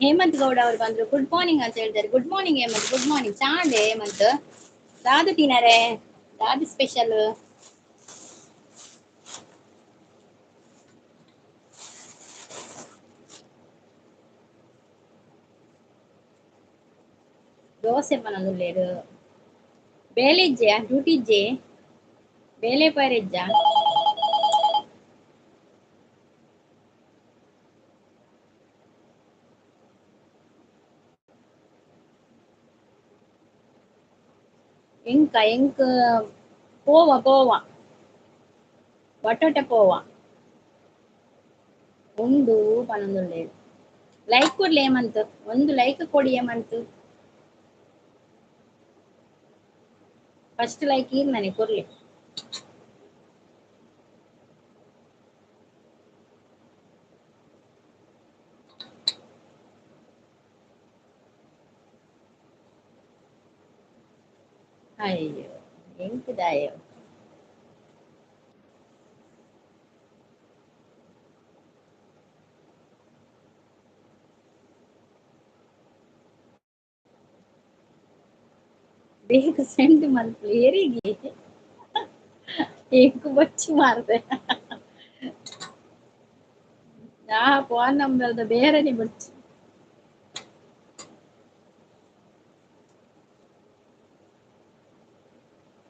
ಹೇಮಂತ್ ಗೌಡ ಅವರು ಬಂದ್ರು, good morning ಅಂತ ಹೇಳ್ತಾರೆ. Good morning Hemanth, good morning. ಚಾಂಡೆ ಹೇಮಂತ್, ದಾದು ತಿನ್ನರೆ ದಾದು ಸ್ಪೆಷಲ್? ದೋಸೆ ಪನೊಂದುಲ್ಲೆರ್. ಬೇಲೆ ಇಜ್ಜೆ, ಡ್ಯೂಟಿ ಇಜ್ಜೆ, ಬೇಲೆ ಪೋಯೆರೆ ಇಜ್ಜ? ಎಂಕ ಎಂಕ್ ಪೋವ ಪೋವ ಬಟೋಟೆ ಪೋವ ಉಂಡು ಪನೊಂದುಲ್ಲೆರ್. ಲೈಕ್ ಕೊರ್ಲೆ ಹೇಮಂತ್, ಒಂದು ಲೈಕ್ ಕೊಡಿ ಹೇಮಂತ್. ಫಸ್ಟ್ ಲೈಕ್ ಈರ್ನನೆ ಕೊರ್ಲೆ. ಅಯ್ಯೋ ಎಂಕದಾಯೋ. ಬೇಗ ಸೆಂಡ್ ಮಲ್ಪುಲೆ ಏರಿಗೆ, ಎಂಕ್ ಬೊಚ್ಚಿ ಮಾರ್ರೆ. ಆ ಫೋನ್ ನಂಬರ್ದ ಬೇರೆನೆ ಬೊಚ್ಚಿ.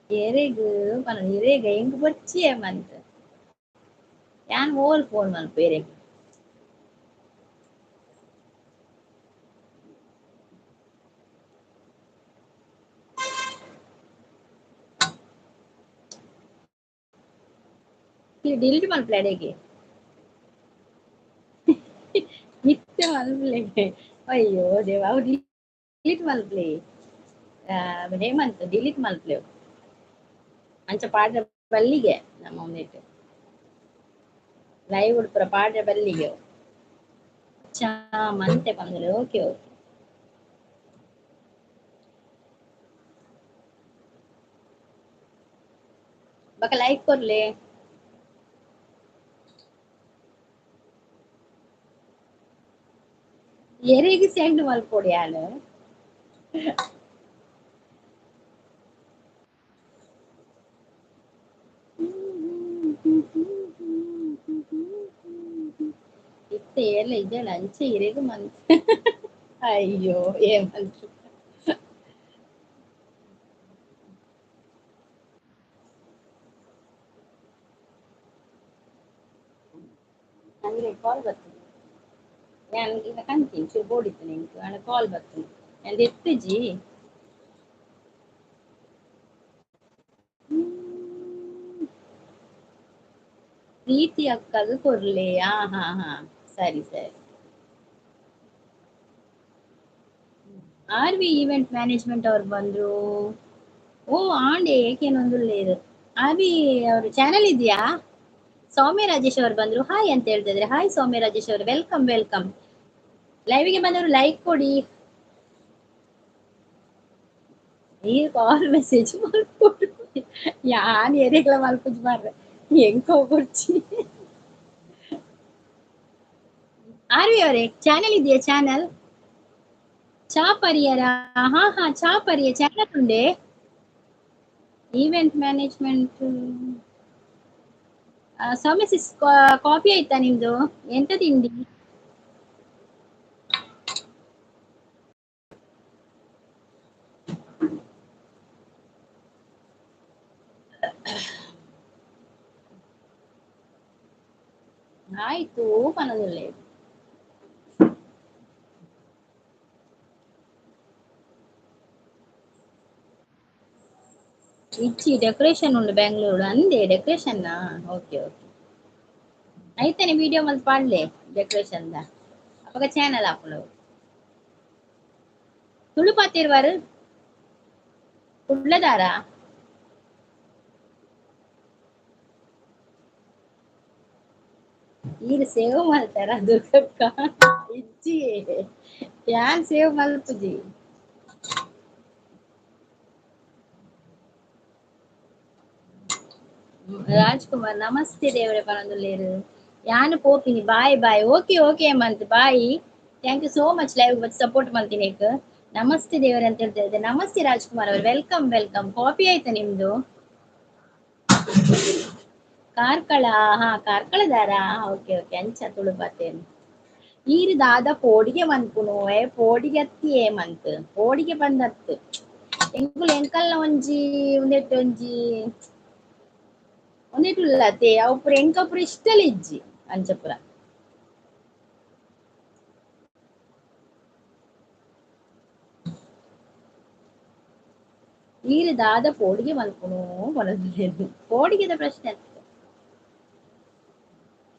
ಏರೆಗ್ ಪನ ಇರೇಗ ಎಂಕ್ ಬೊಚ್ಚಿ ಹೇಮಂತ್. ಯಾನ್ ಓಲ್ ಫೋನ್ ಮಲ್ಪು ಏರೆಗ್? ಡಿಲೀಟ್ ಮಲ್ಪುಲೆ ಅಡೆಗೆ, ಮಿತ್ತೆ ಮಲ್ಪುಲೆ. ಅಯ್ಯೋ ದೇವ, ಅವು ಡಿಲೀಟ್ ಮಲ್ಪುಲೆ ಹೇಮಂತ್, ಡಿಲೀಟ್ ಮಲ್ಪುಲೆ. ಅಂಚ ಪಾಡ್ರೆ ಬಲ್ಲಿಗೆ ನಮ್ಮ ಒಂದಿಟ್ಟು ಲೈವ್ ಉಡ್ಪುರ ಪಾಡ್ರೆ ಬಲ್ಲಿಗೆ. ಚಾ ಮಂತೆ ಪಂದ್ರೆ ಓಕೆ ಓಕೆ. ಬಕ ಲೈಕ್ ಕೊರ್ಲೆ. ಎರೆಗ್ ಸೆಂಡ್ ಮಲ್ಪೊಡು ಯಾನ್? ಇತ್ತೆ ಏರ್ಲ ಇಜ್ಜಾಂಡ ಅಂಚ ಇರೆಗ್ ಮಂತ್. ಅಯ್ಯೋ ಹೇಮಂತ್, ನಂಗೆ ಕಾಲ್ ಬರ್ತದೆ. ಯಾನ್ ಈಗ ಕಂತೀನಿ, ಚೂರು ಬೋಡಿತ್ತು ನಿಂಕ್ ಆಂಡ ಕಾಲ್ ಬರ್ತದೆ. ಯಾನ್ ದೆತ್ತುಜಿ. ಪ್ರೀತಿ ಅಕ್ಕಗ್ ಕೊರ್ಲೆ. ಹಾ ಹಾ ಹಾ, ಸರಿ ಸರಿ. ಆರ್ ವಿ ಈವೆಂಟ್ ಮ್ಯಾನೇಜ್ಮೆಂಟ್ ಅವ್ರು ಬಂದ್ರು. ಓ ಆಂಡೆ ಏಕೇನೊಂದುಲ್ಲೇರು. ಆರ್ ವಿ ಅವ್ರ ಚಾನೆಲ್ ಇದೆಯಾ? ಸೌಮ್ಯ ರಾಜೇಶ್ ಅವರು ಬಂದ್ರು, ಹಾಯ್ ಅಂತ ಹೇಳ್ತಾ ಇದ್ರೆ. ಹಾಯ್ ಸೌಮ್ಯ ರಾಜೇಶ್ ಅವರು, welcome welcome. ಲೈವ್ಗೆ ಬಂದವರು ಲೈಕ್ ಕೊಡಿ. ಈ ಕಾಲ್ ಮೆಸೇಜ್ ಮಲ್ಪೊಡು. ಯಾನ್ ಏರೆಗ್ಲ ಮಲ್ಪುಜಿ ಮಾರ್ರೆ, ಎಂಕ್ ಬೊರ್ಚಿ. ಆರ್ ವಿ ಅವರೇ ಚಾನೆಲ್ ಇದೆಯಾ? ಚಾನೆಲ್ ಚಾ ಪರಿಯರ? ಹಾ ಹಾ, ಚಾ ಪರಿಯ ಚಾನೆಲ್ ಉಂಡೆ. ಈವೆಂಟ್ ಮ್ಯಾನೇಜ್ಮೆಂಟ್ ಸೌಮ್ಯ ಸಿಸ್, ಕಾಫಿ ಆಯ್ತಾ ನಿಮ್ದು? ಎಂತ ತಿಂಡಿ? ಆಯ್ತು ಪನೊಂದುಲ್ಲೆ. ಇಜ್ಜಿ ಡೆಕೋರೇಷನ್ ಉಂಡು ಬೆಂಗಳೂರು ಅಂದೆ ಡೆಕೋರೇಷನ್. Okay okay, ಐತನೆ ವಿಡಿಯೋ ಮಲ್ತ್ ಪಾಡ್ಲೆ ಡೆಕೋರೇಷನ್ the, ಅಪಗ ಚಾನೆಲ್ ಆಪುಂಡು. ತುಳು ಪಾತೆರುವಾರು ಕುಡ್ಲದಾರ? ಈರ್ ಸೇವ್ ಮಲ್ತಾರ ದುರ್ಗಕ್ಕ? ಇಜ್ಜಿ, ಯಾನ್ ಸೇವ್ ಮಲ್ಪುಜಿ. ರಾಜ್ಕುಮಾರ್ ನಮಸ್ತೆ ದೇವರೇ ಪನೊಂದುಲ್ಲೆರ್. ಯಾನ್ ಪೋಪಿನಿ, bye bye. Okay okay Hemanth, bye. Thank you so much live support ಮಲ್ತೀನಿ. Namaste ದೇವರೇ ಅಂತ ಹೇಳ್ತಾ ಇದ್ದೆ. ನಮಸ್ತೆ ರಾಜ್ಕುಮಾರ್ ಅವರು, welcome welcome. Coffee ಆಯ್ತಾ ನಿಮ್ದು? ಕಾರ್ಕಳ, ಹಾ ಕಾರ್ಕಳದಾರ, ಓಕೆ ಓಕೆ. ಅಂಚ ತುಳುಬಾತೇನು ಈರು ದಾದ ಪೋಡಿಗೆ ಮನ್ಪುನು ಏ ಪೋಡಿಗೆ ಅತ್ತಿ ಏ ಮಂತ್ ಪೋಡಿಗೆ ಬಂದತ್ತು ಎಂಕುಲು ಎಂಕಲ್ನ ಒಂಜಿ ಒಂದೆಟ್ಟು ಒಂಜಿ ಒಂದೆಟ್ಟು ಉಲ್ಲತೆ ಅವು ಪೂರ ಎಂಕ ಪೂರ ಇಷ್ಟಲ ಇಜ್ಜಿ ಅಂಚಪುರ. ಈರು ದಾದ ಪೋಡಿಗೆ ಮನ್ಪುನು ಪನೊಂದು ಪೋಡಿಗೆದ ಪ್ರಶ್ನೆ ಅತ್ತ.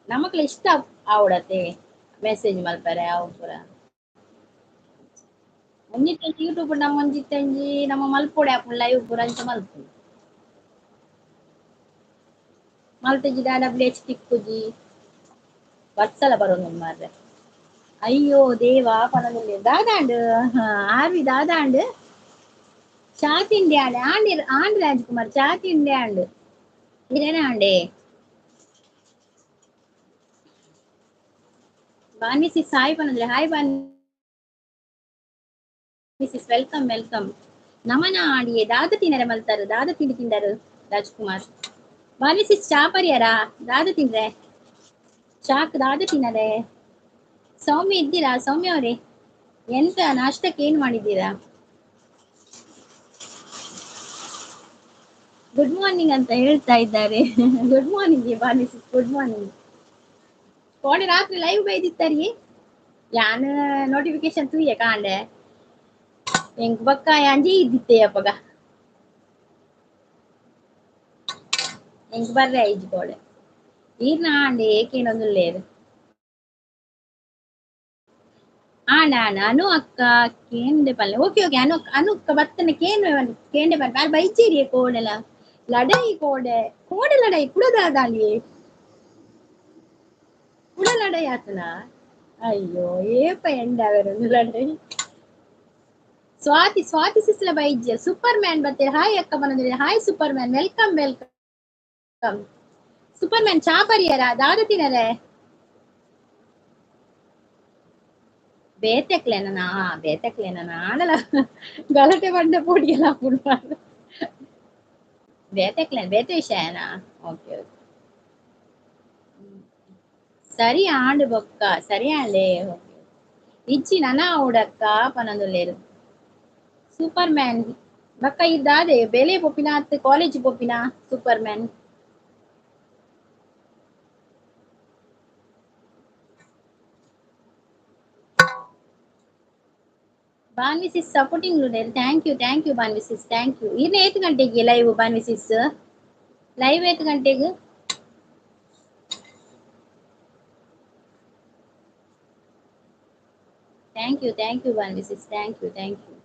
ನಮಕ್ಲ ಇಷ್ಟ ಆವಡತೆ ಮೆಸೇಜ್ ಮಲ್ಪರೆ ಅವು ಪೂರ. ಒಂಜಿತ್ತಂಜಿ ಯೂಟ್ಯೂಬ್ ನಮ್ಮ ಒಂಜಿತ್ತಂಜಿ ನಮ್ಮ ಮಲ್ಪೊಡೆ ಆಪುಂಡು ಲೈವ್ ಪೂರ ಅಂಚ ಮಲ್ಪುಂಡು ಮಲ್ತಜಿ ದಾದ ಬ್ಲೇಚ್ ತಿಕ್ಕುಜಿ ವತ್ಸಲ ಬರೋದು ಮಾರ್ರೆ. ಅಯ್ಯೋ ದೇವಾ ಪನೊಂದಿಲ್ಲ ದಾದಾಂಡ್ ಆರ್ವಿ ದಾದಾಂಡ್ ಚಾ ತಿಂಡಿ ಆಂಡ್ ಆಂಡ್ ಆಂಡ್ ರಾಜ್ಕುಮಾರ್ ಚಾ ತಿಂಡಿ ಆಂಡ್ ಇರೇನ ಆಂಡೆ. ಬಾನ್ವಿ ಸಿಸ್ ಹಾಯ್ ಪನಂದ್ರೆ hi Bhanvi sis, welcome welcome. ನಮನ ಆಂಡಿಯೇ ದಾದ ತಿನ್ನರೆ ಮಲ್ತಾರು ದಾದ ತಿಂಡಿ ತಿಂದರು ರಾಜ್ಕುಮಾರ್. ಬಾನ್ವಿ ಸಿಸ್ ಚಾ ಪರಿಯಾರ ದಾದ ತಿಂದ್ರೆ ಚಾಕ್ ದಾದ ತಿನ್ನರೆ. ಸೌಮ್ಯ ಇದ್ದೀರಾ? ಸೌಮ್ಯ ಅವರೇ ಎಂತ ನಾಷ್ಟಕ್ಕೆ ಏನ್ ಮಾಡಿದ್ದೀರಾ? ಗುಡ್ ಮಾರ್ನಿಂಗ್ ಅಂತ ಹೇಳ್ತಾ ಇದ್ದಾರೆ. Good morning Bhanvi sis, good morning. ಕೋಡೆ ರಾತ್ರಿ ಲೈವ್ ಬೈದಿತ್ತರಿ ಯಾನ್ ನೋಟಿಫಿಕೇಶನ್ ತೂಯೆ ಕಾಂಡೆ ಎಂಕ್ ಬಕ್ಕ ಅಂಜಿ ಇದ್ದಿತ್ತೆ ಅಪ್ಪಗ ಎಂಕ್ ಬರ್ರೆ ಐಜಿ ಕೋಡೆ ಈರ್ನ ಆಂಡೆ ಏಕೇನೊಂದುಲ್ಲೇರು ಆಂಡ ಆಂಡ ಅನು ಅಕ್ಕ ಕೇಂಡೆ ಪಲ್ಲೆ. ಓಕೆ ಓಕೆ ಅನು ಅನು ಅಕ್ಕ ಬತ್ತನೆ ಕೇಂದ್ರ ಕೇಂಡೆ ಪಲ್ಲೆ ಬಾರ್ ಬೈಚೇರಿಯೇ ಕೋಡೆಲ ಲಡೈ ಕೋಡೆ ಕೋಡೆ ಲಡೈ ಕುಡದಾದಾಲಿಯೇ ಕುಡ ಲಡೈ ಆತನ. ಅಯ್ಯೋ ಏಪ ಎಂಡಾವೆರೊಂದು ಲಡೈ. ಸ್ವಾತಿ ಸ್ವಾತಿ ಸಿಸ್ಲ ಬೈಜ್ಯ ಸೂಪರ್ ಮ್ಯಾನ್ ಬತ್ತೆ ಹಾಯ್ ಅಕ್ಕ ಬಂದ್ರೆ hi superman, welcome welcome. Superman ಚಾ ಪರಿಯರ ದಾದ ತಿನ್ನರೆ ಬೇತೆಕ್ಲೇನ ಬೇತೆಕ್ಲೇನ ಆಂಡಲ ಗಲಾಟೆ ಬಂಡ ಪೋಡಿಗೆಲ್ಲ ಹಾಕೊಂಡು ಬೇತೆಕ್ಲೇನ ಬೇತೆ ವಿಷಯನಾ? ಓಕೆ ಓಕೆ ಸರಿ ಆಂಡ್ ಬೊಕ್ಕ ಸರಿ ಆಂಡೆ. ಓಕೆ ಇಜ್ಜಿ ನನ ಉಡಕ್ಕ ಪನೊಂದುಲ್ಲೇರು. ಸೂಪರ್ ಮ್ಯಾನ್ ಬಕ್ಕ ಇದ್ದಾದೆ ಬೆಲೆ ಪೊಪ್ಪಿನ ಅತ್ ಕಾಲೇಜ್ ಪೊಪ್ಪಿನ super man. Bhanvi sis supporting ಲುಡೇರ್, thank you thank you Bhanvi sis, thank you. ಇನ್ನು ಏತ್ ಗಂಟೆಗೆ ಲೈವ್ ಬಾನ್ವಿ ಸಿಸ್? ಲೈವ್ ಏತ್ ಗಂಟೆಗೆ? Thank you thank you Bhanvi sis, thank you thank you.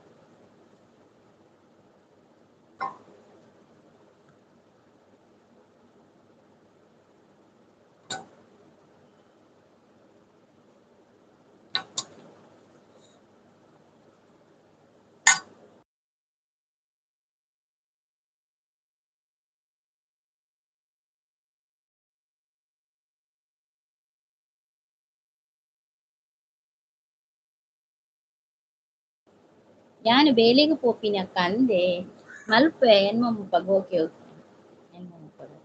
ಯಾನು ಬೇಲೆಗ್ ಪೋಪಿನ ಕಂದೆ ಮಲ್ಪೆ ಎನ್ಮ ಮುಪ್ಪಗ್. Okay okay ಎನ್ಮ ಮುಪ್ಪಗ್.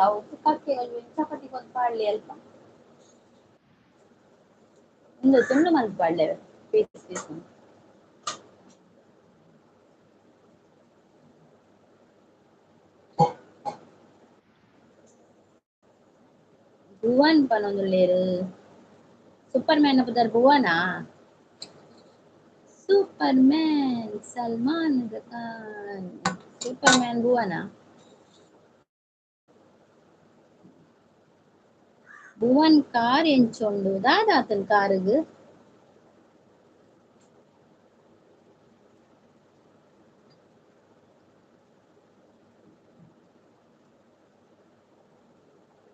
ಅವು ಕಕ್ಕೆ ಚಪಾತಿ ಕೊಂದು ಪಾಡ್ಲಿ ಅಲ್ಪ ಒಂದು ತುಂಡು ಮಲ್ತ್ ಪಾಡ್ಲೆ ಪೀಸ್ ಪೀಸ್. ಭುವನ್ ಪನೊಂದುಲ್ಲೇರು ಸೂಪರ್ ಮ್ಯಾನ್ ಪುದರ್ Bhuvana? Super man Salman Khan super man Bhuvana? Bhuvan car ಎಂಚೊಂಡು ದಾದಾತನ್ ಕಾರುಗು?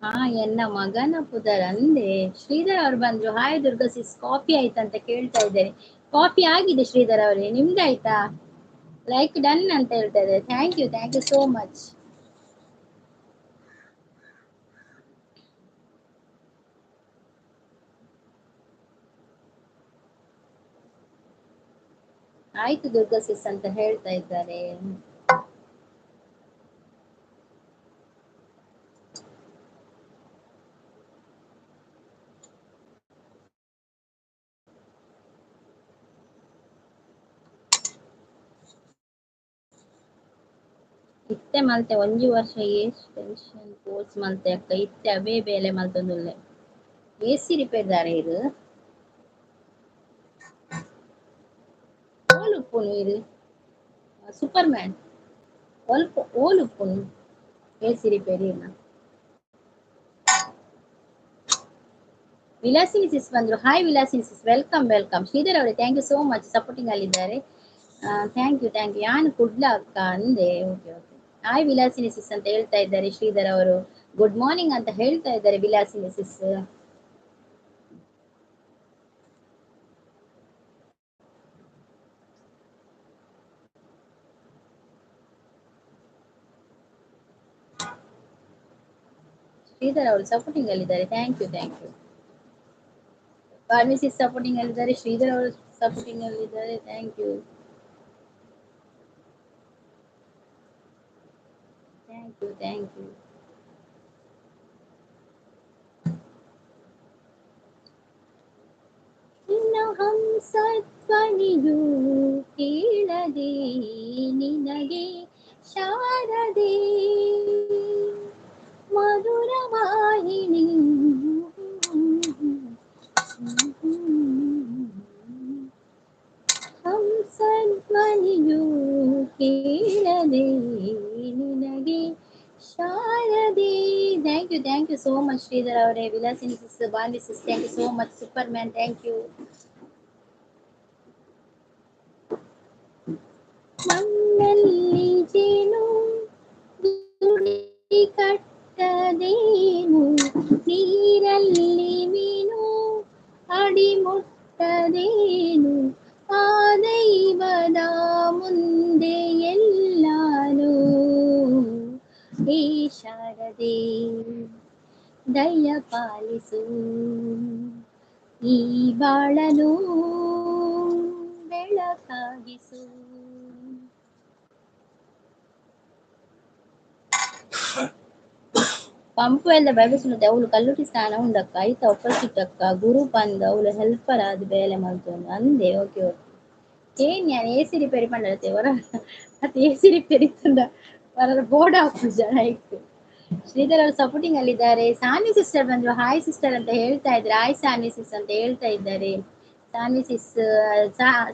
ಹಾ ಎನ್ನ ಮಗನ ಪುದರ್ ಅಂದೆ. ಶ್ರೀಧರ್ ಅವ್ರು ಬಂದ್ರು, ಹಾಯ್ ದುರ್ಗಾ ಸಿಸ್, ಕಾಫಿ ಆಯ್ತಂತ ಕೇಳ್ತಾ ಇದ್ದಾರೆ. ಕಾಫಿ ಆಗಿದೆ ಶ್ರೀಧರ್ ಅವರೇ, ನಿಮ್ದಾಯ್ತಾ? ಲೈಕ್ ಡನ್ ಅಂತ ಹೇಳ್ತಾ ಇದ್ದಾರೆ. Thank you, thank you so much. ಆಯ್ತು ದುರ್ಗಾ ಸಿಸ್ ಅಂತ ಹೇಳ್ತಾ ಇದ್ದಾರೆ. ಇತ್ತೆ ಮಲ್ತೆ ಒಂಜಿ ವರ್ಷ ಏಸ್ ಟೆನ್ಷನ್ ಕೋರ್ಸ್ ಮಲ್ತೆ ಅಕ್ಕ, ಇತ್ತೆ ಅವೇ ಬೇಲೆ ಮಲ್ತೊಂದುಲ್ಲೆ. ಎ ಸಿ ರಿಪೇರ್ ದಾರೆ ಇರು ಓಲುಪ್ಪುನು ಇರು ಸೂಪರ್ ಮ್ಯಾನ್ ಒಲ್ಪ ಓಲುಪ್ಪುನು ಎ ಸಿ ರಿಪೇರಿ ಇರ್ನ. ವಿಲಾಸಿನಿ ಸಿಸ್ ಬಂದ್ರು. Hi Vilasini sis, welcome welcome. Sridhar ಅವರೇ thank you so much, supporting ಅಲ್ಲಿದ್ದಾರೆ. Thank you thank you. ಯಾನು ಕುಡ್ಲ ಅಕ್ಕ ಅಂದೆ. Okay okay. Hi Vilasini sis ಅಂತ ಹೇಳ್ತಾ ಇದ್ದಾರೆ ಶ್ರೀಧರ್ ಅವರು. ಗುಡ್ ಮಾರ್ನಿಂಗ್ ಅಂತ ಹೇಳ್ತಾ ಇದ್ದಾರೆ ವಿಲಾಸಿನಿ ಸಿಸ್. ಶ್ರೀಧರ್ ಅವರು ಸಪೋರ್ಟಿಂಗ್ ಅಲ್ಲಿದ್ದಾರೆ. Thank you thank you. Pharmacist supporting ಅಲ್ಲಿದ್ದಾರೆ, ಶ್ರೀಧರ್ ಅವರು ಸಪೋರ್ಟಿಂಗ್ ಅಲ್ಲಿದ್ದಾರೆ. Thank you thank you thank you. ನಿನ್ನ ಹಂಸಧ್ವನಿಯು ಕೇಳದೆ ನಿನಗೆ ಶಾರದೆ ಮಧುರ ವಾಹಿನಿ. ಹಂಸಧ್ವನಿಯು ಕೇಳದೆ ನಿನಗೆ ಶಾರದೆ. Thank you thank you so much Sridhar ಅವರೇ, Vilasini sis, Bhanvi sis, thank you so much. Super man, thank you. ಮಣ್ಣಲ್ಲಿ ಜೇನು ಗುಡಿ ಕಟ್ಟದೇನು, ನೀರಲ್ಲಿ ಮೀನು ಅಡಿ ಮುಟ್ಟದೇನು, ಆ ದೈವದ ಮುಂದೆ ಎಲ್ಲಾನು. ಹೇ ಶಾರದೆ ದಯ ಪಾಲಿಸು, ಈ ಬಾಳನು ಬೆಳಕಾಗಿಸು. ಪಂಪು ಎಲ್ಲ ಬಯಸುತ್ತೆ ಅವಳು ಕಲ್ಲುಟಿ ಸ್ಥಾನ ಉಂಡಕ್ಕ ಐತ ಅಪೋಸಿಟ್ ಅಕ್ಕ ಗುರು ಬಂದ ಅವಳು ಹೆಲ್ಪರ್ ಆದ ಬೇಲೆ ಮಲ್ತೊಂದು ಅಂದೆ. Okay okay. ಏನ್ ನಾನು ಎ ಸಿ ರಿಪೇರಿ ಮಾಡತ್ತೆ ಹೊರ ಮತ್ತೆ ಎ ಸಿ ರಿಪೇರಿ ತಂದ ಹೊರ ಬೋರ್ಡ್ ಹಾಕು ಜನ ಇತ್ತು. ಶ್ರೀಧರ್ ಅವರು ಸಪೋರ್ಟಿಂಗ್ ಅಲ್ಲಿದ್ದಾರೆ. ಸಾನ್ವಿ ಸಿಸ್ಟರ್ ಬಂದ್ರು. ಹಾಯ್ ಸಿಸ್ಟರ್ ಅಂತ ಹೇಳ್ತಾ ಇದ್ದಾರೆ. ಹಾಯ್ ಸಾನ್ವಿ ಸಿಸ್ ಅಂತ ಹೇಳ್ತಾ ಇದ್ದಾರೆ. ಸಾನ್ವಿ ಸಿಸ್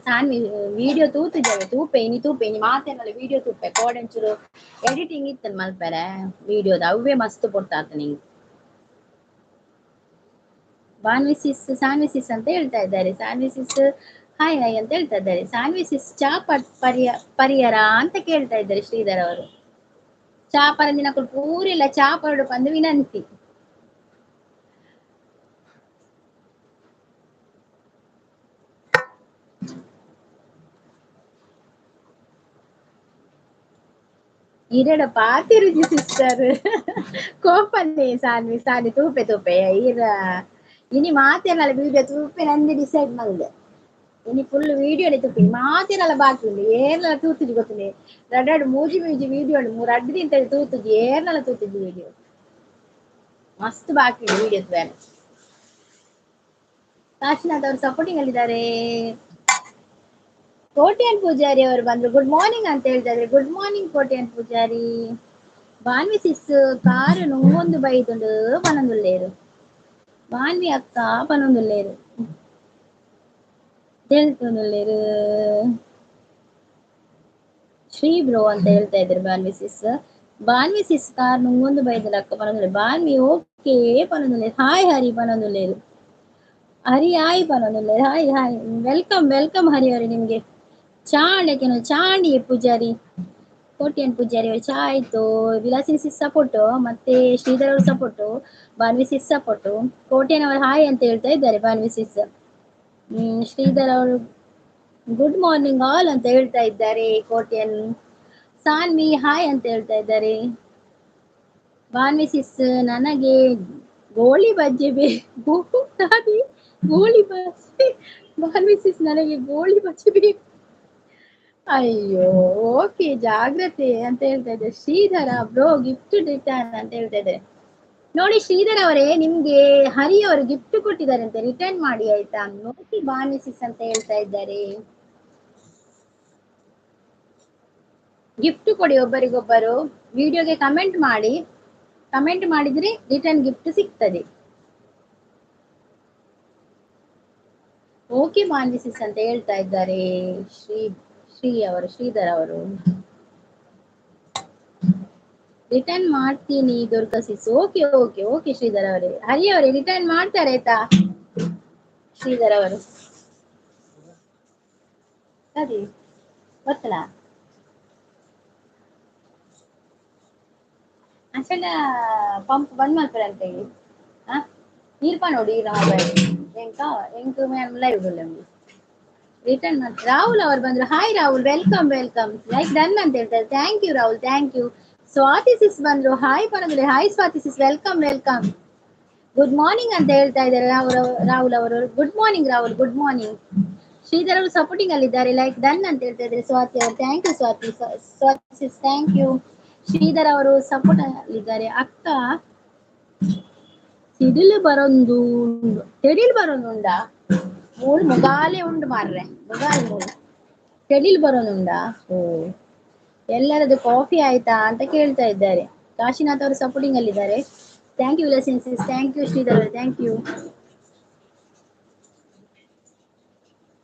ಸಾನ್ವಿ ವಿಡಿಯೋ ತೂತಿದ್ದೇವೆ, ತೂಪೆ ಇನಿ ತೂಪೆ ಇನಿ ಮಾತೇನಲ್ಲ ವಿಡಿಯೋ ತೂಪೆ ಕೋಡಂಚೂರು ಎಡಿಟಿಂಗ್ ಇತ್ತನ್ ಮಲ್ಪೆರೆ ವಿಡಿಯೋದ ಅವೇ ಮಸ್ತ್ ಪೊರ್ತಾತ ನಿಂಗೆ. ಭಾನ್ವಿ ಸಿಸ್ ಸಾನ್ವಿ ಸಿಸ್ ಅಂತ ಹೇಳ್ತಾ ಇದ್ದಾರೆ. ಸಾನ್ವಿ ಸಿಸ್ ಹಾಯ್ ಹಾಯ್ ಅಂತ ಹೇಳ್ತಾ ಇದ್ದಾರೆ. ಸಾನ್ವಿ ಸಿಸ್ ಚಾ ಪರಿಯರ ಅಂತ ಕೇಳ್ತಾ ಇದ್ದಾರೆ ಶ್ರೀಧರ್ ಅವರು. ಚಾ ಪರಂದಿನ ಪೂರೆಲ್ಲ ಚಾ ಪರಡು ಪಂದು ವಿನಂತಿ. ಇರಡ ಪಾತಿರುಜಿ ಸಿಸ್ಟರ್ ಕೋಪನ್ನೇ ಸಾನ್ವಿ ಸಾನ್ವಿ ತೂಪೆ ತೂಪೆ ಇರ ಇನಿ ಮಾತೇನಲ್ಲ ವಿಡಿಯೋ ತೂಪೆ ನಂದು ಡಿಸೈಡ್ ಮಲ್ದೆ ಇನಿ ಫುಲ್ ವಿಡಿಯೋನೇ ತೂಪಿ ಮಾತೇನಲ್ಲ ಬಾಕಿ ಉಂಡು ಏರ್ನಲ್ಲ ತೂತುಜಿ ಗೊತ್ತುಂಡೆ ರಡ್ಡು ಮೂಜಿ ಮೂಜಿ ವಿಡಿಯೋ ಉಂಡು ಮೂರು ಅಡ್ಡು ತಿಂತ ತೂತುಜಿ ಏರ್ನಲ್ಲ ತೂತುಜಿ ವಿಡಿಯೋ ಮಸ್ತ್ ಬಾಕಿ ಉಂಡು ವಿಡಿಯೋ ಬೇರೆ. ಕಾಶಿನಾಥ್ ಅವರು ಸಪೋರ್ಟಿಂಗ್ ಅಲ್ಲಿದ್ದಾರೆ. ಕೋಟ್ಯಾನ್ ಪೂಜಾರಿ ಅವರು ಬಂದ್ರು. ಗುಡ್ ಮಾರ್ನಿಂಗ್ ಅಂತ ಹೇಳ್ತಾ ಇದ್ದಾರೆ. Good morning Kotian Poojary. Bhanvi sis car ನುಂಗೊಂದು ಬೈದುಂಡು ಪನೊಂದುಲ್ಲೇರು. ಭಾನ್ವಿ ಅಕ್ಕ ಪನೊಂದುಲ್ಲೇರು ಹೇಳ್ತೊಂದುಲ್ಲೇರು. ಶ್ರೀ ಬ್ರೋ ಅಂತ ಹೇಳ್ತಾ ಇದ್ದಾರೆ ಭಾನ್ವಿ ಸಿಸ್. ಭಾನ್ವಿ ಸಿಸ್ ಕಾರ್ ನುಂಗೊಂದು ಬೈದುಂಡು ಅಕ್ಕ ಪನೊಂದುಲ್ಲೇರು. ಭಾನ್ವಿ ಓಕೆ ಪನೊಂದುಲ್ಲೇರು. ಹಾಯ್ ಹರಿ ಪನೊಂದುಲ್ಲೇರು. ಹರಿ hi ಪನೊಂದುಲ್ಲೇರು. Hi hi welcome welcome Hari ಅವರೇ. ನಿಮ್ಗೆ ಚಾಣಕ್ಯನು ಚಾಣಿ ಪೂಜಾರಿ ಕೋಟ್ಯಾನ್ ಪೂಜಾರಿ ಅವರು ಚಾ ಆಯ್ತು. ವಿಲಾಸಿನಿ ಸಿಸ್ ಸಪೋರ್ಟು ಮತ್ತೆ ಶ್ರೀಧರ್ ಅವರು ಸಪೋರ್ಟು, ಭಾನ್ವಿ ಸಿಸ್ ಸಪೋರ್ಟು, ಕೋಟ್ಯಾನ್ ಅವರು ಹಾಯ್ ಅಂತ ಹೇಳ್ತಾ ಇದ್ದಾರೆ ಭಾನ್ವಿ ಸಿಸ್. ಶ್ರೀಧರ್ ಅವರು ಗುಡ್ ಮಾರ್ನಿಂಗ್ ಆಲ್ ಅಂತ ಹೇಳ್ತಾ ಇದ್ದಾರೆ ಕೋಟ್ಯನ್. ಸಾನ್ವಿ ಹಾಯ್ ಅಂತ ಹೇಳ್ತಾ ಇದ್ದಾರೆ. ಭಾನ್ವಿ ಸಿಸ್ ನನಗೆ ಗೋಳಿ ಬಜ್ಜೆ ಬೇಕು. ಗೋಳಿ ಬಜ್ಜೆ ಭಾನ್ವಿ ಸಿಸ್ ನನಗೆ ಗೋಳಿ ಬಜ್ಜೆ ಬೇಕು. ಅಯ್ಯೋ ಓಕೆ ಜಾಗ್ರತೆ ಅಂತ ಹೇಳ್ತಾ ಇದ್ದಾರೆ. ಶ್ರೀಧರ ಬ್ರೋ ಗಿಫ್ಟ್ ರಿಟರ್ನ್ ಅಂತ ಹೇಳ್ತಾ ಇದ್ದಾರೆ. ನೋಡಿ ಶ್ರೀಧರ್ ಅವರೇ, ನಿಮ್ಗೆ ಹರಿ ಅವರು ಗಿಫ್ಟ್ ಕೊಟ್ಟಿದ್ದಾರೆ ಅಂತ ರಿಟರ್ನ್ ಮಾಡಿ ಆಯ್ತಾ. ನೋಡಿ ಭಾನ್ವಿ ಸಿಸ್ ಅಂತ ಹೇಳ್ತಾ ಇದ್ದಾರೆ. ಗಿಫ್ಟ್ ಕೊಡಿ ಒಬ್ಬರಿಗೊಬ್ಬರು, ವಿಡಿಯೋಗೆ ಕಮೆಂಟ್ ಮಾಡಿ, ಕಮೆಂಟ್ ಮಾಡಿದ್ರೆ ರಿಟರ್ನ್ ಗಿಫ್ಟ್ ಸಿಗ್ತದೆ. ಓಕೆ ಭಾನ್ವಿ ಸಿಸ್ ಅಂತ ಹೇಳ್ತಾ ಇದ್ದಾರೆ ಶ್ರೀ ಶ್ರೀ ಅವರು, ಶ್ರೀಧರ್ ಅವರು. ರಿಟರ್ನ್ ಮಾಡ್ತೀನಿ Durga sis. Okay okay okay Sridhar ಅವರೇ. ಹರಿ ಅವರೇ ರಿಟರ್ನ್ ಮಾಡ್ತಾರೆ ಆಯ್ತಾ ಶ್ರೀಧರ್ ಅವರು. ಸರಿ ಗೊತ್ತಲ್ಲ ಅಷ್ಟೆಲ್ಲ ಪಂಪ್ ಬಂದ್ ಮಾಡ್ತಾರೆ ಅಂತ ಹೇಳಿ. ಹಾ ನೀರ್ಪ ನೋಡಿ ಮೊಬೈಲ್ ಎಂಕ ಎಂಕ್ ಲೈವ್ ರಿಟರ್ನ್ ಮಾಡ್ತಾರೆ. ರಾಹುಲ್ ಅವರು ಬಂದ್ರು. Hi Rahul, welcome welcome. Like done ಅಂತ ಹೇಳ್ತಾರೆ. Thank you Rahul, thank you. Swathi sis ಬಂದ್ರು. Hi ಪರಂದ್ರೆ. Hi Swathi sis, welcome welcome. Good morning ಅಂತ ಹೇಳ್ತಾ ಇದ್ದಾರೆ ರಾಹುಲ್ ರಾಹುಲ್ ಅವರು. Good morning Rahul, good morning. Sridhar ಅವರು ಸಪೋರ್ಟಿಂಗ್ ಅಲ್ಲಿ ಇದ್ದಾರೆ. ಲೈಕ್ ಡನ್ ಅಂತ ಹೇಳ್ತಾ ಇದ್ದಾರೆ ಸ್ವಾತಿ ಅವರು. Thank you Swathi, Swathi sis thank you. Sridhar ಅವರು ಸಪೋರ್ಟ್ ಅಲ್ಲಿದ್ದಾರೆ. ಅಕ್ಕ ಸಿಡಿಲು ಬರೊಂದು ತೆಡಿಲ್ ಬರೋದುಂಡ ಮೂಳು ಮುಗಾಲೆ ಉಂಡು ಮಾರ್ರೆ, ಮುಗಾಲೆ ಮೂಳು ತೆಡಿಲ್ ಬರೋದುಂಡ. ಓ ಎಲ್ಲರದು ಕಾಫಿ ಆಯ್ತಾ ಅಂತ ಕೇಳ್ತಾ ಇದ್ದಾರೆ. ಕಾಶಿನಾಥ್ ಅವರು ಸಪೋರ್ಟಿಂಗ್ ಅಲ್ಲಿದ್ದಾರೆ. Thank you Vilasini sis, thank you Sridhar ಅವರು, thank you.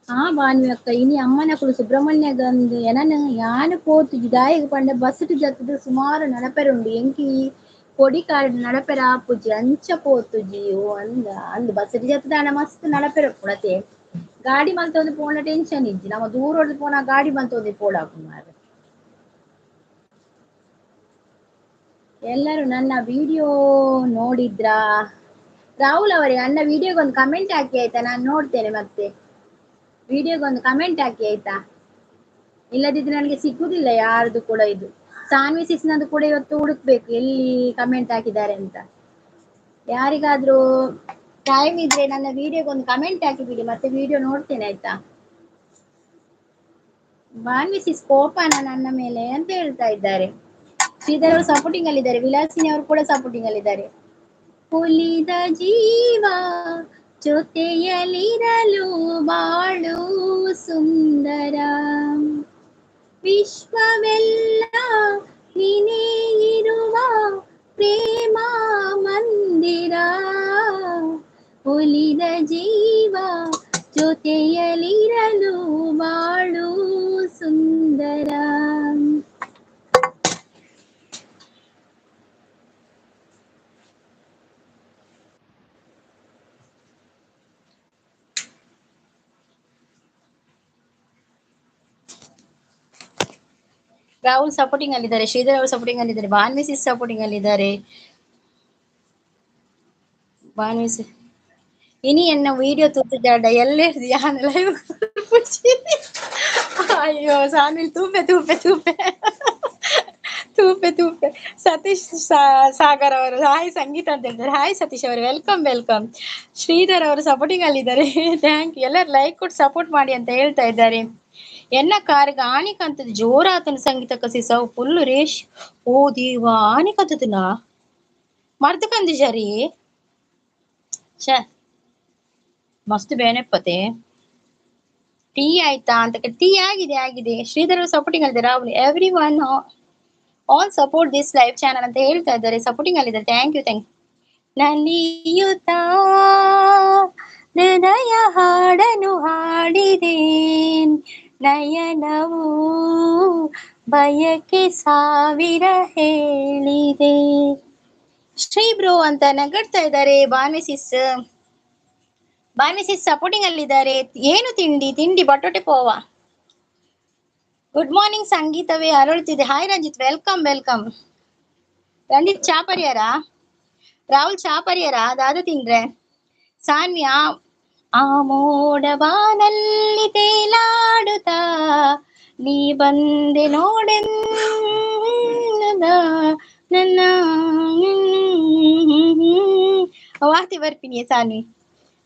ಹಾ ಭಾನ್ವಿ ಅಕ್ಕ ಇನಿ ಅಮ್ಮನಕುಲು ಸುಬ್ರಹ್ಮಣ್ಯ ಗಂದು ಎನನ ಯಾನು ಪೋತು ದಾಯಿಗೆ ಪಂಡ ಬಸ್ಸು ಜತ್ತದು ಸುಮಾರು ನಡಪೆರುಂಡು ಎಂಕಿ ಕೊಡಿ ಕಾರ್ಡ್ ನಡಪೆರ ಆಪುಜಿ ಅಂಚ ಪೋತುಜಿ. ಓ ಅಂದ ಅಂದ್ ಬಸ್ಸು ಜತ್ತದ ಮಸ್ತ್ ನಡಪೆರ ಪುಡತೆ ಗಾಡಿ ಮಲ್ತೊಂದು ಪೋಣ ಟೆನ್ಷನ್ ಇಜ್ಜಿ, ನಮ್ಮ ದೂರ ಹೊಡೆದು ಪೋಣ ಗಾಡಿ ಮಲ್ತೊಂದು ಪೋಡಾಪು ಮಾರ್ರೆ. ಎಲ್ಲರೂ ನನ್ನ ವಿಡಿಯೋ ನೋಡಿದ್ರಾ? ರಾಹುಲ್ ಅವರೇ ನನ್ನ ವಿಡಿಯೋಗೊಂದು ಕಮೆಂಟ್ ಹಾಕಿ ಆಯ್ತಾ, ನಾನು ನೋಡ್ತೇನೆ. ಮತ್ತೆ ವಿಡಿಯೋಗೊಂದು ಕಮೆಂಟ್ ಹಾಕಿ ಆಯ್ತಾ, ಇಲ್ಲದಿದ್ರೆ ನನಗೆ ಸಿಕ್ಕುದಿಲ್ಲ ಯಾರ್ದು ಕೂಡ. ಇದು ಸಾನ್ವಿ ಸಿಸ್ನದು ಕೂಡ ಇವತ್ತು ಹುಡುಕ್ಬೇಕು ಎಲ್ಲಿ ಕಮೆಂಟ್ ಹಾಕಿದ್ದಾರೆ ಅಂತ. ಯಾರಿಗಾದ್ರೂ ಟೈಮ್ ಇದ್ರೆ ನನ್ನ ವಿಡಿಯೋಗೊಂದು ಕಮೆಂಟ್ ಹಾಕಿ ಬಿಡಿ, ಮತ್ತೆ ವಿಡಿಯೋ ನೋಡ್ತೇನೆ ಆಯ್ತಾ. ಭಾನ್ವಿ ಸಿಸ್ ಕೋಪನ ನನ್ನ ಮೇಲೆ ಅಂತ ಹೇಳ್ತಾ ಇದ್ದಾರೆ. ಶ್ರೀಧರ್ ಅವರು ಸಪೋರ್ಟಿಂಗ್ ಅಲ್ಲಿದ್ದಾರೆ, ವಿಲಾಸಿನಿ ಅವರು ಕೂಡ ಸಪೋರ್ಟಿಂಗ್ ಅಲ್ಲಿದ್ದಾರೆ. ಹುಲಿದ ಜೀವ ಜೊತೆಯಲ್ಲಿರಲು ಬಾಳು ಸುಂದರ, ವಿಶ್ವವೆಲ್ಲ ನೀನೇ ಇರುವ ಪ್ರೇಮ ಮಂದಿರ. ಒಲಿದ ಜೀವ ಜೊತೆಯಲ್ಲಿರಲು ಬಾಳು ಸುಂದರ. ರಾಹುಲ್ ಸಪೋರ್ಟಿಂಗ್ ಅಲ್ಲಿದ್ದಾರೆ, ಶ್ರೀಧರ್ ಅವರು ಸಪೋರ್ಟಿಂಗ್ ಅಲ್ಲಿದ್ದಾರೆ, ಭಾನ್ವಿ ಸಿಸ್ ಸಪೋರ್ಟಿಂಗ್ ಅಲ್ಲಿದ್ದಾರೆ. ಭಾನ್ವಿ ಸಿಸ್ ಇನಿ ಎನ್ನ ವಿಡಿಯೋ ತೂತಿದ್ದಾಡ ಎಲ್ಲೇ ಯಾನ್ ಲೈವ್. ಅಯ್ಯೋ ಸಾನ್ವಿಲ್ ತೂಪೆ ತೂಪೆ ತೂಪೆ ತೂಪೆ ತೂಪೆ. ಸತೀಶ್ ಸಾಗರ್ ಅವರು ಹಾಯ್ ಸಂಗೀತ ಅಂತ ಹೇಳ್ತಾರೆ. ಹಾಯ್ ಸತೀಶ್ ಅವರು, welcome welcome. Sridhar ಅವರು ಸಪೋರ್ಟಿಂಗ್ ಅಲ್ಲಿದ್ದಾರೆ, thank you. ಎಲ್ಲರೂ ಲೈಕ್ ಕೊಟ್ಟು ಸಪೋರ್ಟ್ ಮಾಡಿ ಅಂತ ಹೇಳ್ತಾ ಇದ್ದಾರೆ. ಎನ್ನ ಕಾರ್ಗ ಆನಿಕಂತದ ಜೋರಾತನ ಸಂಗೀತ ಕಸಿ ಸವ್ ಫುಲ್ ರೇಷ್. ಓ ದೇವ ಆನಿಕಂತದನ ಮರ್ದಕಂದಿಜಾರಿ ಛ ಮಸ್ತ್ ಬೇನೆಪ್ಪತೆ. ಟೀ ಆಯ್ತಾ ಅಂತ ಟೀ ಆಗಿದೆ ಆಗಿದೆ. ಶ್ರೀಧರ್ ಸಪೋರ್ಟಿಂಗ್ ಅಲ್ಲಿದ್ದಾರೆ. Rahul everyone all support this live channel ಅಂತ ಹೇಳ್ತಾ ಇದ್ದಾರೆ, ಸಪೋರ್ಟಿಂಗ್ ಅಲ್ಲಿದ್ದಾರೆ. Thank you thank you. ನಲಿಯುತ್ತಾ ಹೃದಯ ಹಾಡನು ಹಾಡಿದೆ, ನಯನವು ಬಯಕೆ ಸಾವಿರ ಹೇಳಿದೆ. ಶ್ರೀ ಬ್ರೋ ಅಂತ ನಗಡ್ತಾ ಇದ್ದಾರೆ. Bhanvi sis, Bhanvi sis supporting ಅಲ್ಲಿದ್ದಾರೆ. ಏನು ತಿಂಡಿ? ತಿಂಡಿ ಬಟೋಟೆ ಪೋವಾ. ಗುಡ್ ಮಾರ್ನಿಂಗ್ ಸಂಗೀತವೇ ಅರಳುತ್ತಿದೆ. Hi Ranjith, welcome welcome. Ranjith ಚಾ ಪರಿಯಾರ? ರಾಹುಲ್ ಚಾ ಪರಿಯಾರ? ದಾದ ತಿಂದ್ರೆ? ಸಾನ್ವಿ ಆ ಆ ಮೋಡವಾನಲ್ಲಿ ತೇಲಾಡುತ್ತಾ ನೀ ಬಂದೆ ನೋಡೆನ್ನ ನನ್ನ ವಾರ್ತೆ ಬರ್ತೀನಿ ಸಾನ್ವಿ.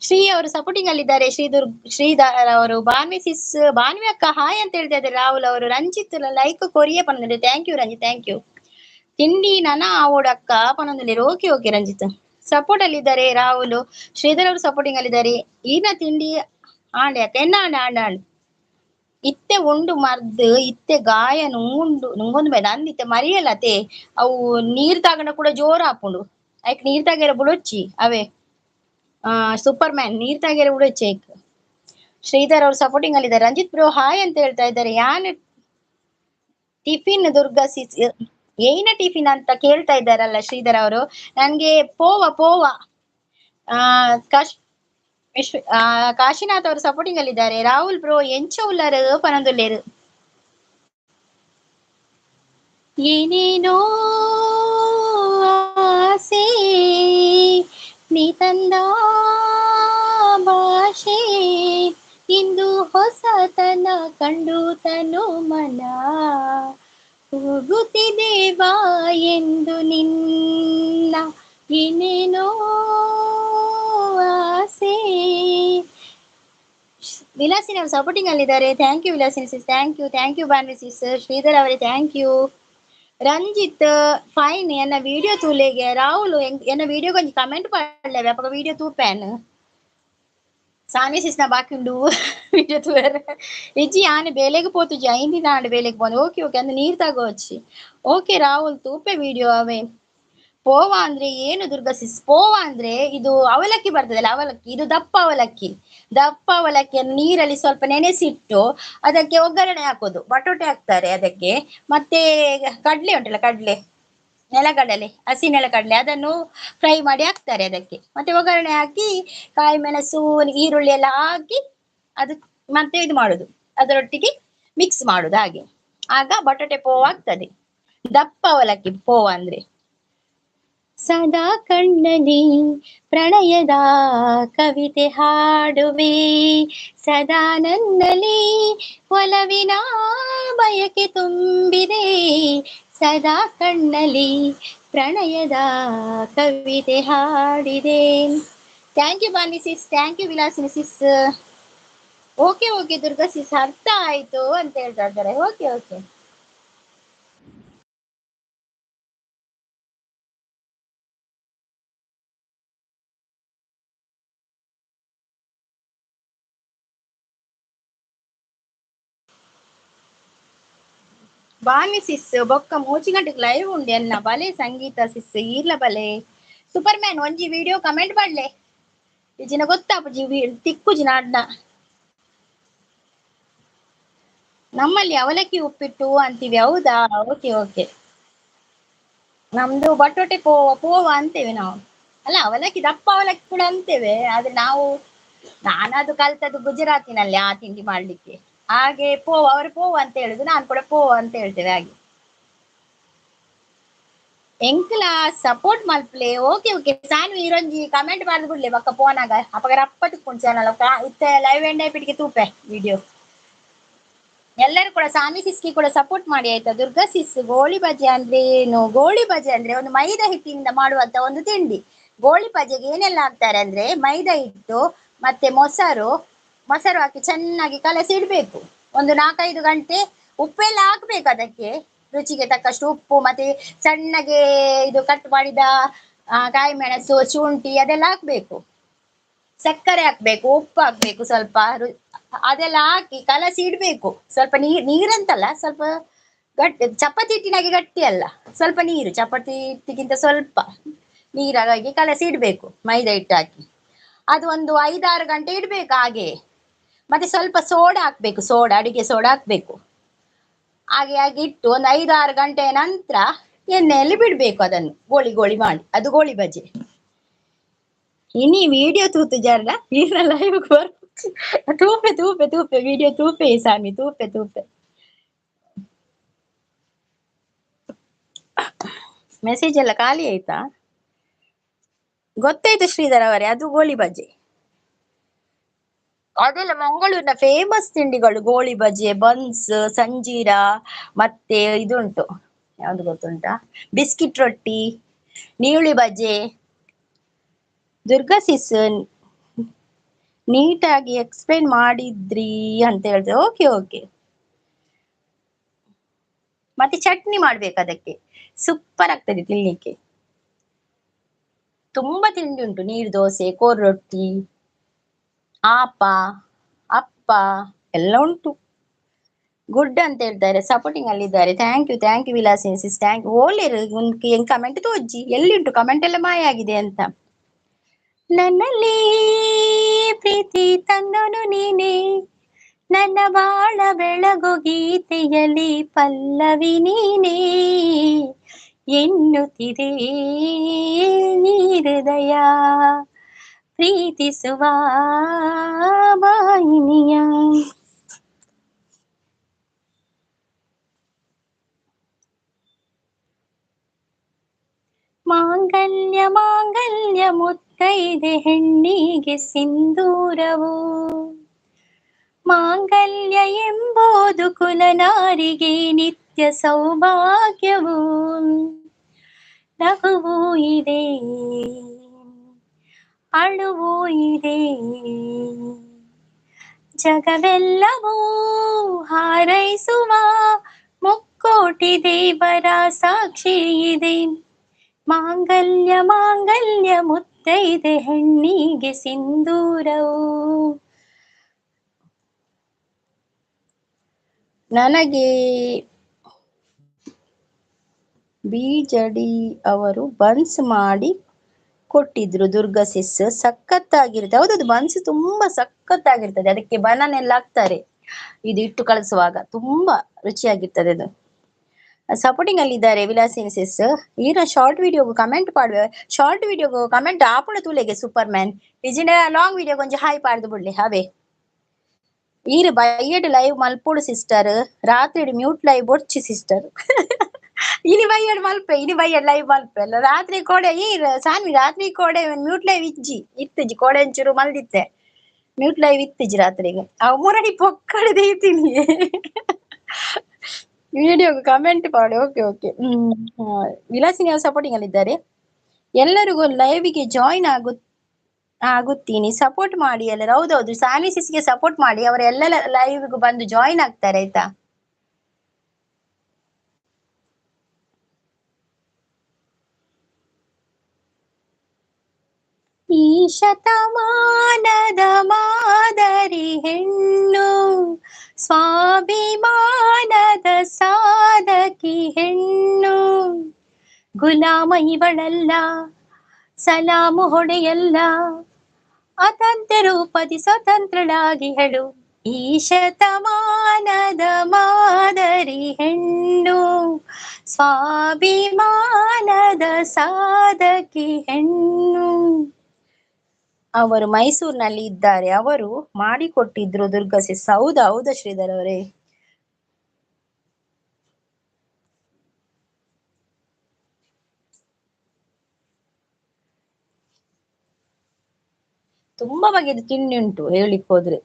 ಶ್ರೀ ಅವರು ಸಪೋರ್ಟಿಂಗ್ ಅಲ್ಲಿದ್ದಾರೆ. ಶ್ರೀ ದುರ್ಗ್ ಶ್ರೀಧರ್ ಅವರು, ಬಾನ್ವಿ ಸಿಸ್, ಬಾನ್ವಿ ಅಕ್ಕ ಹಾಯ್ ಅಂತ ಹೇಳ್ತಾ ಇದ್ದಾರೆ. ರಾಹುಲ್ ಅವರು, ರಂಜಿತ್ ಲೈಕ್ ಕೊರಿಯೇ ಪನ್ನೊಂದು, thank you Ranjith, thank you. ತಿಂಡಿ ನನ ಆವೋಡು ಅಕ್ಕ ಪನ್ನೊಂದು, ಓಕೆ ಓಕೆ ರಂಜಿತ್. ಸಪೋರ್ಟ್ ಅಲ್ಲಿದ್ದಾರೆ ರಾಹುಲ್, ಶ್ರೀಧರ್ ಅವರು ಸಪೋರ್ಟಿಂಗ್ ಅಲ್ಲಿದ್ದಾರೆ. ಈನ ತಿಂಡಿ ಆಂಡೆ ಅಕ್ಕ ಎನ್ನ ಆಂಡೆ ಆಂಡೆ ಆಂಡೆ ಇತ್ತೆ ಉಂಡು ಮರ್ದ್ ಇತ್ತೆ ಗಾಯ ನುಂಗುಂಡು ನುಂಗೊಂದು ಬೇಡ ಅಂದ್ ಇತ್ತೆ ಮರಿಯಲ್ಲತೆ. ಅವು ನೀರ್ ತಾಗಣ ಕೂಡ ಜೋರ್ ಆಪುಂಡು, ಐಕ್ ನೀರ್ ತಾಗೆರ ಬುಡೊಚ್ಚಿ ಅವೇ. ಸೂಪರ್ ಮ್ಯಾನ್ ನೀರ್ ತಾಗೆರ ಬುಡೊಚ್ಚಿ ಐಕ್. ಶ್ರೀಧರ್ ಅವರು ಸಪೋರ್ಟಿಂಗ್ ಅಲ್ಲಿದ್ದಾರೆ. ರಂಜಿತ್ ಬ್ರೋ ಹಾಯ್ ಅಂತ ಹೇಳ್ತಾ ಇದ್ದಾರೆ. ಯಾನ್ ಟಿಫಿನ್ ದುರ್ಗಾ ಸಿಸ್ ಏನ ಟಿಫಿನ್ ಅಂತ ಕೇಳ್ತಾ ಇದ್ದಾರಲ್ಲ ಶ್ರೀಧರ್ ಅವರು. ನನ್ಗೆ ಪೋವಾ ಪೋವಾ. ಆ ಕಾಶ್ ವಿಶ್ವ ಕಾಶಿನಾಥ್ ಅವರು ಸಪೋರ್ಟಿಂಗ್ ಅಲ್ಲಿದ್ದಾರೆ. ರಾಹುಲ್ ಬ್ರೋ ಎಂಚ ಉಲ್ಲಾರು ಪನೊಂದುಲ್ಲೇರು. ಏನೇನೋ ಆಸೆ ನೀ ತಂದ ಭಾಷೆ, ಇಂದು ಹೊಸತನ ಕಂಡು ತನು ಮನ ಹೋಗುತ್ತಿದೆ ಬಾ ಎಂದು ನಿನ್ನ ಏನೇನೋ ಆಸೆ. ವಿಲಾಸಿನಿ ಅವರು ಸಪೋರ್ಟಿಂಗ್ ಅಲ್ಲಿದ್ದಾರೆ. Thank you Vilasini sis, thank you, thank you Bhanvi sis. Sridhar ಅವರೇ thank you. Ranjith fine ಎನ್ನ ವಿಡಿಯೋ ತೂಲೆಗೆ. ರಾಹುಲ್ ಎನ್ನ ವಿಡಿಯೋ ಕೊಂಚ ಕಮೆಂಟ್ ಪಾಡ್ಲೆ ಅಪಗ ವಿಡಿಯೋ ತೂಪೇನ್. ಸಾನ್ವಿ ಸಿಸ್ನ ಬಾಕಿ ಉಂಡು ವಿಡಿಯೋ ತೂವರೆ. ಇಜ್ಜಿ ಆನೆ ಬೇಲೆಗೆ ಪೋತುಜಿ ಐಂದಿ ನಾಂಡ್ ಬೇಲೆಗೆ ಪೋಂದು. ಓಕೆ ಓಕೆ ಅಂದ್ ನೀರ್ ತಗೋಚಿ. ಓಕೆ ರಾಹುಲ್ ತೂಪೆ ವಿಡಿಯೋ ಅವೇ. ಪೋವಾ ಅಂದ್ರೆ ಏನು ದುರ್ಗಾ ಸಿಸ್? ಪೋವಾ ಅಂದ್ರೆ ಇದು ಅವಲಕ್ಕಿ ಬರ್ತದಲ್ಲ ಅವಲಕ್ಕಿ, ಇದು ದಪ್ಪ ಅವಲಕ್ಕಿ. ದಪ್ಪ ಅವಲಕ್ಕಿಯನ್ನು ನೀರಲ್ಲಿ ಸ್ವಲ್ಪ ನೆನೆಸಿಟ್ಟು ಅದಕ್ಕೆ ಒಗ್ಗರಣೆ ಹಾಕೋದು, ಬಟೋಟೆ ಹಾಕ್ತಾರೆ ಅದಕ್ಕೆ, ಮತ್ತೆ ಕಡಲೆ ಉಂಟಲ್ಲ ಕಡಲೆ, ನೆಲಗಡಲೆ, ಹಸಿ ನೆಲಗಡಲೆ ಅದನ್ನು ಫ್ರೈ ಮಾಡಿ ಹಾಕ್ತಾರೆ ಅದಕ್ಕೆ. ಮತ್ತೆ ಒಗ್ಗರಣೆ ಹಾಕಿ ಕಾಯಿ ಮೆಣಸು ಈರುಳ್ಳಿ ಎಲ್ಲ ಹಾಕಿ ಅದು ಮತ್ತೆ ಇದು ಮಾಡುದು, ಅದರೊಟ್ಟಿಗೆ ಮಿಕ್ಸ್ ಮಾಡುದು ಹಾಗೆ. ಆಗ ಬಟಾಟೆ ಪೋವಾ ಆಗ್ತದೆ. ದಪ್ಪ ಅವಲಕ್ಕಿ ಪೋವಾ ಅಂದ್ರೆ. ಸದಾ ಕಣ್ಣಲಿ ಪ್ರಣಯದ ಕವಿತೆ ಹಾಡುವೆ, ಸದಾ ನನ್ನಲ್ಲಿ ಒಲವಿನ ಬಯಕೆ ತುಂಬಿದೆ, ಸದಾ ಕಣ್ಣಲಿ ಪ್ರಣಯದ ಕವಿತೆ ಹಾಡಿದೆ. Thank you Bani sis, thank you Vilasini sis. Okay okay Durga sis ಅರ್ಥ ಆಯ್ತು ಅಂತ ಹೇಳ್ತಾ ಇದ್ದಾರೆ. ಓಕೆ ಓಕೆ ಬಾನಿ ಸಿಸ್ ಬೊಕ್ಕ ಮೂಜಿ ಗಂಟೆಗೆ ಲೈವ್ ಉಂಡೆ ಅನ್ನ ಬಲೆ ಸಂಗೀತ ಸಿಸ್ ಈರ್ಲ ಬಲೆ. ಸೂಪರ್ ಮ್ಯಾನ್ ಒಂಜಿ ವಿಡಿಯೋ ಕಮೆಂಟ್ ಮಾಡ್ಲೆ ಇಜಿನ ಗೊತ್ತಾಪುಜಿ ತಿಕ್ಕುಜಿ ನಾಡ್ನ. ನಮ್ಮಲ್ಲಿ ಅವಲಕ್ಕಿ ಉಪ್ಪಿಟ್ಟು ಅಂತೀವಿ. ಹೌದಾ? Okay okay. ನಮ್ದು ಬಟೋಟೆ ಪೋವಾ ಪೋವಾ ಅಂತೇವೆ ನಾವು. ಅಲ್ಲ ಅವಲಕ್ಕಿ ದಪ್ಪ ಅವಲಕ್ಕಿ ಕೂಡ ಅಂತೇವೆ, ಆದ್ರೆ ನಾವು ನಾನದು ಕಲ್ತದ್ದು ಗುಜರಾತಿನಲ್ಲಿ ಆ ತಿಂಡಿ ಮಾಡ್ಲಿಕ್ಕೆ. ಹಾಗೆ ಪೋವಾ, ಅವರು ಪೋವಾ ಅಂತ ಹೇಳುದು, ನಾನು ಕೂಡ ಪೋವಾ ಅಂತ ಹೇಳ್ತೇವೆ ಹಾಗೆ. ಎಂಕ್ಲ ಸಪೋರ್ಟ್ ಮಲ್ಪಲೆ. ಓಕೆ ಓಕೆ ಸಾನ್ವಿ ಇರೊಂಜಿ ಕಮೆಂಟ್ ಮಾಡ್ದು ಬಿಡ್ಲೆ ಬಕ್ಕ ಪೋನಾಗ ಅಪಗ ರಪ್ಪ ತಿಕ್ಕೊಂಡು ಚಾನಲ್ ಇತ್ತೆ ಲೈವ್ ಎಂಡ್ ಆಯ್ಪಿಟ್ಟಿಗೆ ತೂಪೆ ವಿಡಿಯೋ. ಎಲ್ಲರೂ ಕೂಡ ಸಾನ್ವಿ ಸಿಸ್ಕಿ ಕೂಡ ಸಪೋರ್ಟ್ ಮಾಡಿ ಆಯ್ತಾ. ದುರ್ಗಾ ಸಿಸ್ ಗೋಳಿ ಬಜೆ ಅಂದ್ರೆ ಏನು? ಗೋಳಿ ಬಜೆ ಅಂದ್ರೆ ಒಂದು ಮೈದಾ ಹಿಟ್ಟಿನಿಂದ ಮಾಡುವಂತ ಒಂದು ತಿಂಡಿ. ಗೋಳಿ ಬಜೆಗೆ ಏನೆಲ್ಲ ಹಾಕ್ತಾರೆ ಅಂದ್ರೆ ಮೈದಾ ಹಿಟ್ಟು ಮತ್ತೆ ಮೊಸರು, ಮೊಸರು ಹಾಕಿ ಚೆನ್ನಾಗಿ ಕಲಸಿ ಇಡ್ಬೇಕು ಒಂದು 4-5 ಗಂಟೆ. ಉಪ್ಪೆಲ್ಲ ಹಾಕ್ಬೇಕು ಅದಕ್ಕೆ, ರುಚಿಗೆ ತಕ್ಕಷ್ಟು ಉಪ್ಪು ಮತ್ತೆ ಸಣ್ಣಗೆ ಇದು ಕಟ್ ಮಾಡಿದ ಕಾಯಿ ಮೆಣಸು ಶುಂಠಿ ಅದೆಲ್ಲ ಹಾಕ್ಬೇಕು, ಸಕ್ಕರೆ ಹಾಕ್ಬೇಕು, ಉಪ್ಪು ಹಾಕ್ಬೇಕು ಸ್ವಲ್ಪ, ಅದೆಲ್ಲ ಹಾಕಿ ಕಲಸಿ ಇಡ್ಬೇಕು. ಸ್ವಲ್ಪ ನೀರಂತಲ್ಲ, ಸ್ವಲ್ಪ ಗಟ್ಟಿ, ಚಪಾತಿ ಹಿಟ್ಟಿನಾಗೆ ಗಟ್ಟಿ ಅಲ್ಲ, ಸ್ವಲ್ಪ ನೀರು, ಚಪಾತಿ ಹಿಟ್ಟಿಗಿಂತ ಸ್ವಲ್ಪ ನೀರಾಗಿ ಕಲಸಿ ಇಡ್ಬೇಕು ಮೈದಾ ಹಿಟ್ಟು ಹಾಕಿ. ಅದು ಒಂದು 5-6 ಗಂಟೆ ಇಡ್ಬೇಕು ಹಾಗೆ. ಮತ್ತೆ ಸ್ವಲ್ಪ ಸೋಡಾ ಹಾಕ್ಬೇಕು, ಸೋಡಾ, ಅಡಿಗೆ ಸೋಡಾ ಹಾಕ್ಬೇಕು. ಹಾಗೆ ಹಾಗೆ ಇಟ್ಟು ಒಂದು 5-6 ಗಂಟೆಯ ನಂತರ ಎಣ್ಣೆಯಲ್ಲಿ ಬಿಡ್ಬೇಕು ಅದನ್ನು, ಗೋಳಿ ಗೋಳಿ ಮಾಡಿ. ಅದು ಗೋಳಿ ಬಜೆ. ಇನಿ ವಿಡಿಯೋ ತೂತು ಜಾರ್ನ ಈನ ಲೈವ್ ತೂಪೆ ತೂಪೆ ತೂಪೆ ವಿಡಿಯೋ ತೂಪೆ ಸಾಮಿ ತೂಪೆ ತೂಪೆ. ಮೆಸೇಜ್ ಎಲ್ಲ ಖಾಲಿ ಆಯ್ತಾ? ಗೊತ್ತಾಯ್ತು ಶ್ರೀಧರ್ ಅವರೇ, ಅದು ಗೋಳಿ ಬಜೆ. ಅದೆಲ್ಲ ಮಂಗಳೂರಿನ ಫೇಮಸ್ ತಿಂಡಿಗಳು, ಗೋಳಿ ಬಜೆ, ಬನ್ಸ್, ಸಂಜೀರ, ಮತ್ತೆ ಇದುಂಟು ಯಾವ್ದು ಗೊತ್ತುಂಟಾ, ಬಿಸ್ಕಿಟ್ ರೊಟ್ಟಿ, ನೀರುಳ್ಳಿ ಬಜೆ. ದುರ್ಗಾ ಸಿಸ್ ನೀಟಾಗಿ ಎಕ್ಸ್ಪ್ಲೈನ್ ಮಾಡಿದ್ರಿ ಅಂತ ಹೇಳಿದ್ರೆ ಓಕೆ ಓಕೆ. ಮತ್ತೆ ಚಟ್ನಿ ಮಾಡ್ಬೇಕು ಅದಕ್ಕೆ, ಸೂಪರ್ ಆಗ್ತದೆ ತಿನ್ಲಿಕ್ಕೆ. ತುಂಬಾ ತಿಂಡಿ ಉಂಟು, ನೀರು ದೋಸೆ, ಕೋರ್ ರೊಟ್ಟಿ, ಆಪ, ಅಪ್ಪ ಎಲ್ಲ ಉಂಟು. ಗುಡ್ ಅಂತ ಹೇಳ್ತಾರೆ, ಸಪೋರ್ಟಿಂಗ್ ಅಲ್ಲಿ ಇದ್ದಾರೆ. Thank you, thank you Vilasini sis, thank you. ಓಲೇರು ಹೆಂಗ್ ಕಮೆಂಟ್ ತೋಜ್ಜಿ, ಎಲ್ಲಿ ಉಂಟು ಕಮೆಂಟ್ ಎಲ್ಲ ಮಾಯ ಆಗಿದೆ ಅಂತ. ನನ್ನಲ್ಲಿ ಪ್ರೀತಿ ತಂದನು ನೀನೇ, ನನ್ನ ಬಾಳ ಬೆಳಗು ಗೀತೆಯಲ್ಲಿ ಪಲ್ಲವಿ ನೀನೇ, ಎನ್ನುತ್ತಿದೆ ಈ ಹೃದಯ ಪ್ರೀತಿಸುವ ವಾಹಿನಿಯ. ಮಾಂಗಲ್ಯ ಮಾಂಗಲ್ಯ ಮುತ್ತೈದೆ ಹೆಣ್ಣಿಗೆ ಸಿಂಧೂರವು, ಮಾಂಗಲ್ಯ ಎಂಬುದು ಕುಲನಾರಿಗೆ ನಿತ್ಯ ಸೌಭಾಗ್ಯವು, ನಗುವೂ ಇದೆ ಅಳುವೂ ಇದೆ, ಜಗವೆಲ್ಲವೂ ಹಾರೈಸುವ ಮುಕ್ಕೋಟಿ ದೇವರ ಸಾಕ್ಷಿ ಇದೆ, ಮಾಂಗಲ್ಯ ಮಾಂಗಲ್ಯ ಮುತ್ತೈದೆ ಹೆಣ್ಣಿಗೆ ಸಿಂಧೂರವು. ನನಗೆ ಬಿಜಡಿ ಅವರು ಬನ್ಸ್ ಮಾಡಿ ಕೊಟ್ಟಿದ್ರು ದುರ್ಗಾ ಸಿಸ್, ಸಖತ್ತಾಗಿರುತ್ತೆ. ಹೌದೌದು, ಬನ್ಸ್ ತುಂಬಾ ಸಖತ್ತಾಗಿರ್ತದೆ. ಅದಕ್ಕೆ ಬನಾನ ಎಲ್ಲ ಹಾಕ್ತಾರೆ ಇದು ಇಟ್ಟು ಕಲಸುವಾಗ, ತುಂಬಾ ರುಚಿಯಾಗಿರ್ತದೆ ಅದು. ಸಪೋರ್ಟಿಂಗ್ ಅಲ್ಲಿ ಇದ್ದಾರೆ ವಿಲಾಸಿನಿ ಸಿಸ್. ಈರ ಶಾರ್ಟ್ ವಿಡಿಯೋಗೂ ಕಮೆಂಟ್ ಪಾಡುವೆ, ಶಾರ್ಟ್ ವಿಡಿಯೋಗೂ ಕಮೆಂಟ್ ಆಪುಣ ತೂಲೆಗೆ ಸೂಪರ್ ಮ್ಯಾನ್ ಇಜಿನ ಲಾಂಗ್ ವಿಡಿಯೋ ಕೊಂಚ ಹಾಯ್ ಪಾಡ್ದು ಬಿಡ್ಲಿ ಅವೇ. ಈರು ಬೈಯಡ್ ಲೈವ್ ಮಲ್ಪೋಡು ಸಿಸ್ಟರ್, ರಾತ್ರಿ ಮ್ಯೂಟ್ ಲೈವ್ ಬೊಡ್ಚಿ ಸಿಸ್ಟರ್. ಇನಿ ಬೈಯಡ್ ಮಲ್ಪೆ, ಇನಿ ಬೈಯಡ್ ಲೈವ್ ಮಲ್ಪೆ ಅಲ್ಲ ರಾತ್ರಿ ಕೋಡೆ ಈರ್ ಸಾನ್ವಿ ರಾತ್ರಿ ಕೋಡೆ ಮ್ಯೂಟ್ ಲೈವ್ ಇಜ್ಜಿ ಇತ್ತುಜಿ, ಕೋಡೆ ಒಂಚೂರು ಮಲ್ದಿತ್ತೆ ಮ್ಯೂಟ್ ಲೈವ್ ಇತ್ತುಜಿ ರಾತ್ರಿಗೆ. ಅವು ಮುರಡಿ ಪೊಕ್ಕಡೆ ದೇಯ್ತೀನಿ ವಿಡಿಯೋಗೆ ಕಮೆಂಟ್ ಮಾಡಿ. Okay okay. ವಿಲಾಸಿನಿ ಅವರು ಸಪೋರ್ಟಿಂಗ್ ಅಲ್ಲಿ ಇದ್ದಾರೆ. ಎಲ್ಲರಿಗೂ ಲೈವ್ಗೆ ಜಾಯಿನ್ ಆಗುತ್ತೀನಿ, ಸಪೋರ್ಟ್ ಮಾಡಿ ಎಲ್ಲರೂ. ಹೌದೌದು, ಸಾನ್ವಿ ಸಿಸ್ಗೆ ಸಪೋರ್ಟ್ ಮಾಡಿ, ಅವರೆಲ್ಲ ಲೈವ್ಗೂ ಬಂದು ಜಾಯಿನ್ ಆಗ್ತಾರೆ ಆಯ್ತಾ. ಈ ಶತಮಾನದ ಮಾದರಿ ಹೆಣ್ಣು, ಸ್ವಾಭಿಮಾನದ ಸಾಧಕಿ ಹೆಣ್ಣು, ಗುಲಾಮ ಇವಳಲ್ಲ ಸಲಾಮು ಹೊಡೆಯಲ್ಲ, ಅತಂತ್ರ ರೂಪದಿ ಸ್ವತಂತ್ರಳಾಗಿ ಹೇಳು. ಈ ಶತಮಾನದ ಮಾದರಿ ಹೆಣ್ಣು, ಸ್ವಾಭಿಮಾನದ ಸಾಧಕಿ ಹೆಣ್ಣು. ಅವರು ಮೈಸೂರಿನಲ್ಲಿ ಇದ್ದಾರೆ, ಅವರು ಮಾಡಿಕೊಟ್ಟಿದ್ರು ದುರ್ಗಾ ಸಿಸ್. ಹೌದಾ? ಹೌದಾ ಶ್ರೀಧರ್ ಅವರೇ? ತುಂಬಾ ಬಗೆಯ ತಿಂಡಿ ಉಂಟು ಹೇಳಿಕ್ ಹೋದ್ರೆ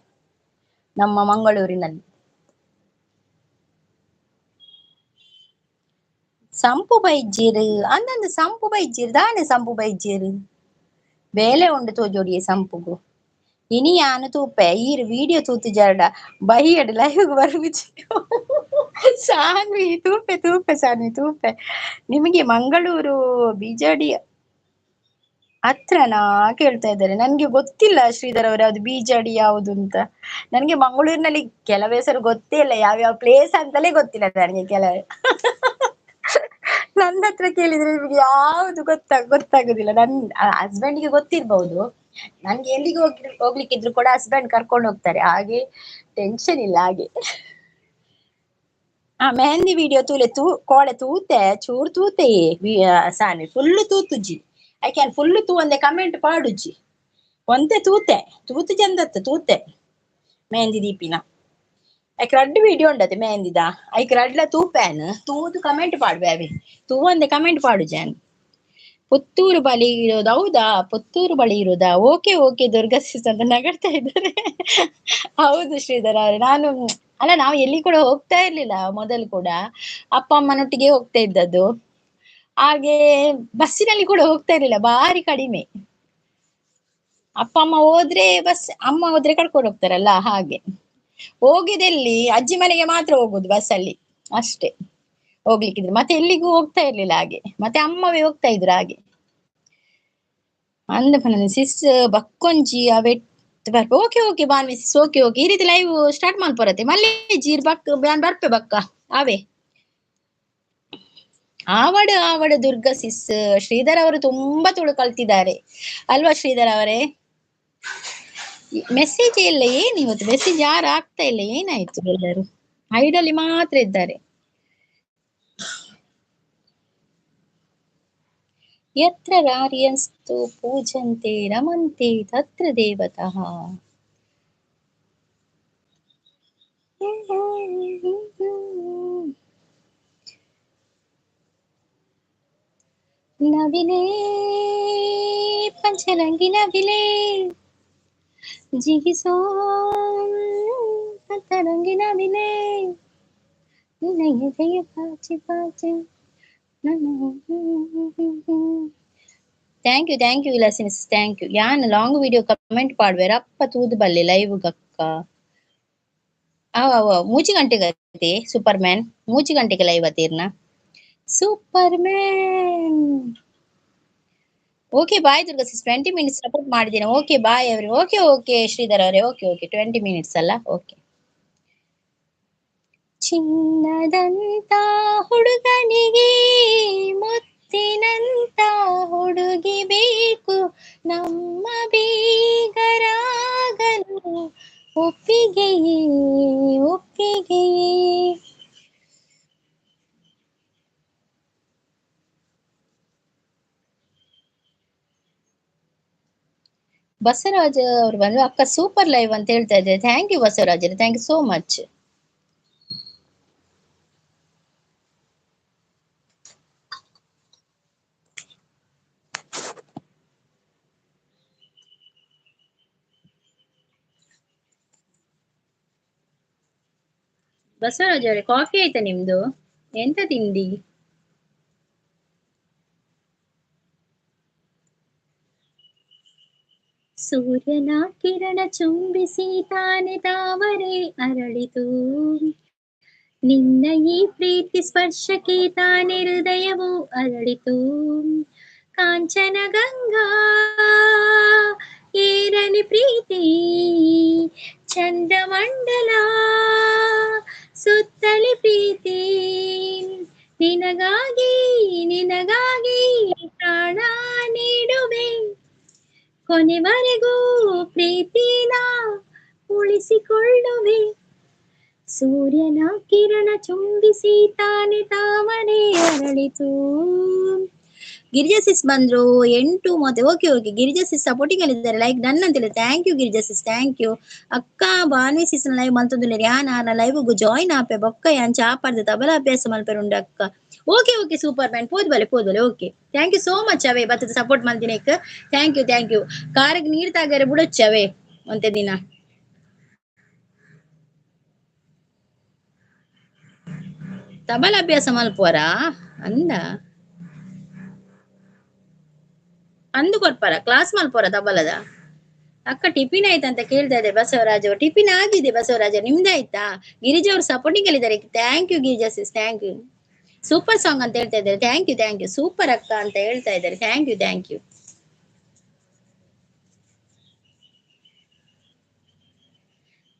ನಮ್ಮ ಮಂಗಳೂರಿನಲ್ಲಿ. ಸಂಪು ಬೈಜೀರು ಅಂದಂದು, ಸಂಪು ಬೈಜೀರು ದಾನೆ, ಸಂಪು ಬೈಜೀರು ಬೇಲೆ ಉಂಡು ತೋಜೋಡಿಯೇ ಸಂಪುಗು. ಇನಿ ಯಾನು ತೂಪೆ ಈರು ವಿಡಿಯೋ ತೂತು ಜರಡ ಬೈಯಡ್ ಲೈವ್ ಬರುಜಿ. ಸಾನ್ವಿ ತೂಪೆ ತೂಪೆ ಸಾನ್ವಿ ತೂಪೆ. ನಿಮಗೆ ಮಂಗಳೂರು ಬಿಜಡಿ ಹತ್ರನಾ ಕೇಳ್ತಾ ಇದ್ದಾರೆ. ನನ್ಗೆ ಗೊತ್ತಿಲ್ಲ ಶ್ರೀಧರ್ ಅವರೇ ಅದು ಬೀಜಡಿ ಯಾವುದು ಅಂತ. ನನ್ಗೆ ಮಂಗಳೂರಿನಲ್ಲಿ ಕೆಲವು ಹೆಸರು ಗೊತ್ತೇ ಇಲ್ಲ, ಯಾವ್ಯಾವ ಪ್ಲೇಸ್ ಅಂತಲೇ ಗೊತ್ತಿಲ್ಲ ನನಗೆ. ಕೆಲವು ನನ್ನ ಹತ್ರ ಕೇಳಿದ್ರೆ ನಿಮ್ಗೆ ಯಾವ್ದು ಗೊತ್ತಾಗುದಿಲ್ಲ. ನನ್ ಹಸ್ಬೆಂಡ್ಗೆ ಗೊತ್ತಿರ್ಬಹುದು, ನನ್ಗೆ ಎಲ್ಲಿಗೆ ಹೋಗ್ಲಿಕ್ಕಿದ್ರು ಕೂಡ ಹಸ್ಬೆಂಡ್ ಕರ್ಕೊಂಡು ಹೋಗ್ತಾರೆ, ಹಾಗೆ ಟೆನ್ಷನ್ ಇಲ್ಲ. ಹಾಗೆ ಆ ಮೆಹಂದಿ ವಿಡಿಯೋ ತೂಲೆ ತೂ ಕೋಳೆ ತೂತೆ ಚೂರು ತೂತೆ ಸಾನಿ ಫುಲ್ ತೂತುಜಿ. I can full ತೂ ಒಂದೇ ಕಮೆಂಟ್ ಪಾಡುಜಿ, ಒಂದೇ ತೂತೆ ತೂತು ಚಂದತ್ತು ತೂತೆ ಮೆಹಂದಿ ದೀಪಿನ. ಐಕ್ ರಡ್ಡ್ ವಿಡಿಯೋ ಉಂಡತೆ ಮೆಹಂದಿದ, ಐಕ್ ರಡ್ಲ ತೂಪ್ಯಾನ್ ತೂದು ಕಮೆಂಟ್ ಪಾಡ್ವೆ ಅವೆ ತೂ ಒಂದೇ ಕಮೆಂಟ್ ಪಾಡುಜಾನ್. ಪುತ್ತೂರು ಬಳಿ ಇರೋದು ಹೌದಾ? ಪುತ್ತೂರು ಬಳಿ ಇರೋದಾ? ಓಕೆ ಓಕೆ ದುರ್ಗಾ ಸಿಸ್ ಅಂತ ನಗಡ್ತಾ ಇದ್ದಾರೆ. ಹೌದು ಶ್ರೀಧರ್ ಅವರೇ, ನಾನು ಅಲ್ಲ, ನಾವು ಎಲ್ಲಿ ಕೂಡ ಹೋಗ್ತಾ ಇರ್ಲಿಲ್ಲ ಮೊದಲು ಕೂಡ, ಅಪ್ಪ ಅಮ್ಮನೊಟ್ಟಿಗೆ ಹೋಗ್ತಾ ಇದ್ದದ್ದು. ಹಾಗೆ ಬಸ್ಸಿನಲ್ಲಿ ಕೂಡ ಹೋಗ್ತಾ ಇರ್ಲಿಲ್ಲ, ಭಾರಿ ಕಡಿಮೆ. ಅಪ್ಪ ಅಮ್ಮ ಹೋದ್ರೆ ಬಸ್, ಅಮ್ಮ ಹೋದ್ರೆ ಕರ್ಕೊಂಡು ಹೋಗ್ತಾರಲ್ಲ, ಹಾಗೆ ಹೋಗಿದೆಲ್ಲಿ ಅಜ್ಜಿ ಮನೆಗೆ ಮಾತ್ರ ಹೋಗುದು ಬಸ್ಸಲ್ಲಿ ಅಷ್ಟೇ ಹೋಗ್ಲಿಕ್ಕಿದ್ರೆ, ಮತ್ತೆ ಎಲ್ಲಿಗೂ ಹೋಗ್ತಾ ಇರ್ಲಿಲ್ಲ ಹಾಗೆ. ಮತ್ತೆ ಅಮ್ಮವೇ ಹೋಗ್ತಾ ಇದ್ರು ಹಾಗೆ. ಅಂದ ಸಿಸ್ ಬಕ್ಕೊಂಜಿ ಅವೆಟ್ ಓಕೆ ಓಕೆ ಬಾನ್ವಿ ಸಿಸ್, ಓಕೆ ಓಕೆ. ಈ ರೀತಿ ಲೈವ್ ಸ್ಟಾರ್ಟ್ ಮಾಡ್ಪರತ್ತೆ ಮಲ್ಲಿ ಜೀರ್ ಬಕ್ ಬ್ಯಾನ್ ಬರ್ಪೆ ಬಕ್ಕ ಅವೇ ಆವಡು ಆವಡು ದುರ್ಗಾ ಸಿಸ್. ಶ್ರೀಧರ್ ಅವರು ತುಂಬಾ ತುಳು ಕಲ್ತಿದ್ದಾರೆ ಅಲ್ವಾ ಶ್ರೀಧರ್ ಅವರೇ? ಮೆಸೇಜ್ ಇಲ್ಲ ಏನ್ ಇವತ್ತು, ಮೆಸೇಜ್ ಯಾರು ಆಗ್ತಾ ಇಲ್ಲ, ಏನಾಯ್ತು? ಎಲ್ಲರೂ ಹೈಡಲ್ಲಿ ಮಾತ್ರ ಇದ್ದಾರೆ. ಯತ್ರ ರಾರ್ಯಂಸ್ತು ಪೂಜಂತೆ ರಮಂತೆ ತತ್ರ ದೇವತಃ. ನವಿಲೇ ಪಂಚರಂಗಿ ನವಿಲೇ ಜಿಗಿಸೋ ಅಂತರಂಗಿ ನವಿಲೇ ನಿನ್ನ ಎದೆಯ ಪಾಚಿ ಪಾಚಿ. Thank you thank you Vilasini thank you. ಯಾನ್ ಲಾಂಗ್ ವಿಡಿಯೋ ಕಮೆಂಟ್ ಪಾಡ್ವೇರ ಅಪ್ಪ ತೂದು ಬಲ್ಲೆ ಲೈವ್ ಗಕ್ಕ. ಅವ ಮೂಜಿ ಗಂಟೆಗೆ ಅತ್ತೆ ಸೂಪರ್ ಮ್ಯಾನ್, ಮೂಜಿ ಗಂಟೆಗೆ ಲೈವ್ ಅತ್ತೀರ್ನ superman. Okay bye Durga sis, 20 minutes support ಮಾಡಿದ್ದೇನೆ. ಓಕೆ ಬಾಯ್ ಅವ್ರೆ, ಓಕೆ ಓಕೆ ಶ್ರೀಧರ್ ಅವರೇ, ಓಕೆ ಓಕೆ 20 ಮಿನಿಟ್ಸ್ ಅಲ್ಲ, ಓಕೆ. ಚಿನ್ನದಂತ ಹುಡುಗನಿಗೆ ಮುತ್ತಿನಂತ ಹುಡುಗಿ ಬೇಕು, ನಮ್ಮ ಬೀಗರಾಗಲು ಒಪ್ಪಿಗೆಯೇ ಒಪ್ಪಿಗೆಯೇ. ಬಸವರಾಜ್ ಅವರು ಬಂದ್ರು, ಅಕ್ಕ ಸೂಪರ್ ಲೈವ್ ಅಂತ ಹೇಳ್ತಾ ಇದ್ದಾರೆ. Thank you Basavaraj, thank you so much. Basavaraj ಅವರೇ ಕಾಫಿ ಆಯ್ತಾ ನಿಮ್ದು? ಎಂತ ತಿಂಡಿ? ಸೂರ್ಯನ ಕಿರಣ ಚುಂಬಿಸಿ ತಾನೆ ತಾವರೆ ಅರಳಿತು, ನಿನ್ನ ಈ ಪ್ರೀತಿ ಸ್ಪರ್ಶಕ್ಕೆ ತಾನೆ ಹೃದಯವು ಅರಳಿತು. ಕಾಂಚನ ಗಂಗಾ ಏರಲಿ ಪ್ರೀತಿ, ಚಂದ್ರಮಂಡಲ ಸುತ್ತಲಿ ಪ್ರೀತಿ, ನಿನಗಾಗಿ ನಿನಗಾಗಿ ಪ್ರಾಣ ನೀಡುವೆ, ಕೊನೆವರೆಗೂ ಪ್ರೀತಿನ ಉಳಿಸಿಕೊಳ್ಳುವೆ. ಸೂರ್ಯನ ಕಿರಣ ಚುಂಬಿಸಿ ತಾನೆ ತಾವರೆ ಅರಳಿತು. ಗಿರಿಜಾ ಸಿಸ್ ಬಂದ್ರು 8:30. Okay okay, Girija sis supporting ಅಲ್ಲಿ ಇದ್ದಾರೆ, ಲೈಕ್ ಡನ್ ಅಂತ ಹೇಳಿ. Thank you Girija sis, thank you. ಅಕ್ಕ ಬಾನ್ವಿ ಸಿಸ್ ಲೈವ್ ಮಲ್ತೊಂದುಲ್ಲೆರ್, ಯಾನ್ ಆರ್ನ ಲೈವ್ ಜಾಯಿನ್ ಆಪೆ ಬೊಕ್ಕ ಯಾನ್ ಚಾಪಾರ್ದ ತಬಲ ಅಭ್ಯಾಸ ಮಲ್ಪೆರ್ ಉಂಡು ಅಕ್ಕ. ಓಕೆ ಓಕೆ ಸೂಪರ್ ಮ್ಯಾನ್, ಪೋದ್ ಬಲೆ ಪೋದ್ ಬಲೆ. Okay thank you so much ಅವೇ ಬತ್ತದ support ಮಲ್ದಿನೇಕ್. Thank you thank you. ಕಾರಿಗೆ ನೀರ್ ತಾಗರೆ ಬುಡೊಚ್ಚಿ ಅವೇ ಒಂತೆ ದಿನ. ತಬಲ ಅಭ್ಯಾಸ ಮಲ್ಪುವರಾ ಅಂದ ಅಂದು ಕೊಡ್ಪಾರ ಕ್ಲಾಸ್ ಮಲ್ಪೋರ ತಬಲದ? ಅಕ್ಕ ಟಿಫಿನ್ ಆಯ್ತಾ ಅಂತ ಕೇಳ್ತಾ ಇದೆ ಬಸವರಾಜ್ ಅವರು. ಟಿಫಿನ್ ಆಗಿದೆ ಬಸವರಾಜ್, ನಿಮ್ದಾಯ್ತಾ? ಗಿರಿಜಾ ಅವರು ಸಪೋರ್ಟಿಂಗ್ ಅಲ್ಲಿ ಇದ್ದಾರೆ. Thank you Girija sis, thank you. Super song ಅಂತ ಹೇಳ್ತಾ ಇದ್ದಾರೆ. Thank you thank you. Super ಅಕ್ಕ ಅಂತ ಹೇಳ್ತಾ ಇದ್ದಾರೆ. Thank you thank you.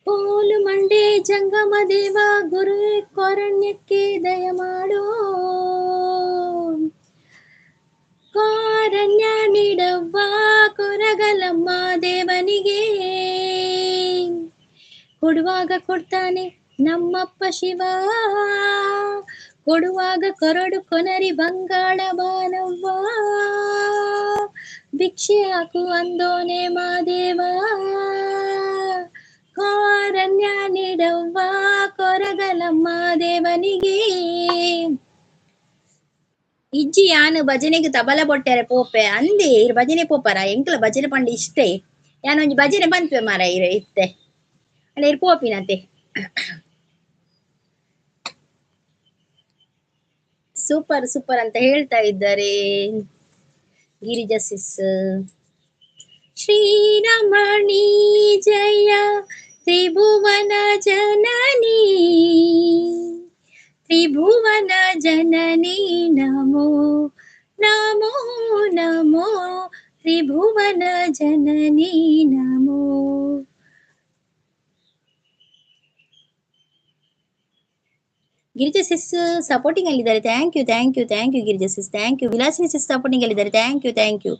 ಕೋಲು ಮಂಡೆ ಜಂಗಮ ದೇವ ಗುರು ಕಾರಣ್ಯಕ್ಕೆ ದಯ ಮಾಡೋ, ಕಾರಣ್ಯ ನೀಡವ್ವ ಕೊರಗಲಮ್ಮ ದೇವನಿಗೆ, ಕೊಡುವಾಗ ಕೊಡ್ತಾನೆ ನಮ್ಮಪ್ಪ ಶಿವ, ಕೊಡುವಾಗ ಕೊರಡು ಕೊನರಿ ಬಂಗಾಳ ಬಾನವ್ವ, ಭಿಕ್ಷೆ ಹಾಕು ಅಂದೋನೆ ಮಾದೇವ, ಕಾರಣ್ಯ ನೀಡವ್ವ ಕೊರಗಲಮ್ಮ ದೇವನಿಗೆ. ಇಜ್ಜಿ ಯಾನ್ ಭಜನೆಗೆ ತಬಲ ಬೊಟ್ಟೆರೆ ಪೋಪೆ ಅಂದೆ. ಇರ್ ಭಜನೆ ಪೋಪರ? ಎಂಕ್ಲ ಭಜನೆ ಪಂಡ ಇಷ್ಟೇ. ಯಾನ್ ಒಂಜಿ ಭಜನೆ ಪನ್ಪೆ ಮಾರ ಇರ್ ಇತ್ತೆ ಅಲ್ಲ ಇರ್ ಪೋಪಿನತೆ. ಸೂಪರ್ ಸೂಪರ್ ಅಂತ ಹೇಳ್ತಾ ಇದ್ದಾರೆ ಗಿರಿಜಾ ಸಿಸ್. ಶ್ರೀರಮಣಿ ಜಯ ತ್ರಿಭುವನ ಜನನಿ, ತ್ರಿಭುವನ ಜನನಿ ನಮೋ ನಮೋ ನಮೋ, ತ್ರಿಭುವನ ಜನನಿ ನಮೋ. ಗಿರಿಜಾ ಸಿಸ್ ಸಪೋರ್ಟಿಂಗ್ ಅಲ್ಲಿದ್ದಾರೆ. Thank you thank you thank you Girija sis, thank you. Vilasini sis supporting ಅಲ್ಲಿದ್ದಾರೆ. Thank you thank you.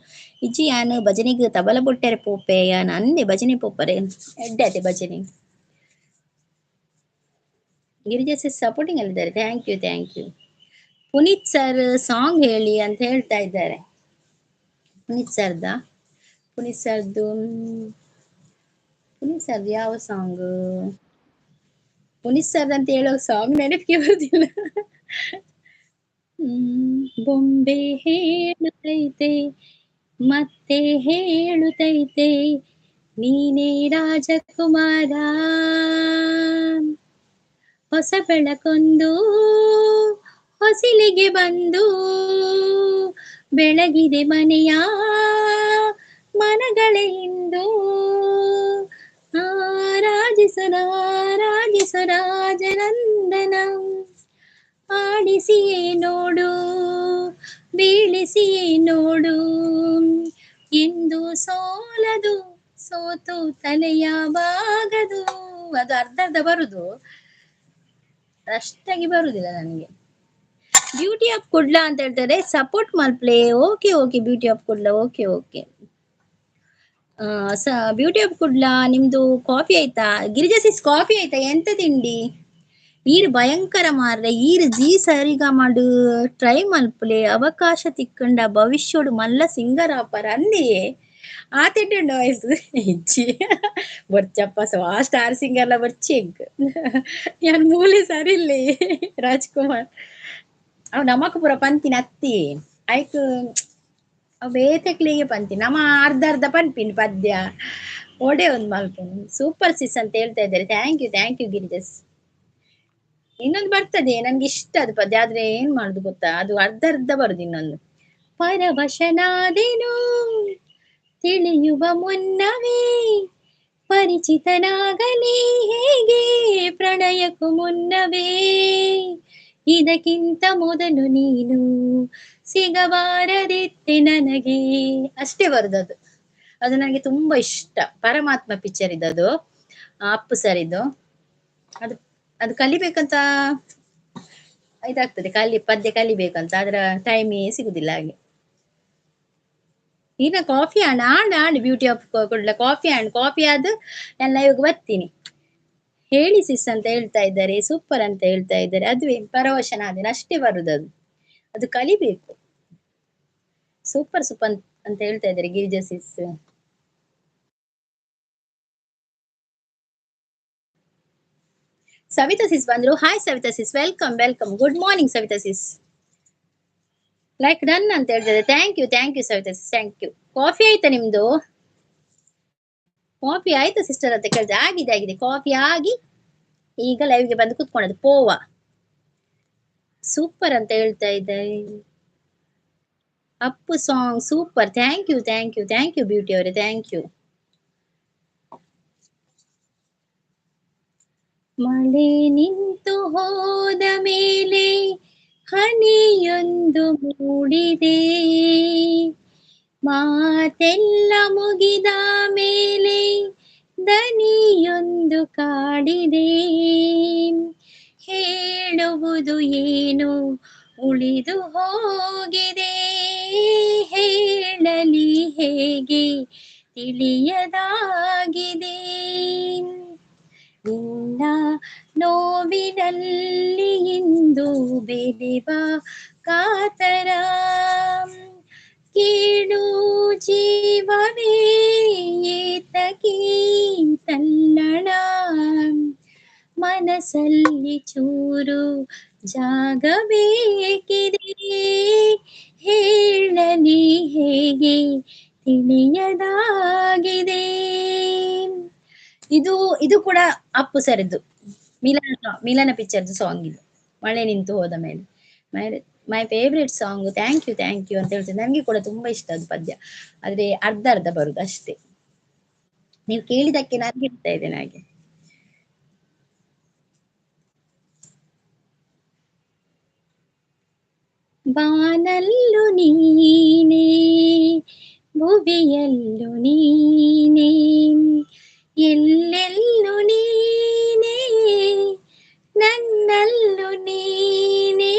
ಇಜ್ಜಿ ಯಾನ್ ಭಜನೆಗೆ ತಬಲ ಬೊಟ್ಟೆರೆ ಪೋಪೆ ಯಾನ್ ಅಂದೆ ಭಜನೆ ಪೋಪರೆ ಎಡ್ಡೆ ಅತೆ ಭಜನೆ. ಗಿರಿಜಾ ಸಿಸ್ ಸಪೋರ್ಟಿಂಗ್ ಅಲ್ಲಿದ್ದಾರೆ. Thank you thank you. Puneeth sir song ಹೇಳಿ ಅಂತ ಹೇಳ್ತಾ ಇದ್ದಾರೆ. ಪುನೀತ್ ಸರ್ದ, ಪುನೀತ್ ಸರ್ದು, ಪುನೀತ್ ಸರ್ದು ಯಾವ ಸಾಂಗ್? ಪುನೀತ್ ಸರ್ ಅಂತ ಹೇಳೋ ಸಾಂಗ್ ನೆನಪಿಗೆ ಬರುದಿಲ್ಲ. ಬೊಂಬೆ ಹೇಳುತ್ತೈತೆ ಮತ್ತೆ ಹೇಳುತ್ತೈತೆ ನೀನೇ ರಾಜಕುಮಾರ, ಹೊಸ ಬೆಳಕೊಂದು ಹೊಸಿಲಿಗೆ ಬಂದು ಬೆಳಗಿದೆ ಮನೆಯ ಮನಗಳೇ ಇಂದು, ಆರಾಜಿಸು ರಾಜಿಸು ರಾಜನಂದನ, ಆಡಿಸಿಯೇ ನೋಡು ಬೀಳಿಸಿಯೇ ನೋಡು, ಎಂದು ಸೋಲದು ಸೋತು ತಲೆಯ ಬಾಗದು. ಅದು ಅರ್ಧ ಅರ್ಧ ಬರುದು, ಅಷ್ಟಾಗಿ ಬರುದಿಲ್ಲ ನನಗೆ. ಬ್ಯೂಟಿ ಆಫ್ ಕುಡ್ಲ ಅಂತ ಹೇಳ್ತಾರೆ, support ಮಲ್ಪ್ಲೆ. Okay okay beauty of Kudla, okay okay. Beauty of Kudla ನಿಮ್ದು ಕಾಫಿ ಆಯ್ತಾ? ಗಿರಿಜಾ ಸಿಸ್ ಕಾಫಿ ಆಯ್ತಾ? ಎಂತ ತಿಂಡಿ? ಈರು ಭಯಂಕರ ಮಾರ್ರೆ, ಈರು ಜೀ ಸರಿಗ ಮಾಡು ಟ್ರೈ ಮಲ್ಪಲೆ, ಅವಕಾಶ ತಿಕ್ಕಂಡ ಭವಿಷ್ಯೋಡು ಮಲ್ಲ ಸಿಂಗರಾಪರ ಅಂದಿಯೇ ಆತೆಡ್ಡು ವಯಸ್ಸು ಇಜ್ಜಿ ಬರ್ಚಪ್ಪ ಸೊ ಆ ಸ್ಟಾರ್ ಸಿಂಗರ್ಲ ಬರ್ಚಿ ಯಾನ್ ಮೂಲೆ ಸರಿ ಇಲ್ಲ ರಾಜ್ಕುಮಾರ್ ಅವ್ ನಮಕ್ ಪೂರ ಪಂತಿನ ಅತ್ತಿ ಐಕ್ ಅವ್ ಬೇತೆಕ್ಲಿಗೆ ಪಂತಿ ನಮ್ಮ ಅರ್ಧ ಅರ್ಧ ಪನ್ಪಿನ್ ಪದ್ಯ ಒಡೆ ಒಂದ್ ಮಲ್ಪುನು. ಸೂಪರ್ ಸಿಸ್ ಅಂತ ಹೇಳ್ತಾ ಇದ್ದಾರೆ. Thank you thank you ಗಿರಿಜಸ್. ಇನ್ನೊಂದು ಬರ್ತದೆ ನನ್ಗೆ ಇಷ್ಟ ಅದು ಪದ್ಯ, ಆದ್ರೆ ಏನ್ ಮಾಡುದು ಗೊತ್ತಾ, ಅದು ಅರ್ಧ ಅರ್ಧ ಬರುದು. ಇನ್ನೊಂದು ಪರವಶನಾದೆನು ತಿಳಿಯುವ ಮುನ್ನವೇ ಪರಿಚಿತನಾಗಲಿ ಹೇಗೆ ಪ್ರಣಯಕ್ಕೂ ಮುನ್ನವೇ, ಇದಕ್ಕಿಂತ ಮೊದಲು ನೀನು ಸಿಗಬಾರದಿತ್ತೆ ನನಗೆ. ಅಷ್ಟೇ ಬರುದು ಅದು, ಅದು ನನಗೆ ತುಂಬಾ ಇಷ್ಟ. ಪರಮಾತ್ಮ ಪಿಕ್ಚರ್ ಇದದು, ಅಪ್ಪು ಸರ್ ಇದು. ಅದು ಅದು ಕಲಿಬೇಕಂತ ಇದಾಗ್ತದೆ, ಪದ್ಯ ಕಲಿಬೇಕಂತ, ಅದರ ಟೈಮೇ ಸಿಗುದಿಲ್ಲ ಹಾಗೆ. ಇನ್ನ coffee and and and beauty of Kudla coffee and coffee ಅದು ಎಲ್ಲ ಇವಾಗ ಬರ್ತೀನಿ. ಹೇಳಿ ಸಿಸ್ ಅಂತ ಹೇಳ್ತಾ ಇದ್ದಾರೆ, ಸೂಪರ್ ಅಂತ ಹೇಳ್ತಾ ಇದ್ದಾರೆ. ಅದುವೇ ಪರವಶನಾದೇನ ಅಷ್ಟೇ ಬರುದು ಅದು, ಅದು ಕಲಿಬೇಕು. ಸೂಪರ್ ಸೂಪರ್ ಅಂತ ಹೇಳ್ತಾ ಇದ್ದಾರೆ ಗಿರಿಜಾ ಸಿಸ್. ಸವಿತಾ ಸಿಸ್ ಬಂದ್ರು. Hi Savitha sis, welcome welcome, good morning Savitha sis. Like done ಅಂತ ಹೇಳ್ತಾರೆ. Thank you thank you Savitha sis, thank you. Coffee ಆಯ್ತಾ ನಿಮ್ದು? ಕಾಫಿ ಆಯ್ತಾ ಸಿಸ್ಟರ್ ಅಂತ ಕೇಳಿದೆ. ಆಗಿದೆ ಆಗಿದೆ, ಕಾಫಿ ಆಗಿ ಈಗ ಲೈವ್ಗೆ ಬಂದು ಕುತ್ಕೊಂಡದ್ದು. ಪೋವಾ ಸೂಪರ್ ಅಂತ ಹೇಳ್ತಾ ಇದ್ದಾರೆ. Appu song super, thank you thank you thank you beauty ಅವರೇ, thank you. ಮಳೆ ನಿಂತು ಹೋದ ಮೇಲೆ ಹನಿಯೊಂದು ಮೂಡಿದೆ, ಮಾತೆಲ್ಲ ಮುಗಿದ ಮೇಲೆ ದನಿಯೊಂದು ಕಾಡಿದೆ, ಹೇಳುವುದು ಏನು ಉಳಿದು ಹೋಗಿದೆ, ಹೇಳಲಿ ಹೇಗೆ ತಿಳಿಯದಾಗಿದೆ, ನಿನ್ನ ನೋವಿನಲ್ಲಿ ಇಂದು ಬೆಳೆವ ಕಾತರ, ಕೇಳು ಜೀವವೇ ಏತಕಿ ತಲ್ಲಣ, ಮನಸ್ಸಲ್ಲಿ ಚೂರು ಜಾಗ ಬೇಕಿದೆ, ಹೇಳಲಿ ಹೇಗೆ ತಿಳಿಯದಾಗಿದೆ. ಇದು ಇದು ಕೂಡ ಅಪ್ಪು ಸರ್ದು ಮಿಲನ ಮಿಲನ ಪಿಕ್ಚರ್ದು ಸಾಂಗ್ ಇದು, ಮಳೆ ನಿಂತು ಹೋದ ಮೇಲೆ. My my favourite song, thank you thank you ಅಂತ ಹೇಳ್ತೇನೆ. ನನಗೆ ಕೂಡ ತುಂಬಾ ಇಷ್ಟ ಅದು ಪದ್ಯ, ಆದ್ರೆ ಅರ್ಧ ಅರ್ಧ ಬರುದು ಅಷ್ಟೇ. ನೀವು ಕೇಳಿದಕ್ಕೆ ನಾನು ಹೇಳ್ತಾ ಇದ್ದೇನೆ ಹಾಗೆ. ಬಾನಲ್ಲು ನೀನೇ ಭುವಿಯಲ್ಲು ನೀನೇ ಎಲ್ಲೆಲ್ಲು ನೀನೇ ನನ್ನಲ್ಲು ನೀನೇ,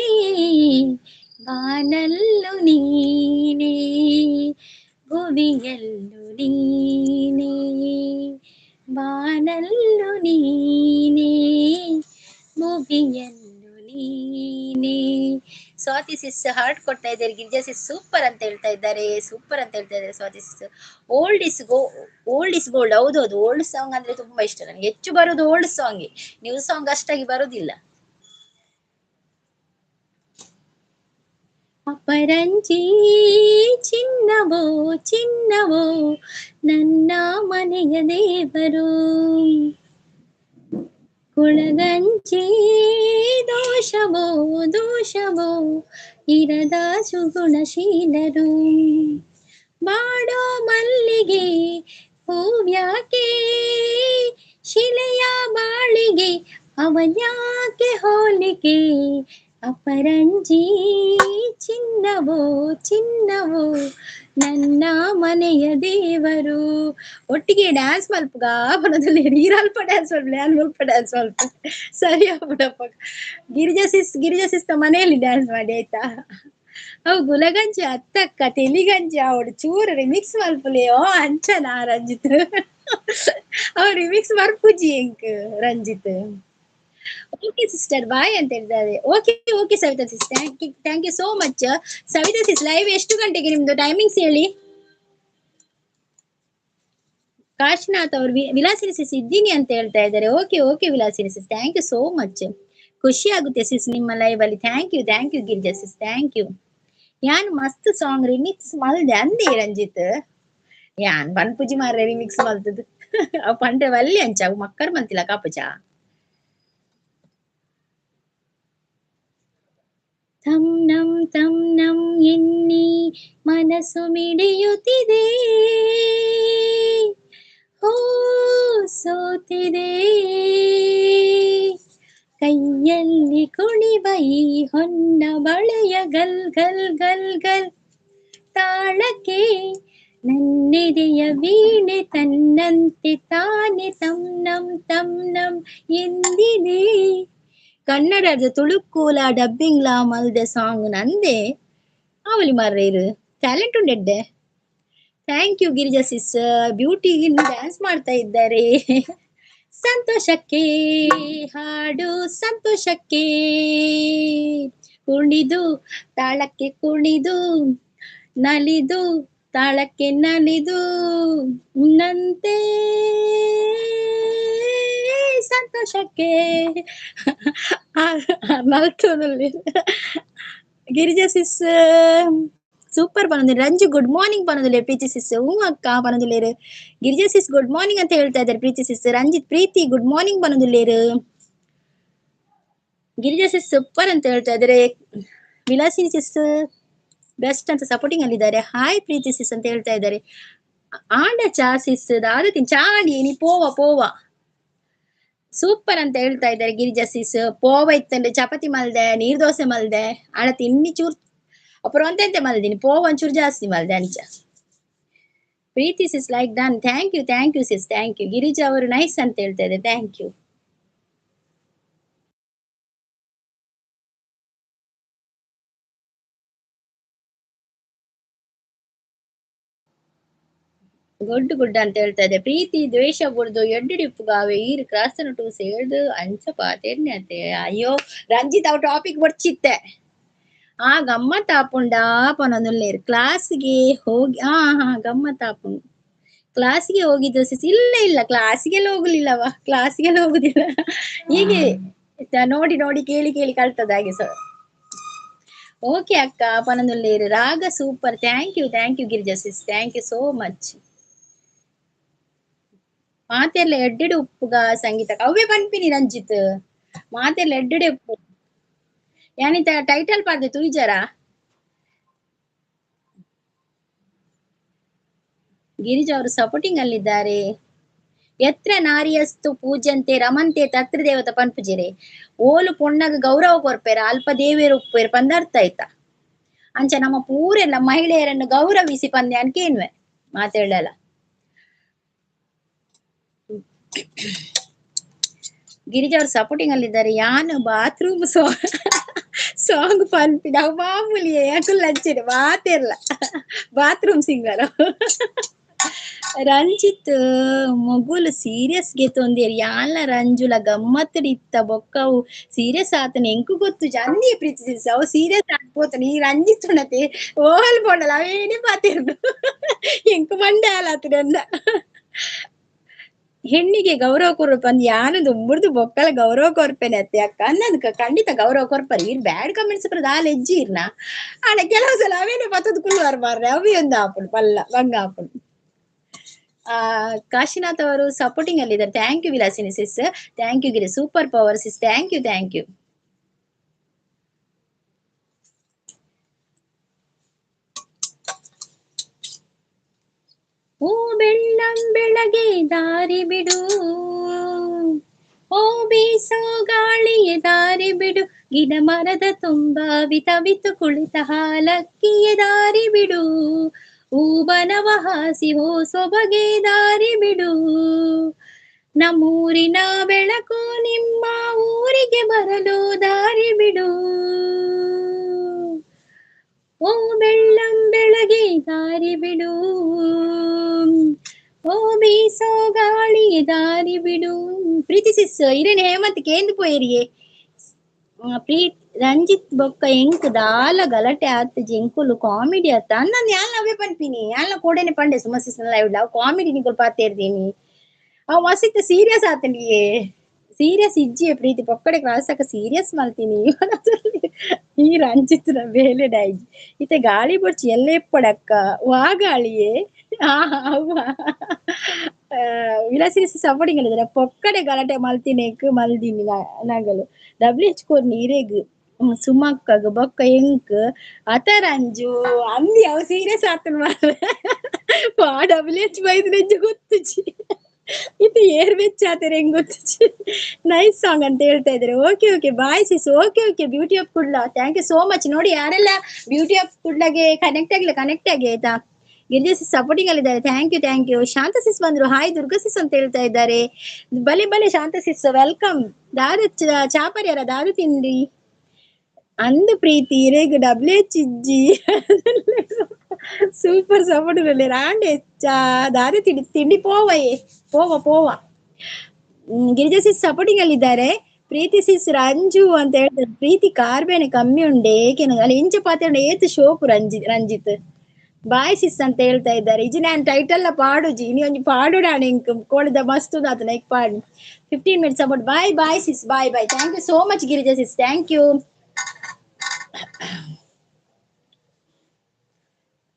ಬಾನಲ್ಲು ನೀನೇ ಭುವಿಯಲ್ಲು ನೀನೇ, ಬಾನಲ್ಲು ನೀನೇ ಭುವಿಯಲ್ಲು ನೀನೇ. ಸ್ವಾತಿ ಸಿಸ್ ಹಾರ್ಟ್ ಕೊಡ್ತಾ ಇದ್ದಾರೆ, ಗಿರಿಜಾ ಸಿಸ್ ಸೂಪರ್ ಅಂತ ಹೇಳ್ತಾ ಇದ್ದಾರೆ, ಸೂಪರ್ ಅಂತ ಹೇಳ್ತಾ ಇದ್ದಾರೆ Swathi sis. Old is old is gold. ಹೌದೌದು, ಓಲ್ಡ್ ಸಾಂಗ್ ಅಂದ್ರೆ ತುಂಬಾ ಇಷ್ಟ ನನಗೆ. ಹೆಚ್ಚು ಬರೋದು ಓಲ್ಡ್ ಸಾಂಗ್, ನ್ಯೂ ಸಾಂಗ್ ಅಷ್ಟಾಗಿ ಬರೋದಿಲ್ಲ. ಅಪರಂಜಿ ಚಿನ್ನವೋ ಚಿನ್ನವೋ ನನ್ನ ಮನೆಯ ದೇವರು, ಕೊಳಗಂಜಿ ದೋಷವೋ ದೋಷವೋ ಇರದ ಸುಗುಣಶೀಲರು, ಬಾಡೋ ಮಲ್ಲಿಗೆ ಹೂವ್ಯಾಕೆ ಶಿಲೆಯ ಬಾಳಿಗೆ ಅವನ್ಯಾಕೆ ಹೋಲಿಕೆ, ಅಪರಂಜಿ ಚಿನ್ನವೋ ಚಿನ್ನವೋ ನನ್ನ ಮನೆಯ ದೇವರು. ಒಟ್ಟಿಗೆ ಡ್ಯಾನ್ಸ್ ಮಲ್ಪುಗ ಬರೋದಿಲ್ಲ, ನೀರಲ್ಪ ಡ್ಯಾನ್ಸ್ ಮಲ್ಪ, ನಾನು ಸ್ವಲ್ಪ ಡ್ಯಾನ್ಸ್ ಮಲ್ಪ, ಸರಿ ಆಗ್ಬಿಡಪ್ಪ. ಗಿರಿಜಾ ಸಿಸ್, ಗಿರಿಜಾ ಸಿಸ್ ಮನೆಯಲ್ಲಿ ಡ್ಯಾನ್ಸ್ ಮಾಡಿ ಆಯ್ತಾ. ಅವು ಗುಲಗಂಜಿ ಅತ್ತಕ್ಕ ತೆಲಿಗಂಜಿ ಅವಳು ಚೂರು ರಿಮಿಕ್ಸ್ ಮಲ್ಪುಲೆಯೋ ಅಂಚನಾ ರಂಜಿತ್, ಅವ್ ರಿಮಿಕ್ಸ್ ಮರ್ಪುಜಿ ಎಂಕ್ ರಂಜಿತ್. ಓಕೆ ಸಿಸ್ಟರ್ ಬಾಯ್ ಅಂತ ಹೇಳ್ತಾರೆ. Okay okay Savita sis, thank you so much. Savita sis live ಎಷ್ಟು ಗಂಟೆಗೆ ನಿಮ್ದು ಟೈಮಿಂಗ್ಸ್ ಹೇಳಿ? ಕಾಶಿನಾಥ್ ಅವರು ವಿಲಾಸಿನಿ ಸಿಸ್ ಇದ್ದೀನಿ ಅಂತ ಹೇಳ್ತಾ ಇದ್ದಾರೆ. Okay okay Vilasini sis, thank you so much. ಖುಷಿ ಆಗುತ್ತೆ ಸಿಸ್ ನಿಮ್ಮ ಲೈವ್ ಅಲ್ಲಿ. Thank you thank you Girija sis, thank you. ಯಾನ್ ಮಸ್ತ್ ಸಾಂಗ್ ರಿಮಿಕ್ಸ್ ಮಲ್ದೆ ಅಂದೆ ರಂಜಿತ್, ಯಾನ್ ಪನ್ಪುಜಿ ಮಾರ್ರೆ ರಿಮಿಕ್ಸ್ ಮಲ್ತದ್ದು ಅವು ಪಂಡೆ ವಲ್ಲಿ ಅಂಚ ಅವು ಮಕ್ಕರ್ ಮಲ್ತಿಲ್ಲ ಕಾಪುಜ. ತಂ ನಂ ತಂ ನಂ ಎನ್ನಿ ಮನಸ್ಸು ಮಿಡಿಯುತ್ತಿದೆ, ಹೋ ಸೋತಿದೆ, ಕೈಯಲ್ಲಿ ಕುಣಿವ ಈ ಹೊನ್ನ ಬಳೆಯ ಗಲ್ ಗಲ್ ಗಲ್ ಗಲ್ ತಾಳಕ್ಕೆ ನನ್ನೆದೆಯ ವೀಣೆ ತನ್ನಂತೆ ತಾನೆ ತಂ ನಂ ತಂ ನಂ ಎಂದಿದೆ. ಕನ್ನಡದ ತುಳುಕೂಲ ಡಬ್ಬಿಂಗ್ಲಾ ಮಲ್ದೆ ಸಾಂಗ್ ನಂದೆ ಆವಲಿ ಮಾರ್ರೇರು talent ಉಂಡೆಡ್ಡೆ. Thank you Girija sis, beauty dance ಮಾಡ್ತಾ ಇದ್ದಾರೆ. ಸಂತೋಷಕ್ಕೆ ಹಾಡು ಸಂತೋಷಕ್ಕೆ ಕುಣಿದು ತಾಳಕ್ಕೆ ಕುಣಿದು ನಲಿದು ತಾಳಕ್ಕೆ ನಲಿದು ನಂತೆ ಸಂತೋಷಕ್ಕೆ ಮಲ್ತೋನಲ್ಲಿ. ಗಿರಿಜಾ ಸಿಸ್ ಸೂಪರ್ ಪನೊಂದಿಲ್ಲ. ರಂಜು ಗುಡ್ ಮಾರ್ನಿಂಗ್ ಪನೊಂದಿಲ್ಲ. ಪ್ರೀತಿ ಸಿಸ್ ಹ್ಞೂ ಅಕ್ಕ ಪನೊಂದಿಲ್ಲೇರು. ಗಿರಿಜಾ ಸಿಸ್ ಗುಡ್ ಮಾರ್ನಿಂಗ್ ಅಂತ ಹೇಳ್ತಾ ಇದ್ದಾರೆ Preethi sis. Ranjith Preethi good morning ಪನೊಂದಿಲ್ಲೇರು. ಗಿರಿಜಾ ಸಿಸ್ ಸೂಪರ್ ಅಂತ ಹೇಳ್ತಾ ಇದ್ದಾರೆ. ವಿಲಾಸಿನಿ ಸಿಸ್ ಬೆಸ್ಟ್ ಅಂತ ಸಪೋರ್ಟಿಂಗ್ ಅಲ್ಲಿದ್ದಾರೆ. ಹಾಯ್ ಪ್ರೀತಿ ಸಿಸ್ ಅಂತ ಹೇಳ್ತಾ ಇದ್ದಾರೆ. ಆಂಡ ಚಾ ಸಿಸ್ ದಾದ ಚಾಂಡಿ ನೀ ಪೋವ ಪೋವ ಸೂಪರ್ ಅಂತ ಹೇಳ್ತಾ ಇದ್ದಾರೆ ಗಿರಿಜಾ ಸಿಸ್. ಪೋವ ಇತ್ತಂದ್ರೆ ಚಪಾತಿ ಮಲ್ದೆ, ನೀರ್ ದೋಸೆ ಮಲ್ದೆ, ಆಡ ತಿನ್ನಿ ಚೂರ್ ಅப்புறம் ಅಂತೆಂತೆ ಮಲ್ದಿನಿ, ಪೋವ ಒಂಚೂರು ಜಾಸ್ತಿ ಮಲ್ದೆ ಅಂಚ. Preethi sis like done, thank you thank you sis, thank you. Girija ಅವರು ನೈಸ್ ಅಂತ ಹೇಳ್ತಾ ಇದ್ದಾರೆ, thank you. Good good ಅಂತ ಹೇಳ್ತಾ ಇದೆ. ಪ್ರೀತಿ ದ್ವೇಷ ಬುಡ್ದು ಎಡ್ಡಿಡಿಪ್ಪುಗಾವೆ ಈರು ಕ್ರಾಸನ ಟು ಸೇಳ್ದು ಅಂಚ ಪಾತೇರ್ನೆ ಅಂತೆ. ಅಯ್ಯೋ ರಂಜಿತ್ ಅವ್ ಟಾಪಿಕ್ ಬಡ್ಚಿತ್ತೆ. ಆ ಗಮ್ಮತ್ ಆಪುಂಡ ಪನೊಂದುಲ್ಲೇರು ಕ್ಲಾಸ್ಗೆ ಹೋಗಿ. ಹಾ ಹಾ ಗಮ್ಮತ್ ಆಪುಂಡು ಕ್ಲಾಸ್ಗೆ ಹೋಗಿದ್ದು ಸಿಸ್. ಇಲ್ಲ ಇಲ್ಲ ಕ್ಲಾಸಿಗೆಲ್ಲ ಹೋಗ್ಲಿಲ್ಲವಾ, ಕ್ಲಾಸಿಗೆಲ್ಲ ಹೋಗುದಿಲ್ಲ. ಹೀಗೆ ನೋಡಿ ನೋಡಿ ಕೇಳಿ ಕೇಳಿ ಕಲ್ತದಾಗೆ ಸರ್. ಓಕೆ ಅಕ್ಕ ಪನಂದುಲ್ಲೇರು ರಾಗ super. Thank you thank you Girija sis, thank you so much. ಮಾತೆಲ್ಲ ಎಡ್ಡೆಡೆ ಉಪ್ಪುಗ ಸಂಗೀತ ಅವೇ ಪನ್ಪಿನಿ ರಂಜಿತ್, ಮಾತೆಲ್ಲ ಎಡ್ಡೆಡೆ ಉಪ್ಪು. ಯಾನಿತ ಟೈಟಲ್ ಪಾಡ್ದೆ ತುಯ್ಜರ. ಗಿರಿಜಾ ಅವರು ಸಪೋರ್ಟಿಂಗ್ ಅಲ್ಲಿದ್ದಾರೆ. ಎತ್ರ ನಾರಿಯಸ್ತು ಪೂಜಂತೆ ರಮಂತೆ ತತ್ರ ದೇವತ ಪನ್ಪುಜಿರೆ. ಓಲು ಪೊಣ್ಣಗ ಗೌರವ ಕೊರ್ಪೇರ ಅಲ್ಪ ದೇವೇರು ಉಪ್ಪೇರು ಪಂದ ಅರ್ಥ ಆಯ್ತಾ. ಅಂಚ ನಮ್ಮ ಪೂರೆಲ್ಲ ಮಹಿಳೆಯರನ್ನು ಗೌರವಿಸಿ ಪಂದ್ಯ ಅನ್ಕೇನ್ವೆ ಮಾತೇಳಲ್ಲ. ಗಿರಿಜಾ ಅವರು ಸಪೋರ್ಟಿಂಗ್ ಅಲ್ಲಿದ್ದಾರೆ. ಯಾನು ಬಾತ್ರೂಮ್ ಸಾಂಗ್ ಪನ್ಪಿ ನಾವು ಮಾಮೂಲಿಯೇ ಅಕುಲ್ ಹಚ್ಚಿರಿ ಮಾತಿರ್ಲ ಬಾತ್ರೂಮ್ ಸಿಂಗರ್. ರಂಜಿತ್ ಮೊಗುಲು ಸೀರಿಯಸ್ ಗೆ ತೊಂದೇರಿ ಯಾನ್ಲ ರಂಜುಲ ಗಮ್ಮತ್ತಡಿ ಇತ್ತ ಬೊಕ್ಕವು ಸೀರಿಯಸ್ ಆತನ ಎಂಕು ಗೊತ್ತು ಜಂದಿ ಪ್ರೀತಿ ಅವು ಸೀರಿಯಸ್ ಆಗ್ಬೋತಾನೆ ಈ ರಂಜಿತ್ ಉಣತೆ ಓಹಲ್ ಪೋಂಡಲ ಅವೇನೇ ಪಾತಿರ್ದು ಎಂಕು ಮಂಡೆ ಆಲಾತನ. ಹೆಣ್ಣಿಗೆ ಗೌರವ ಕೊರ್ಪ ಅಂದ್ ಯಾನದು ಉಂಬುರ್ದು ಬೊಕ್ಕಲ ಗೌರವ ಕೊರ್ಪೇನೆ ಅತ್ತೆ ಅಕ್ಕ ಅನ್ನದಕ್ಕ ಖಂಡಿತ ಗೌರವ ಕೊರ್ಪರಿ. ಇರ್ ಬ್ಯಾಡ್ ಕಮೆಂಟ್ಸ್ ಬರೋದು ಆ ಲೆಜ್ಜಿ ಇರ್ನ ಆಡ ಕೆಲವು ಸಲ ಅವೇನೆ ಪತ್ತದ ಕುಳ್ಳುವಾರ ಮಾರ್ರೆ ಅವೇ ಒಂದು ಆಪುಡು ಪಲ್ಲ ಬಂಗ ಆಪುಡು. ಆ ಕಾಶಿನಾಥ್ ಅವರು ಸಪೋರ್ಟಿಂಗ್ ಅಲ್ಲಿ ಇದ್ದಾರೆ. Thank you Vilasini sis, thank you Giri, super power sis, thank you thank you. ಓ ಬೆಳ್ಳಂ ಬೆಳಗ್ಗೆ ದಾರಿ ಬಿಡು, ಓ ಬೀಸೋ ಗಾಳಿಯೇ ದಾರಿ ಬಿಡು, ಗಿಡ ಮರದ ತುಂಬ ಬಿತಬಿತು ಕುಳಿತ ಹಾಲಕ್ಕಿಯೇ ದಾರಿ ಬಿಡು, ಹೂಬನವ ಹಾಸಿ ಹೋ ಸೊಬಗೆ ದಾರಿ ಬಿಡು, ನಮ್ಮೂರಿನ ಬೆಳಕು ನಿಮ್ಮ ಊರಿಗೆ ಬರಲು ದಾರಿ ಬಿಡು, ಓ ಬೆಳ್ಳಂ ಬೆಳಗ್ಗೆ ದಾರಿ ಬಿಡು, ಓ ಬೀಸೋ ಗಾಳಿ ದಾರಿ ಬಿಡು. ಪ್ರೀತಿ ಸಿಸ್ ಇರೇನೆ ಹೇಮಂತ್ ಕೇಂದ್ರ ಪೋಯರಿಗೆ ಪ್ರೀತ್ ರಂಜಿತ್ ಬೊಕ್ಕ ಎಂಕ್ ದಾಲ ಗಲಾಟೆ ಆತ್ ಎಂಕುಲು ಕಾಮಿಡಿ ಆತ ಅನ್ನನ್ ಯಾಲ್ನ ಅವೇ ಪನ್ಪಿನಿ ಯಾಲ್ನ ಕೋಡೆನೆ ಪಂಡೆ ಸುಮಸಿಸ್ ಲೈವ್ ಅವ್ ಕಾಮಿಡಿ ನಿಂಕುಲು ಪಾತೇರ್ದೀನಿ. ಅವ್ ಮಸಿತ್ ಸೀರಿಯಸ್ ಆತನಿಗೆ ಸೀರಿಯಸ್ ಇಜ್ಜಿಯೇ ಪ್ರೀತಿ ಪೊಕ್ಕಡೆ ಕ್ರಾಸ್ ಆಕ ಸೀರಿಯಸ್ ಮಲ್ತೀನಿ ಈ ರಂಜಿತ್ ಬೇಲೆ ಡೈಜ್ ಇತ್ತೆ ಗಾಳಿ ಬೊಡ್ಚಿ ಎಲ್ಲ ಎಪ್ಪಡಕ್ಕ ವಾ ಗಾಳಿಯೇ ಅವ್ವ ವಿಲಾಸಿನಿ ಸಪೋರ್ಟಿಂಗ್ ಹೇಳಿದ್ರೆ ಪೊಕ್ಕಡೆ ಗಲಾಟೆ ಮಲ್ತೀನಿ ಮಲ್ದಿನಿ ನಗಲು ಡಬ್ಲ್ಯೂ ಎಚ್ ಕೋರ್ ನೀರೇಗ್ ಸುಮಕ್ಕಗ್ ಬೊಕ್ಕ ಎಂಕ್ ಅತರಂಜು ಅಂದಿ ಅವು ಸೀರಿಯಸ್ ಆತನ ಮಾರ್ರೆ ಆ ಡಬ್ಲ್ಯೂ ಎಚ್ ಬೈದು ನೆಂಜು ಗೊತ್ತುಜಿ ಇದು ಏರ್ ಬೆಚ್ಚ ಆತರ ಹೆಂಗ್ ಗೊತ್ತುಜಿ. ನೈಸ್ ಸಾಂಗ್ ಅಂತ ಹೇಳ್ತಾ ಇದ್ದಾರೆ. Okay okay bye sis, okay okay beauty of Kudla, thank you so much. ನೋಡಿ ಯಾರೆಲ್ಲ ಬ್ಯೂಟಿ ಆಫ್ ಕುಡ್ಲಾಗೆ ಕನೆಕ್ಟ್ ಆಗಿಲ್ಲ ಕನೆಕ್ಟ್ ಆಗಿ ಆಯ್ತಾ. ಗಿರಿಜಾ ಸಿಸ್ ಸಪೋರ್ಟಿಂಗ್ ಅಲ್ಲಿದ್ದಾರೆ, thank you thank you. Shanta sis ಬಂದ್ರು, ಹಾಯ್ ದುರ್ಗಾ ಸಿಸ್ ಅಂತ ಹೇಳ್ತಾ ಇದ್ದಾರೆ. ಬಲೆ ಬಲೆ ಶಾಂತ ಸಿಸ್ welcome. ದಾರು ಚಾಪರ್ಯಾರ ದಾರು ತಿಂಡಿ ಅಂದು ಪ್ರೀತಿ ಇರೇಗ್ ಡಬ್ಲ್ಯೂ ಎಚ್ ಇಜ್ಜಿ ಸೂಪರ್ ಸಪೋರ್ಟ್ ರಾಂಡೆ ಚಾ ದಾರು ತಿಂಡಿ ತಿಂಡಿ ಪೋವಯೇ ಪೋವ ಪೋವ. Girija sis supporting ಅಲ್ಲಿದ್ದಾರೆ. ಪ್ರೀತಿ ಸಿಸ್ ರಂಜು ಅಂತ ಹೇಳ್ತಾರೆ. ಪ್ರೀತಿ ಕಾರ್ಬೇನೆ ಕಮ್ಮಿ ಉಂಡೆ ಏಕೆನ ಅಲ್ಲಿ ಇಂಚ ಪಾತೆ ಉಂಡೆ ಏತು ಶೋಕು ರಂಜಿತ್ ರಂಜಿತ್ ಬಾಯ್ ಸಿಸ್ ಅಂತ ಹೇಳ್ತಾ ಇದ್ದಾರೆ. ಇಜಿ ನಾನು ಟೈಟಲ್ ಪಾಡುಜಿ ಇನಿ ಒಂಜಿ ಪಾಡುಡಾಣ ಇಂಕ್ ಕೋಳಿದ ಮಸ್ತ್ ಆತನ ಇಕ್ ಪಾಡು. 15 minutes about bye bye sis, bye bye, thank you so much Girija sis, thank you.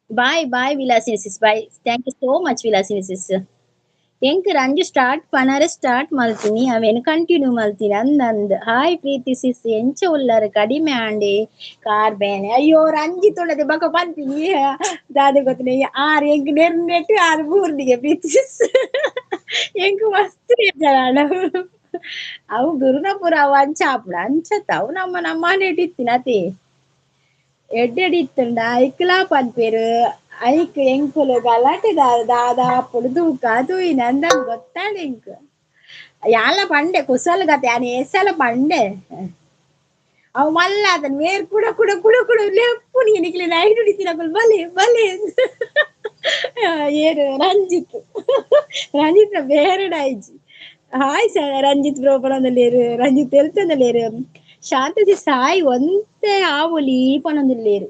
Bye bye Vilasini sis, bye, thank you so much Vilasini sis. ಎಂಕ್ ರಂಜು ಸ್ಟಾರ್ಟ್ ಪನರೆ ಸ್ಟಾರ್ಟ್ ಮಲ್ತೀನಿ ಅವೇನು ಕಂಟಿನ್ಯೂ ಮಲ್ತೀನಿ ಅಂದಂದ್. ಹಾಯ್ ಪ್ರೀತಿ ಸಿಸ್ ಎಂಚ ಉಲ್ಲರು ಕಡಿಮೆ Andy car ಬೇನೆ. ಅಯ್ಯೋ ರಂಜಿತ್ ಉಳ್ಳದೆ ಬಕ ಪನ್ಪಿನಿ ದಾದೆ ಗೊತ್ತಿನ ಆರು ಎಂಕ್ ನೆರ್ನೆಟ್ಟು ಆರು ಬೂರ್ನಿಗೆ ಪ್ರೀತಿ ಸಿಸ್ ಎಂಕ್ ಮಸ್ತ್ ಬೇಜಾರಾಣ. ಅವು ಗುರುನಪುರ ಅವು ಅಂಚ ಆಪುಡ ಅಂಚತ್ತ ಅವು ನಮ್ಮ ನಮ್ಮ ಇತ್ತಿನ ಅತೆ ಎಡ್ಡೆಡ್ ಇತ್ತುಂಡ ಐಕ್ಲಾ ಪನ್ಪೇರು ಐಕ್ ಎಂಕುಲು ಗಲಾಟೆ ದಾದ ಅప్పుడు ದೂಕ ತೂಯಿನ ಅಂದಂಗ್ ಗೊತ್ತಾಂಡ ಎಂಕ್ ಯಾಲ ಪಂಡೆ ಕುಸಲ್ ಗತೆ ಯಾನ್ ಏಸಲ ಪಂಡೆ ಅವು ಮಲ್ಲ ಅದನ್ ಮೇರ್ ಕುಡ ಕುಡ ಕುಡ ಕುಡ ಲೆಪ್ಪು ನಿಕ್ಲೆ ನೈಟ್ ಹಿಡಿತಿನಕುಲು ಬಲೆ ಬಲೆ ಏರು ರಂಜಿತ್ ರಂಜಿತ್ ಬೇರೆ ಡಾಯ್ಜಿ. ಹಾಯ್ ಸರ್ ರಂಜಿತ್ ಬ್ರೋ ಪಣೊಂದುಲ್ಲೇರು ರಂಜಿತ್ ಎಲ್ತೊಂದುಲ್ಲೇರು ಶಾಂತ ಸಿಸ್ ಹಾಯ್ ಒಂತೆ ಆವೊಲಿ ಪಣೊಂದುಲ್ಲೇರು.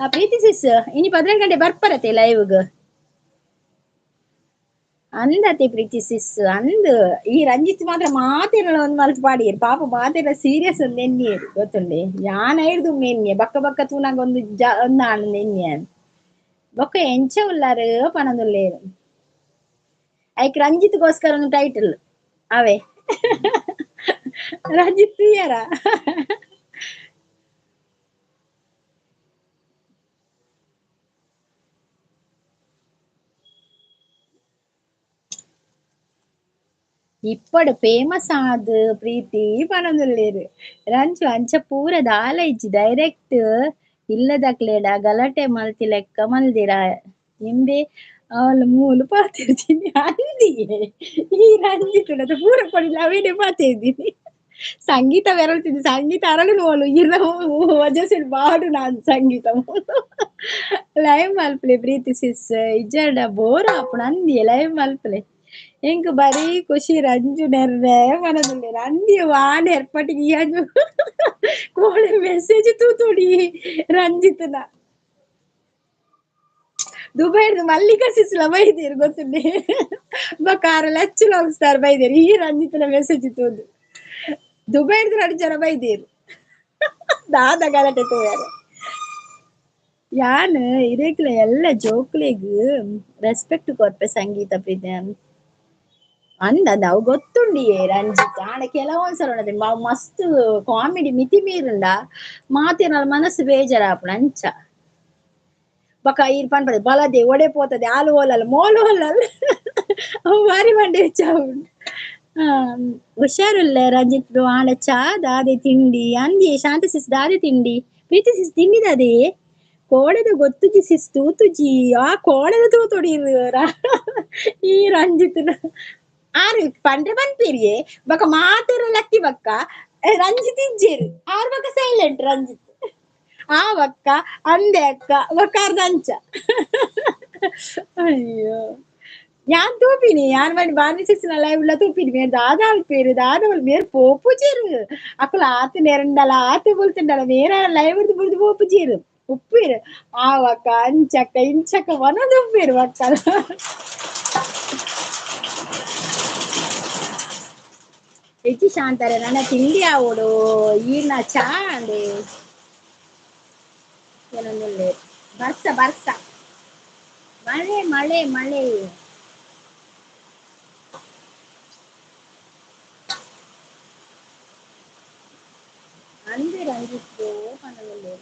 ಆ ಪ್ರೀತಿ ಸಿಸ್ ಇನಿ 18 ಗಂಟೆ ಬರ್ಪರತೆ ಲೈವ್ಗ್. ಅಂದತೆ ಪ್ರೀತಿ ಸಿಸ್ ಅಂದ್ ಈ ರಂಜಿತ್ ಮಾತ್ರ ಮಾತೆರ್ಲ ಒಂದ್ ಮಲ್ತ್ ಪಾಡಿಯೆರ್ ಪಾಪ ಮಾತೆರ್ಲ ಸೀರಿಯಸ್ ಒಂದ್ ಎನ್ನಿಯೆರ್ ಗೊತ್ತುಂಡೆ ಯಾನ್ ಐರ್ದು ಎನ್ನಿಯೆ ಬಕ್ಕ ಬಕ್ಕ ತೂನಾಗ ಒಂದು ಒಂದಾಂಡ್ ಎನ್ನಿಯೆ ಬೊಕ್ಕ ಎಂಚ ಉಲ್ಲಾರ್ ಪನೊಂದುಲ್ಲೆರ್ ಐಕ್ ರಂಜಿತ್ಗೋಸ್ಕರ ಒಂದು ಟೈಟಲ್ ಅವೇ ರಂಜಿತ್ ತೂಯರ ಇಪ್ಪಡು ಫೇಮಸ್ ಆದ್ ಪ್ರೀತಿ ಪನೊಂದುಲ್ಲೆರ್ ರಂಜು ಅಂಚ ಪೂರ ದಾಲ ಇಜ್ಜಿ ಡೈರೆಕ್ಟ್ ಇಲ್ಲದಕ್ಲೆಡ ಗಲಾಟೆ ಮಲ್ತಿ ಲೆಕ್ಕ ಮಲ್ದಿರ ಇಂಬೆ ಅವಳು ಮೂಲು ಪಾತಿರ್ತೀನಿ ಅಂದಿಯೇ ಈ ರಂಜಿತ್ ಪೂರ ಪಡಿಲ ಅವೇನೆ ಪಾತಿರ್ತೀನಿ ಸಂಗೀತ ಬೆರಳ್ತಿದ್ದೆ ಸಂಗೀತ ಅರಳು ನೋಲು ಇರ ವಜಸಿಡ್ ಬಾಡು ನಾನ್ ಸಂಗೀತ ಲೈವ್ ಮಲ್ಪಲೆ ಪ್ರೀತಿ ಸಿಸ್ ಇಜ್ಜಾಡ ಬೋರ್ ಆಪುಂಡು ಅಂದಿಯೇ ಲೈವ್ ಮಲ್ಪಲೆ ಎಂಕ್ ಬರೀ ಖುಷಿ ರಂಜು ನೆರ್ರೆ ಮನದುಲ್ಲೆರ್ ಅಂದಿಯೆ ವಾ ನೆರ್ಪಟಿಗೆ ಈ ಅಂಜು ಕೋಡೆ ಮೆಸೇಜ್ ತೂತೊಡಿ ರಂಜಿತ್ನ ದುಬೈರ್ದು ಮಲ್ಲಿಕಾ ಸಿಸ್ಲ ಬೈದೆರ್ ಗೊತ್ತುಂಡೆ ಬೊಕ ಆರ್ ಲಚ್ಚು ಲಾಂಗ್ ಬೈದೆರ್ ಈ ರಂಜಿತ್ನ ಮೆಸೇಜ್ ತೂದು ದುಬೈರ್ದು ರಡ್ಡ್ ಜನ ಬೈದೆರ್ ದಾದ ಗಲಾಟೆ ತೂಯರೆ ಯಾನ್ ಇರೆಗ್ಲ ಎಲ್ಲ ಜೋಕ್ಲೆಗ್ ರೆಸ್ಪೆಕ್ಟ್ ಕೊರ್ಪೆ ಸಂಗೀತ ಪ್ರೀತಿ ಅಂದ ಅವು ಗೊತ್ತುಂಡಿಯೇ ರಂಜಿತ್ ಆಂಡ ಕೆಲವೊಂದ್ಸಲ ಉಂಡತೆ ಮಸ್ತ್ ಕಾಮಿಡಿ ಮಿತಿ ಮೀರುಂಡ ಮಾತೆರ್ನಲ ಮನಸ್ಸು ಬೇಜಾರಾಪುಂಡು ಅಂಚ ಬೊಕ ಈರ್ ಪನ್ಪದೆ ಬಲದೆ ಒಡೆ ಪೋತದೆ ಆಲು ಓಲಲ್ಲ ಮೋಲು ಓಲಲ್ಲ ಅವು ಬಾರಿ ಮಂಡೆ ಹೆಚ್ಚ ಆಪುಂಡು ಹುಷಾರುಲ್ಲೆ ರಂಜಿತ್ ಬ್ರೋ ಆಂಡ ಚಾ ದಾದೆ ತಿಂಡಿ ಅಂದಿಯೇ ಶಾಂತ ಸಿಸ್ ದಾದೆ ತಿಂಡಿ ಪ್ರೀತಿ ಸಿಸ್ ತಿಂಡಿ ದಾದೆ ಕೋಡೆದ ಗೊತ್ತುಜಿ ಸಿಸ್ ತೂತುಜಿ ಆ ಕೋಡೆದ ತೂತೊಡಿ ಈ ರಂಜಿತ್ನ ಆರು ಪಂಡ್ರೆ ಪನ್ಪೇರಿಯೇ ಬೊಕ ಮಾತೆರ್ಲ ಲಕ್ಕಿ ಬಕ್ಕ ರಂಜಿತ್ ಇಜ್ಜೆರ್ ಆರ್ ಬೊಕ ಸೈಲೆಂಟ್ ರಂಜಿತ್ ಆ ಬಕ್ಕ ಅಂದೆ ಅಕ್ಕ ಬೊಕ ಅರ್ಧ ಅಂಚ ಅಯ್ಯೋ ಯಾನ್ ತೂಪಿನಿ ಯಾನ್ ಮನಿ ಬಾರ್ನಿ ಸಿಸ್ನ ಲೈವ್ ಲ ತೂಪಿನಿ ಮೇರ್ ದಾದ ಅಲ್ಪೇರು ದಾದ ಮೇರ್ ಪೋಪುಜೆರ್ ಅಕುಲು ಆತ್ ನೆರಂಡಲ ಆತ್ ಬುಲ್ತುಂಡಲ ಮೇರ ಲೈವ್ ರ್ದು ಬುಡ್ದು ಪೋಪುಜೆರ್ ಉಪ್ಪೇರು ಆವಕ್ಕ ಅಂಚಕ್ಕ ಇಂಚಕ್ಕ ವನದ ಉಪ್ಪೇರು ಬಕ್ಕ ಹೆಚ್ಚು ಶಾಂತಾರೆ ನನ್ನ ತಿಂಡಿ ಆವೊಡು ಈರ್ನ ಚಾ ಅಂದೆ ಏನೊಂದುಲ್ಲೆರ್ ಬರ್ಸ ಬರ್ಸ ಮಳೆ ಮಳೆ ಮಳೆ ಅಂದೆ ರಂಜಿತ್ ಬ್ರೋ ಪನೊಂದುಲ್ಲೆರ್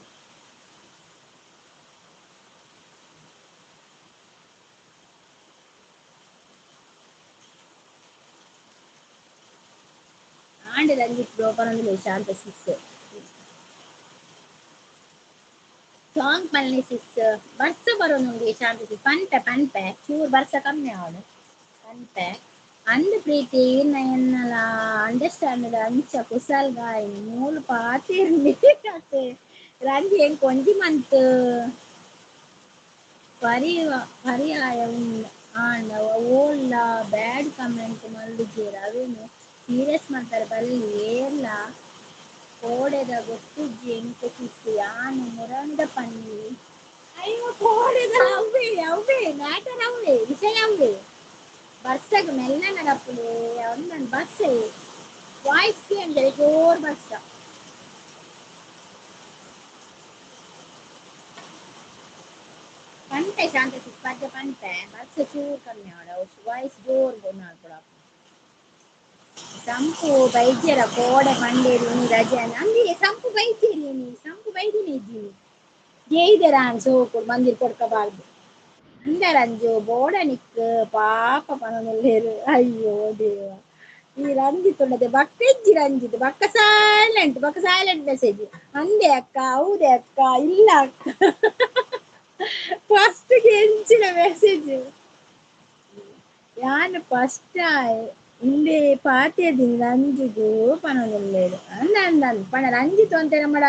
ಆಂಡ ರಂಜಿತ್ ಬ್ರೋ ಪನೊಂದುಲ್ಲೆರ್ ಶಾಂತ ಸಿಸ್ ಸಾಂಗ್ ಪನ್ಲೆ ಸಿಸ್ ಬರ್ಸ ಬರೋನುಂಡು ಶಾಂತ ಸಿಸ್ ಪನ್ಪೆ ಪನ್ಪೆ ಚೂರ್ ಬರ್ಸ ಕಮ್ಮಿ ಆವಡ್ ಪನ್ಪೆ ಅಂದ್ ಪ್ರೀತಿ ಈರ್ನ ಎನ್ನಲ ಅಂಡರ್ಸ್ಟ್ಯಾಂಡ್ ಅಂಚ ಕುಸಲ್ ಗಾಯ್ ಮೂಲು ಪಾತೆರ್ನಿ ಅತೆ ರಂಜಿ ಎಂಕ್ ಒಂಜಿ ಮಂತ್ ಪರ್ಯಾಯ ಆಂಡ ಓಲ್ಲ ಬ್ಯಾಡ್ ಕಮೆಂಟ್ ಮಲ್ದುಜೆರ್ ಅವೆನ್ ಸೀರಿಯಸ್ ಮಲ್ಪೆರೆ ಬಲ್ಲಿ ಏರ್ಲ ಕೋಡೆದ ಗೊತ್ತುಜ್ಜಿ ಎಂಕ್ ಸಿಸ್ ಯಾನ್ ಮುರಂಡ ಪನ್ನಿ ಅಯ್ಯೋ ಕೋಡೆದ ಅವ್ವೆ ಅವ್ವೆ ಮ್ಯಾಟರ್ ಅವ್ವೆ ವಿಷಯ ಅವ್ವೆ ಬರ್ಸಗ್ ಮೆಲ್ಲನೆ ನಡಪುಲೆ ಒಂದೊಂದು ಬರ್ಸೆ ವಾಯ್ಸ್ ಕೇಂಜರೆ ಜೋರ್ ಬರ್ಸ ಪನ್ಪೆ ಶಾಂತ ಸಿಸ್ ಪದ್ಯ ಪನ್ಪೆ ಬರ್ಸ ಚೂರ್ ಕಮ್ಮಿ ಆವಡ್ ಅವು ವಾಯ್ಸ್ ಜೋರ್ ಮಲ್ಪೊಡು ಸಂಪು ಬೈದ್ಯರ ಕೋಡೆ ಪಂಡೇರಿ ಇನಿ ರಜೆ ಅಂದಿ ಸಂಪು ಬೈದ್ಯರಿ ಇನಿ ಸಂಪು ಬೈದಿನಿ ಇಜ್ಜಿನಿ ಜೈದೆರಾನ್ ಸೋಕುಡು ಮಂದಿರ್ ಕೊಡ್ಕಬಾರ್ದು ಅಂದರಂಜು ಬೋಡ ನಿಕ್ಕ್ ಪಾಪ ಪನೊಂದುಲ್ಲೆರ್ ಅಯ್ಯೋ ದೇವ ಈ ರಂಜಿತ್ ಉಂಡತೆ ಬಕ್ಕ ಇಜ್ಜಿ ರಂಜಿತ್ ಬಕ್ಕ ಸೈಲೆಂಟ್ ಬಕ್ಕ ಸೈಲೆಂಟ್ ಮೆಸೇಜ್ ಅಂದೆ ಅಕ್ಕ ಹೌದೆ ಅಕ್ಕ ಇಲ್ಲ ಅಕ್ಕ ಫಸ್ಟ್ ಎಂಚಿನ ಮೆಸೇಜ್ ಯಾನ್ ಫಸ್ಟ್ ಇಂದೆ ಪಾತೆರ್ದಿನಿ ರಂಜುಗು ಪನೊಂದುಲ್ಲೆರ್ ಅಂದ ಅಂದ ಅಂದ್ ಪಂಡ ರಂಜಿತ್ ಒಂತೆ ನಮ್ಮಡ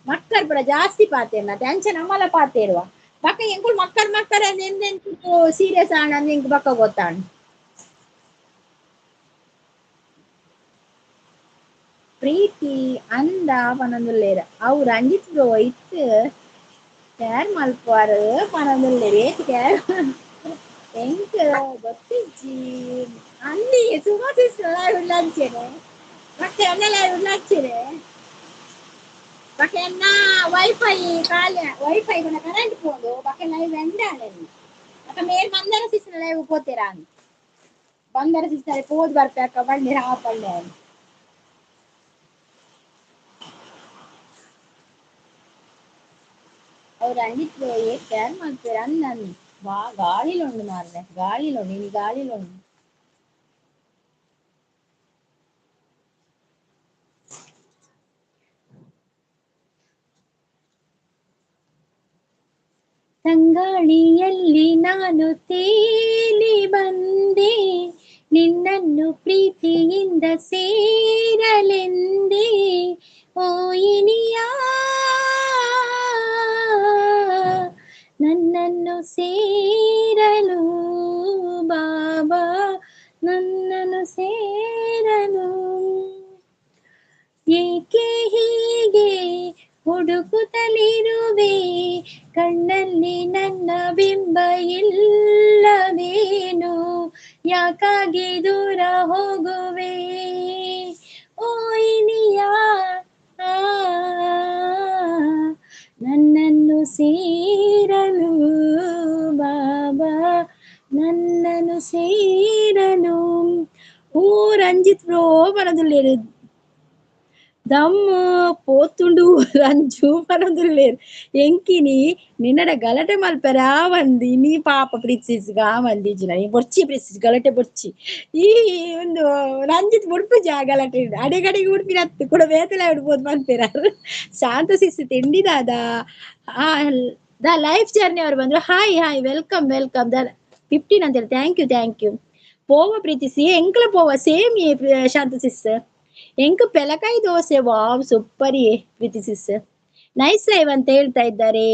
ಮಕ್ಕರ್ ಪೂರ ಜಾಸ್ತಿ ಪಾತೆರ್ನ ಅಂಚ ನಮ್ಮಲ ಪಾತೆರುವ ಬಕ್ಕ ಎಂಕುಲು ಮಕ್ಕರ್ ಮಕ್ಕರ್ ಅಂದ್ ಎಂದೆಂತ ಸೀರಿಯಸ್ ಆಂಡ್ ಅಂದ್ ಎಂಕ್ ಬಕ್ಕ ಗೊತ್ತಾಂಡ್ ಪ್ರೀತಿ ಅಂದ ಪನೊಂದುಲ್ಲೆರ್ ಅವು ರಂಜಿತ್ ಬ್ರೋ ಇತ್ತ್ ಕೇರ್ ಮಲ್ಪುವರ್ ಪನೊಂದುಲ್ಲೆರ್ ಏತ್ ಕೇರ್ ಎಂಕ್ ಗೊತ್ತಿಜ್ಜಿ ಅಲ್ಲಿ ಸುಮಾ ಸಿಸ್ಟರ್ ಉಳ್ಳಂಚೇನೆ ಮತ್ತೆ ಅನ್ನೆಲ್ಲ ಉಳ್ಳಂಚೇನೆ ಬಕೆ ಎನ್ನ ವೈಫೈ ಖಾಲಿ ವೈಫೈ ಗುಣ ಕರೆಂಟ್ ಪೋಂಡು ಬಕೆ ಲೈವ್ ಎಂಡಾನೆ ಅಕ್ಕ ಮೇಲ್ ಬಂದರ ಸಿಸ್ಟರ್ ಲೈವ್ ಪೋತೀರಾ ಬಂದರ ಸಿಸ್ಟರ್ ಪೋದ್ ಬರ್ಪೆ ಅಕ್ಕ ಬಳ್ಳಿ ಹಾ ಪಳ್ಳೆ ಅವ್ರು ರಂಜಿತ್ ಏ ಕೇರ್ ಮಾಡ್ತಾರೆ ಅನ್ನ ಬಾ ಗಾಳಿಲುಂಡು ಮಾರ್ರೆ ಗಾಳಿಲುಂಡು ಇನಿ ಗಾಳಿಲುಂಡು ತಂಗಾಳಿಯಲ್ಲಿ ನಾನು ತೇಲಿ ಬಂದೆ ನಿನ್ನನ್ನು ಪ್ರೀತಿಯಿಂದ ಸೇರಲೆಂದೇ ಓ ಇನಿಯ ನನ್ನನ್ನು ಸೇರಲು ಬಾಬಾ ನನ್ನನ್ನು ಸೇರಲು ಏಕೆ ಹೀಗೆ ಹುಡುಕುತ್ತಲಿರುವೆ ಕಣ್ಣಲ್ಲಿ ನನ್ನ ಬಿಂಬ ಇಲ್ಲವೇನು ಯಾಕಾಗಿ ದೂರ ಹೋಗುವೆ ಓ ಇನಿಯ ನನ್ನನ್ನು ಸೇರಲು ಬಾಬಾ ನನ್ನನ್ನು ಸೇರಲು ಓ ರಂಜಿತ್ ಬ್ರೋ ಬರೋದಿಲ್ಲ ದಮ್ಮ ಪೋತುಂಡು ರಂಜು ಪನೊಂದುಲ್ಲೇರು ಎಂಕಿನಿ ನಿನ್ನಡ ಗಲಾಟೆ ಮಲ್ಪೆರ ಬಂದಿ ನೀ ಪಾಪ ಪ್ರೀತಿಸ್ಗ ಬಂದಿಜ್ಜಿನ ನೀ ಬೊರ್ಚಿ ಪ್ರೀತಿಸ್ ಗಲಾಟೆ ಬೊರ್ಚಿ ಈ ಒಂದು ರಂಜಿತ್ ಬುಡ್ಪುಜ ಗಲಾಟೆ ಅಡೆಗಡೆಗೆ ಉಡ್ಪಿನ ಹತ್ತು ಕೂಡ ಬೇತಲ ಉಡ್ಬೋದು ಮಲ್ಪೆರ ಶಾಂತ ಸಿಸ್ತು ತಿಂಡಿದಾದ the life journey ಅವ್ರು ಬಂದ್ರು hi hi welcome welcome the 15 ಅಂತೇಳಿ thank you thank you ಪೋವ ಪ್ರೀತಿಸಿ ಎಂಕ್ಲ ಪೋವ ಸೇಮ್ ಶಾಂತ ಸಿಸ್ಟರ್ ಎಂಕ್ ಪೆಲಕಾಯಿ ದೋಸೆ ವಾವ್ ಸೂಪರ್ ಪ್ರೀತಿ ಸಿಸ್ಟರ್ ನೈಸ್ ಲೈವ್ ಅಂತ ಹೇಳ್ತಾ ಇದ್ದಾರೆ.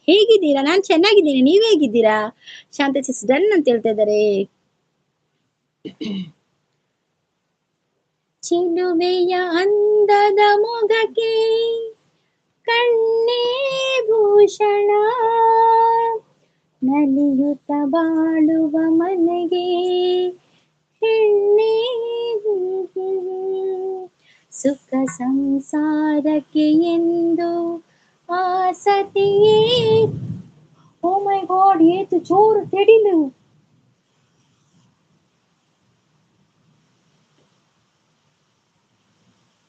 ಹೇಗಿದ್ದೀರಾ? ನಾನ್ ಚೆನ್ನಾಗಿದ್ದೀನಿ, ನೀವ್ ಹೇಗಿದ್ದೀರಾ? ಶಾಂತ ಸಿಸ್ ಡನ್ ಅಂತ ಹೇಳ್ತಾ ಇದ್ದಾರೆ. ಚಿಲುಮೆಯ ಅಂದದ ಮೊಗಕ್ಕೆ ಕಣ್ಣೇ ಭೂಷಣ, ನಲಿಯುತ್ತ ಬಾಳುವ ಮನೆಗೆ ಹೆಣ್ಣೇ, ಸುಖ ಸಂಸಾರಕ್ಕೆ ಎಂದು ಆಸತಿಯೇ. ಓ ಮೈ ಗಾಡ್, ಏತು ಜೋರು ತೆಡಿಲು.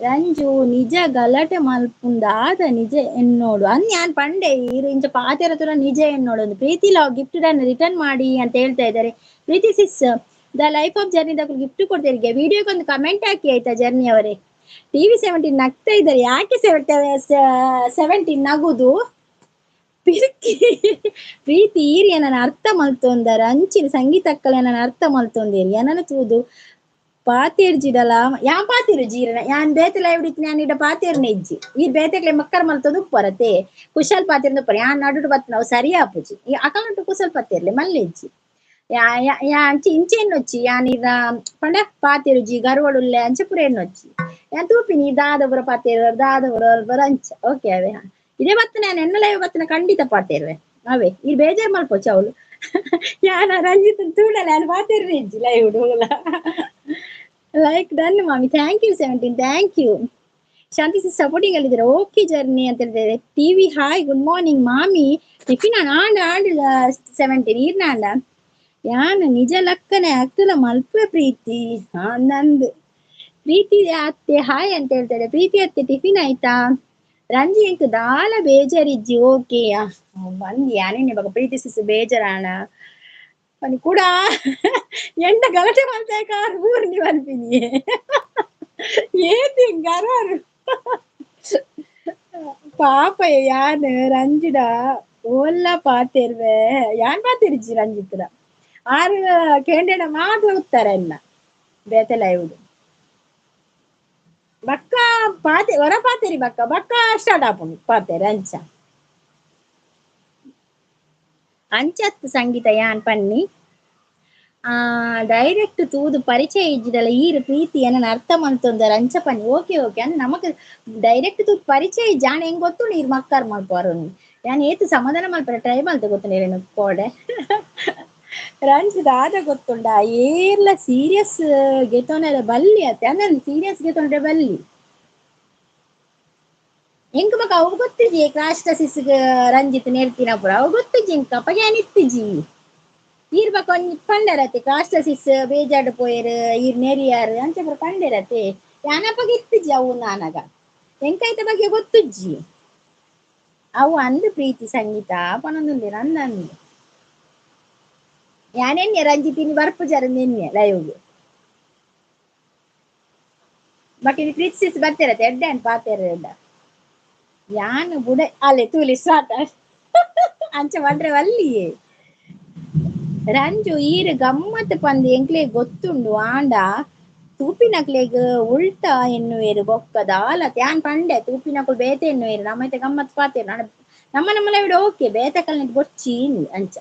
ರಂಜು ನಿಜ ಗಲಾಟೆ ಮಲ್ಪುಂದಾದ ನಿಜ ಎನ್ನೋಡು ಅನ್ ಯಾನ್ ಪಂಡೆ ಈರು ಇಂಚ ಪಾತೆರ ತುರ ನಿಜ ಎನ್ನೋಡು ಒಂದು ಪ್ರೀತಿ ಲಾವ್ ಗಿಫ್ಟ್ ಡನ್ ರಿಟರ್ನ್ ಮಾಡಿ ಅಂತ ಹೇಳ್ತಾ ಇದ್ದಾರೆ. Preethi sis the life of journey ದಕ್ಕಲು gift ಕೊಡ್ತೀರಿಗೆ, ವಿಡಿಯೋಗೆ ಒಂದು ಕಮೆಂಟ್ ಹಾಕಿ ಆಯ್ತಾ ಜರ್ನಿ ಅವರೇ. ಟಿವಿ 17 ನಗ್ತಾ ಇದ್ದಾರೆ, ಯಾಕೆ 17 ನಗುದು? ಪಿರ್ಕಿ ಪ್ರೀತಿ ಈರಿಯ ನನ್ನ ಅರ್ಥ ಮಲ್ತೊಂದರ ಅಂಚಿನ ಸಂಗೀತಕ್ಕಲ ನನ್ನ ಅರ್ಥ ಮಲ್ತೊಂದೇರಿ ಏನನ ತೂದು ಪಾತೇರ್ಜಿಡಲ ಯಾನ್ ಪಾತೇರು ಜೀರನ ಯಾನ್ ಬೇತಲ ಇಡಿತ್ ನಾನು ಇಡ ಪಾತೇರ್ನ ಇಜ್ಜಿ ಈ ಬೇತೆಕ್ಲೆ ಮಕ್ಕರ್ ಮಲ್ತೊಂದು ಉಪ್ಪರತೆ ಕುಶಲ್ ಪಾತೇರ್ನ ಉಪ್ಪರ ಯಾನ್ ನಡುಡು ಬತ್ ನಾವು ಸರಿ ಆಪುಜಿ ಈ ಅಕಲಂಟು ಕುಶಲ್ ಪಾತೇರ್ಲೆ ಮಲ್ಲೆಜ್ಜಿ ಯಾ ಯಾ ಅಂಚೆ ಇಂಚೆ ಎನ್ನೊಚ್ಚಿ ಯಾನ್ ಇದ ಪಂಡ ಪಾತೇರುಜಿ ಗರ್ವಡುಲ್ಲೆ ಅಂಚೆ ಪುರ ಎನ್ನೊಚ್ಚಿ ಯಾನ್ ತೂಪಿನಿ ದಾದಪುರ ಪಾತೇರು ದಾದಪುರ ಬರ ಅಂಚ ಓಕೆ ಅವೇ. ಇದೇ ಬತ್ತ ನಾನು ಎನ್ನ ಲೈವ್ ಬತ್ತನ ಖಂಡಿತ ಪಾತೇರುವೆ ಅವೇ ಈ ಬೇಜಾರ್ ಮಲ್ಪೊಚ್ಚ ಅವಳು ಯಾನ ರಂಜಿತ್ ತೂಡಲ್ಲ ಯಾನ್ ಪಾತೇರ್ವೆ ಇಜ್ಜಿ ಲೈವ್ ಹೋಗಲ್ಲ. ಲೈಕ್ ಡನ್ ಮಾಮಿ, thank you 17 thank you. Shanti sis supporting ಅಲ್ಲಿದ್ದಾರೆ, ಓಕೆ ಜರ್ನಿ ಅಂತ ಹೇಳ್ತಿದ್ದಾರೆ. TV hi good morning ಮಾಮಿ, ಟಿಫಿನ್ ಆಂಡ ಆಂಡ್ 17 ಈರ್ನಾಂಡ ಯಾನ್ ನಿಜ ಲಕ್ಕನೆ ಆಗ್ತಲ್ಲ ಮಲ್ಪೆ ಪ್ರೀತಿ ನಂದು ಪ್ರೀತಿ ಅತ್ತೆ ಹಾಯ್ ಅಂತ ಹೇಳ್ತಾರೆ. ಪ್ರೀತಿ ಅತ್ತೆ ಟಿಫಿನ್ ಆಯ್ತಾ? ರಂಜಿ ಎಂಕ್ ದಾಲ ಬೇಜಾರಿಜ್ಜಿ ಓಕೆಯಾ ಬಂದ್ ಯಾನೇನೆ ಬಗ ಪ್ರೀತಿ ಸಿಸ್ ಬೇಜಾರಾಣ ಪನಿ ಕೂಡ ಎಂಡ ಗಲಾಟೆ ಮಾಡ್ತಾ ಕಾರ್ ಊರ್ ನೀವು ಅನ್ಪಿನಿ ಏತಿ ಗರಾರು ಪಾಪ ಯಾನ್ ರಂಜಿಡ ಓಲ್ಲ ಪಾತಿರ್ವೆ ಯಾನ್ ಪಾತಿರ್ಜಿ ರಂಜಿತ್ರ ಆರು ಕೇಂದ್ರ ಮಾತ್ರ ಉತ್ತರ ಎಲ್ಲ ಬೇತೆಲ ಇವುದು ಬಕ್ಕ ಪಾತೆ ಹೊರ ಪಾತೇರಿ ಬಕ್ಕ ಬಕ್ಕ ಸ್ಟಾರ್ಟ್ ಆಪುಂಡು ಪಾತೇರಿ ಅಂಚ ಅಂಚತ್ ಸಂಗೀತ ಯಾನ್ ಪನ್ನಿ ಆ ಡೈರೆಕ್ಟ್ ತೂದು ಪರಿಚಯ ಇಜ್ಜಿದಲ್ಲ ಈರು ಪ್ರೀತಿ ಏನನ್ನ ಅರ್ಥ ಮಲ್ತೊಂದರ ಅಂಚ ಪನ್ನಿ ಓಕೆ ಓಕೆ ಅಂದ್ ನಮಕ್ ಡೈರೆಕ್ಟ್ ತೂದು ಪರಿಚಯ ಜಾಣ ಹೆಂಗ್ ಗೊತ್ತು ನೀರ್ ಮಕ್ಕಾರ್ ಮಲ್ಪರು ಯಾನ್ ಏತು ಸಮಾಧಾನ ಮಲ್ಪರ ಟ್ರೈ ಮಲ್ತ ಗೊತ್ತು ನೀರೇನು ಕೋಡೆ. ರಂಜಿತ್ ಆದ ಗೊತ್ತುಂಡ ಏರ್ಲ ಸೀರಿಯಸ್ ಗೆತೊನರ ಬಲ್ಲಿ ಅತ್ತೆ ಅಂದನ್ ಸೀರಿಯಸ್ ಗೆತೊಂಡ್ರೆ ಬಲ್ಲಿ ಎಂಕ್ ಬೊಕ ಅವು ಗೊತ್ತಿಜಿ ಕ್ರಾಶ್ ಸಿಸ್ ರಂಜಿತ್ ನೇರ್ತಿನ ಪುರ ಅವು ಗೊತ್ತಿಜಿ ಎಂಕ್ ಅಪ್ಪಗೆ ಇತ್ತಿಜಿ ಈರ್ ಬೊಕ ಒಂಜಿ ಪಂಡರತೆ ಕ್ರಾಶ್ ಸಿಸ್ ಬೇಜಾಡ್ ಪೋಯೆರ್ ಈರ್ ನೆರಿಯಾರ್ ಅಂಚ ಪೂರ ಪಂಡೆರತೆ ಯಾನಪಗ ಇತ್ತಿಜಿ ಅವು ನಾನಗ ಎಂಕೈತ ಬಗ್ಗೆ ಗೊತ್ತುಜ್ಜಿ ಅವು ಅಂದು ಪ್ರೀತಿ ಸಂಗೀತ ಪನೊಂದುಲ್ಲೆರ್ ಅಂದಂದು ಯಾನೆನ್ನೆ ರಂಜಿತಿನಿ ಬರ್ಪುಜಾರ ನಿನ್ನೆ ಲೈವ್ಗ್ ಬಟ್ ಇದು ಪ್ರೀತಿ ಸಿಸ್ ಬರ್ತಿರತ್ತೆ ಎಡ್ಡೆ ಅನ್ ಪಾತೆರ ಯಾನು ಬುಡ ಅಲೆ ತೂಲಿ ಸ್ಟಾರ್ಟ್ ಅಂಚ ಬಂದ್ರೆ ವಲ್ಲಿಯೇ ರಂಜು ಈರ್ ಗಮ್ಮತ್ ಪಂದ್ ಎಂಕ್ಲೆ ಗೊತ್ತುಂಡು ಆಂಡ ತೂಪಿನಕ್ಲೆಗ್ ಉಲ್ಟಾ ಎನ್ನುವೇರು ಬೊಕ್ಕ ದಾಲ ತ್ಯಾನ್ ಪಂಡೆ ತೂಪಿನಕುಲು ಬೇತೆ ಎನ್ನುವೇರು ನಮ್ಮೈತೆ ಗಮ್ಮತ್ ಪಾತೇರು ನಮ್ಮ ನಮ್ಮಲ ಬಿಡು ಓಕೆ ಬೇತೆ ಕಲ್ನ ಬೊಚ್ಚಿ ಅಂಚ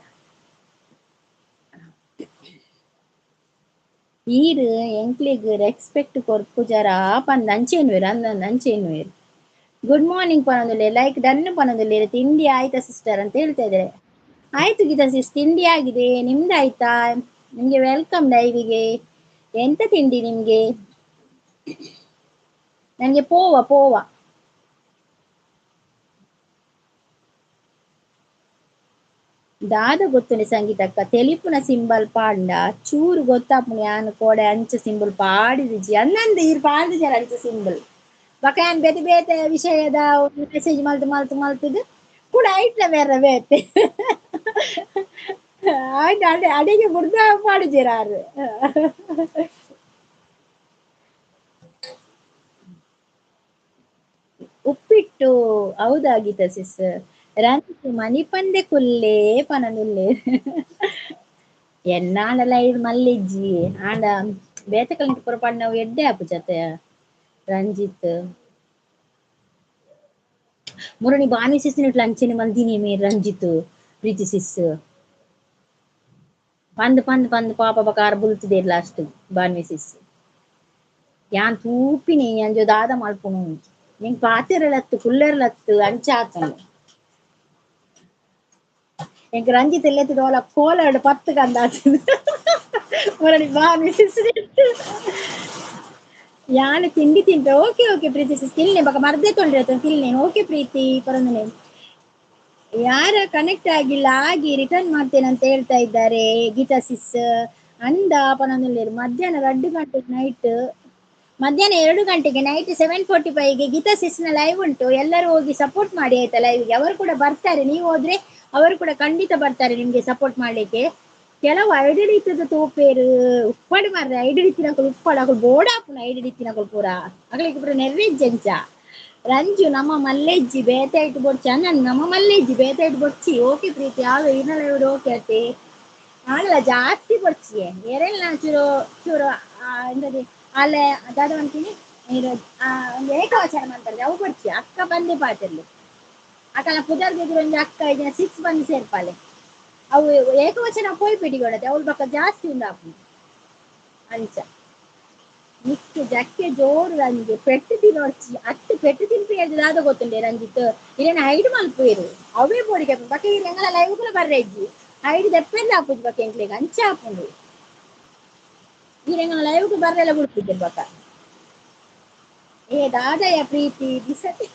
ಈರ್ ಎಂಕ್ಲೆಗ್ ರೆಸ್ಪೆಕ್ಟ್ ಕೊರ್ಪುಜಾರ ಪಂದ್ ಅಂಚೆ ಎನ್ನುವೇರು ಅಂದಂದ್ ಅಂಚೆ ಎನ್ನುವೇರು. ಗುಡ್ ಮಾರ್ನಿಂಗ್ ಪನೊಂದುಲ್ಲೆ ಲೈಕ್ ಡನ್ ಪನೊಂದುಲ್ಲೆ ತಿಂಡಿ ಆಯ್ತಾ ಸಿಸ್ಟರ್ ಅಂತ ಹೇಳ್ತಾ ಇದ್ದಾರೆ. ಆಯ್ತು ಗೀತಾ ಸಿಸ್, ತಿಂಡಿ ಆಗಿದೆ, ನಿಮ್ದು ಆಯ್ತಾ? ನಿಮ್ಗೆ welcome ಲೈವಿಗೆ. ಎಂತ ತಿಂಡಿ ನಿಮ್ಗೆ? ನನಗೆ ಪೋವಾ ಪೋವಾ. ದಾದ ಗೊತ್ತುಂಡೆ ಸಂಗೀತಕ್ಕ ತೆಲಿಪುನ ಸಿಂಬಲ್ ಪಾಂಡ ಚೂರು ಗೊತ್ತಾಪುಣಿ ಯಾನು ಕೋಡೆ ಅಂಚ ಸಿಂಬಲ್ ಪಾಡಿದಿಜಿ ಅನ್ನಂದು ಈರ್ ಪಾಡ್ದಿಜಾರ ಅಂಚ ಸಿಂಬಲ್ ಬಕ ಯಾನ್ ಬೇತೆ ಬೇತೆ ವಿಷಯದ ಮೆಸೇಜ್ ಮಲ್ತು ಮಲ್ತು ಮಲ್ತದು ಕೂಡ ಐಟ್ಲ ಬೇರೆ ಬೇತೆ ಆಯ್ತು ಅಡೆ ಅಡಿಗೆ ಬುಡ್ದ ಪಾಡಿಜೀರಾರು. ಉಪ್ಪಿಟ್ಟು ಹೌದಾ ಗೀತಾ ಸಿಸ್? ರಂಜು ಮನಿಪಂದೆ ಕುಲ್ಲೇ ಪನನುಲ್ಲೆ ಎನ್ನಾಂಡಲ ಐದು ಮಲ್ಲಿಜ್ಜಿ ಆಂಡ ಬೇತೆ ಕಲ್ನಿಟ್ ಪೂರ ಪಣ್ಣವು ಎಡ್ಡೆ ಆಪು ಜತೆ ರಂಜಿತ್ ಮುರಣಿ ಬಾನಿ ಸಿಸ್ ಅಂಚೆನೆ ಮಲ್ದಿನಿ ಮೇ ರಂಜಿತ್ ಪ್ರೀತಿ ಸಿಸ್ ಪಂದ್ ಪಂದ್ ಪಂದ್ ಪಾಪ ಬಕಾರ ಬುಲ್ತಿದೆ ಲಾಸ್ಟ್ ಬಾನ್ವಿ ಸಿಸ್ ಯಾನ್ ತೂಪಿನಿ ಅಂಜೋ ದಾದ ಮಲ್ಪುನು ನಿಂಗ್ ಪಾತೆರಲತ್ತು ಕುಲ್ಲೆರಲತ್ತು ಅಂಚ ಆತನು ಎಂಕ್ ರಂಜಿತ್ ಎಲ್ಲೆತ್ತಿದ ಓಲ ಕೋಲಾಡು ಪತ್ತು ಕಂದ ಮುರಣಿ ಬಾನ್ವಿ ಸಿಸ್ ಯಾನು ತಿಂಡಿ ತಿಂತ ಓಕೆ ಓಕೆ ಪ್ರೀತಿ ಸಿಸ್ ತಿನ್ನೆ ಬಕ ಮರ್ದೆ ತೊಂದ್ರೆ ತಿನ್ನೆ ಓಕೆ ಪ್ರೀತಿ ಪರಂದನೆ. ಯಾರ ಕನೆಕ್ಟ್ ಆಗಿಲ್ಲ ಆಗಿ ರಿಟರ್ನ್ ಮಾಡ್ತೇನೆ ಅಂತ ಹೇಳ್ತಾ ಇದ್ದಾರೆ ಗೀತಾ ಸಿಸ್ ಅಂದ ಪನೊಂದುಲ್ಲೇರು. ಮಧ್ಯಾಹ್ನ 2 ಗಂಟೆಗೆ ನೈಟ್, ಮಧ್ಯಾಹ್ನ 2 ಗಂಟೆಗೆ ನೈಟ್ 7:45ಗೆ ಗೀತಾ ಸಿಸ್ನ ಲೈವ್ ಉಂಟು. ಎಲ್ಲರೂ ಹೋಗಿ ಸಪೋರ್ಟ್ ಮಾಡಿ ಆಯ್ತಾ ಲೈವ್ಗೆ. ಅವರು ಕೂಡ ಬರ್ತಾರೆ, ನೀವು ಹೋದ್ರೆ ಅವರು ಕೂಡ ಖಂಡಿತ ಬರ್ತಾರೆ ನಿಮ್ಗೆ ಸಪೋರ್ಟ್ ಮಾಡ್ಲಿಕ್ಕೆ. ಕೆಲವು ಐಡಿಡಿತದ ತೋಪೇರು ಉಪ್ಪಾಡು ಮಾರ್ರೆ ಐಡಿಡಿತಿನಕಲು ಉಪ್ಪಾಡು ಅಕಲು ಬೋಡಾಪುನ ಐಡಿಡಿತಿನಕಲು ಪೂರ ಅಗಲಿಗೆ ಪೂರ ನೆರ್ವೆಜ್ಜಂಚ. ರಂಜು ನಮ್ಮ ಮಲ್ಲೆಜ್ಜಿ ಬೇತೆ ಇಟ್ಟು ಬೊಡ್ಚಿ ಅನ್ನ ನಮ್ಮ ಮಲ್ಲೆಜ್ಜಿ ಬೇತೆ ಇಟ್ಟು ಬೊಡ್ಚಿ ಓಕೆ ಪ್ರೀತಿ ಯಾವ ಇನ್ನೆಲ್ಲ ಇಡು ಓಕೆ ಅತ್ತೆ ನಾಳೆಲ್ಲ ಜಾಸ್ತಿ ಬೊಡ್ಚಿ ಏರೆಲ್ಲ ಚೂರು ಚೂರು ಎಂತది ಅಲ್ಲೇ ದಾದ ಅಂತೀನಿ ಒಂದು ಏಕವಚನ ಅಂತಾರೆ ಅವು ಬೊಡ್ಚಿ ಅಕ್ಕ ಬಂದೆ ಪಾತಿರ್ಲಿ ಅಕ್ಕನ ಪುದರ್ದಿದ್ರು ಒಂಜಿ ಅಕ್ಕ ಇದನ್ನ ಸಿಕ್ಸ್ ಬಂದು ಸೇರ್ಪಾಲೆ ಅವು ಏಕವಚನ ಪೋಯ್ ಪಿಟಿಗೊಡತೆ ಅವಳು ಪಕ್ಕ ಜಾಸ್ತಿ ಉಂಡಾಪು ಅಂಚ. ನಿಕ್ಕೆ ಜಕ್ಕೆ ಜೋರು ರಂಜಿ ಪೆಟ್ಟು ತಿನ್ನೋಡ್ಚಿ ಅತ್ತು ಪೆಟ್ಟು ತಿನ್ಪಿ ದಾದ ಗೊತ್ತುಂಡೆ ರಂಜಿತ್ ಇರೇನ ಹೈಡ್ ಮಲ್ಪುಯಿರು ಅವೇ ಬೋಡಿಗೆ ಬಕ್ಕ ಇರು ಎಂಗಲ ಲೈವ್ ಕೂಡ ಬರ್ರೆಜ್ಜಿ ಹೈಡ್ ದೆಪ್ಪೆಲ್ಲ ಆಪುಜಿ ಬಕ್ಕ ಎಂಕ್ಲೆಗ್ ಅಂಚ ಆಪುಂಡು ಈರೆಂಗಲ ಲೈವ್ ಬರ್ರೆಲ್ಲ ಬಿಡ್ತಿದ್ದೆ ಬಕ್ಕ. ಏ ದಾದಯ ಪ್ರೀತಿ ಬಿಸತಿ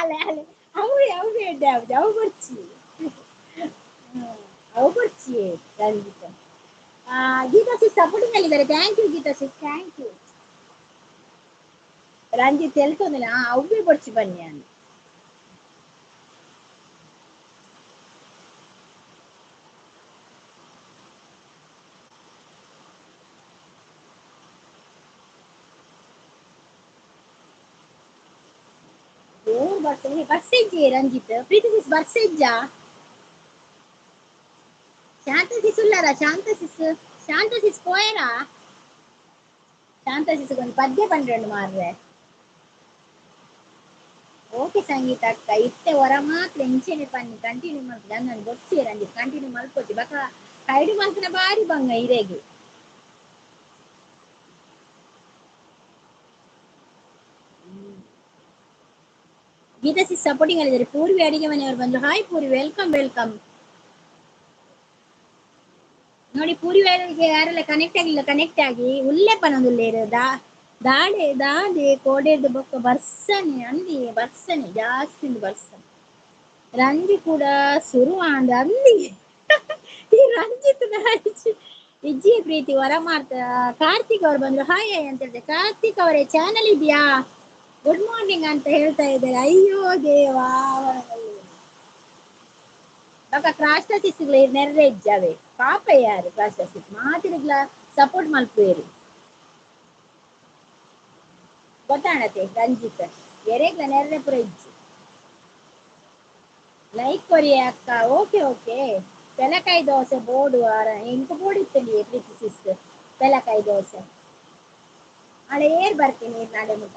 ಅಲೆ ಅಲೆ ಅವು ಅವು ಎಡ್ಡೆ ಆಪುಜಿ ಅವು ಬೊಡ್ಚಿ ಅವು ಬೊಡ್ಚಿ ರಂಜಿತ್. ಗೀತಾ ಸಿಸ್ ಸಪೋರ್ಟಿಂಗ್ ಅಲ್ಲಿದ್ದಾರೆ, thank you Geetha sis, thank you. Ranjith ಎಲ್ತೊಂದಿಲ್ಲ ಅವೇ ಬೊಡ್ಚಿ ಬನ್ನಿ ಅಂತ. ಜೋರು ಬರ್ತದೆ ಬರ್ಸೆಜ್ಜೆ ರಂಜಿತ್ ಪ್ರೀತಿ ಸಿಸ್ ಬರ್ಸೆಜ್ಜಾ? ಶಾಂತ ಸಿಸ್ ಉಲ್ಲಾರ? ಶಾಂತ ಸಿಸ್ ಶಾಂತ ಸಿಸ್ ಪೋಯರಾ? ಶಾಂತ ಸಿಸ್ ಒಂದು ಪದ್ಯ ಪಂಡ್ರೆಂಡು ಮಾರ್ರೆ. ಓಕೆ ಸಂಗೀತ ಅಕ್ಕ ಇತ್ತೆ ಹೊರ ಮಾತ್ರ ಎಂಚೆನೆ ಪನ್ನಿ ಕಂಟಿನ್ಯೂ ಮಲ್ಪುಜಿ ನಾನು ಗೊತ್ತಿ ರಂಜಿತ್ ಕಂಟಿನ್ಯೂ ಮಲ್ಪೊಚ್ಚಿ ಬಕ ಕೈಡು ಮಲ್ಪುನ ಬಾರಿ ಬಂಗ ಇರೆಗೆ. Gita sis supporting ಅಲ್ಲಿದ್ದಾರೆ. ಪೂರ್ವಿ ಅಡಿಗೆ ಮನೆಯವರು ಬಂದ್ರು, ಹಾಯ್ ಪೂರ್ವಿ, welcome welcome. ನೋಡಿ ಸ್ಟುಡಿಯೋಗೆ ಯಾರೆಲ್ಲ ಕನೆಕ್ಟ್ ಆಗಿಲ್ಲ ಕನೆಕ್ಟ್ ಆಗಿ ಉಲ್ಲೆ ಪನೊಂದುಲ್ಲೇರು ದಾಡೆ ದಾದೆ ಕೋಡೆರ್ದು ಬೊಕ್ಕ ಬರ್ಸನೆ ಅಂದಿ ಬರ್ಸನೆ ಜಾಸ್ತಿ ಬರ್ಸನೆ ರಂಜಿ ಕೂಡ ಸುರು ಆಂಡ್ ಅಂದಿ ಈ ರಂಜಿತ್ ಇಜ್ಜಿ ಪ್ರೀತಿ ವರ ಮಾಡ್ತ ಕಾರ್ತಿಕ್ ಅವ್ರು ಬಂದ್ರು ಹಾಯ್ ಹಾಯ್ ಅಂತ ಹೇಳ್ತಾರೆ. ಕಾರ್ತಿಕ್ ಅವರೇ ಚಾನಲ್ ಇದೆಯಾ? ಗುಡ್ ಮಾರ್ನಿಂಗ್ ಅಂತ ಹೇಳ್ತಾ ಇದ್ದಾರೆ. ಅಯ್ಯೋ ದೇವಾ, ಬೊಕ ಕ್ರಾಸ್ ಸಿಸ್ಗ್ಲ ನೆರ್ರೆ ಇಜ್ಜಾವೆ ಪಾಪ ಯಾರು ಕ್ರಾಸ್ ಸಿಸ್ ಮಾತಿರ್ಗ್ಲ ಸಪೋರ್ಟ್ ಮಲ್ಪುವೇರು ಗೊತ್ತಾಣತೆ ರಂಜಿತ್ ಎರೆಗ್ಲ ನೆರ್ರೆ ಪುರ ಇಜ್ಜಿ. ಲೈಕ್ ಕೊರಿ ಅಕ್ಕ. Okay okay. ಪೆಲಕಾಯಿ ದೋಸೆ ಬೋಡು ಎಂಕು ಬೋಡಿತ್ತಂಡಿ ಪ್ರೀತಿ ಸಿಸ್ ಪೆಲಕಾಯಿ ದೋಸೆ ನಾಳೆ ಏರ್ ಬರ್ತೀನಿ ನಾಳೆ ಮುಟ್ಟ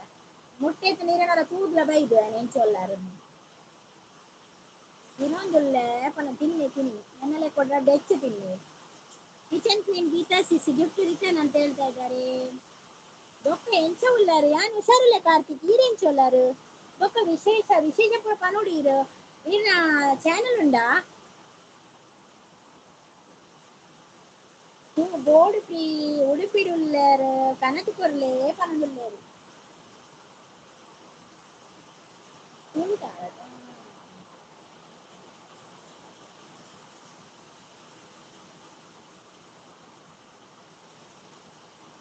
ಮುಟ್ಟೆತ್ತು ನೀರೇನಾರ ತೂದ್ಲ ಬೈದು ಎಂಚೊಲ್ಲಾರು ಇನ್ನೊಂದುಲ್ಲೆ ಪನ ತಿನ್ನಿ ತಿನ್ನಿ ಎನ್ನಲೆ ಕೊಡ್ರ ಡೆಚ್ಚು ತಿನ್ನಿ. Kitchen queen Geetha sis gift return ಅಂತ ಹೇಳ್ತಾ ಇದ್ದಾರೆ. ಬೊಕ್ಕ ಎಂಚ ಉಲ್ಲಾರು ಯಾನ್ ಹುಷಾರುಲ್ಲ ಕಾರ್ತಿಕ್ ಈರೆಂಚ ಉಲ್ಲಾರು ಬೊಕ್ಕ ವಿಶೇಷ ವಿಶೇಷ ಪೂರ ಪನೋಡು ಈರು ಈರ್ನ ಚಾನಲ್ ಉಂಡಾ? ಬೋಡುಪಿ ಉಡುಪಿಡು ಉಲ್ಲಾರು ಕನತ್ ಕೊರ್ಲೆ ಪನೊಂದುಲ್ಲೇರು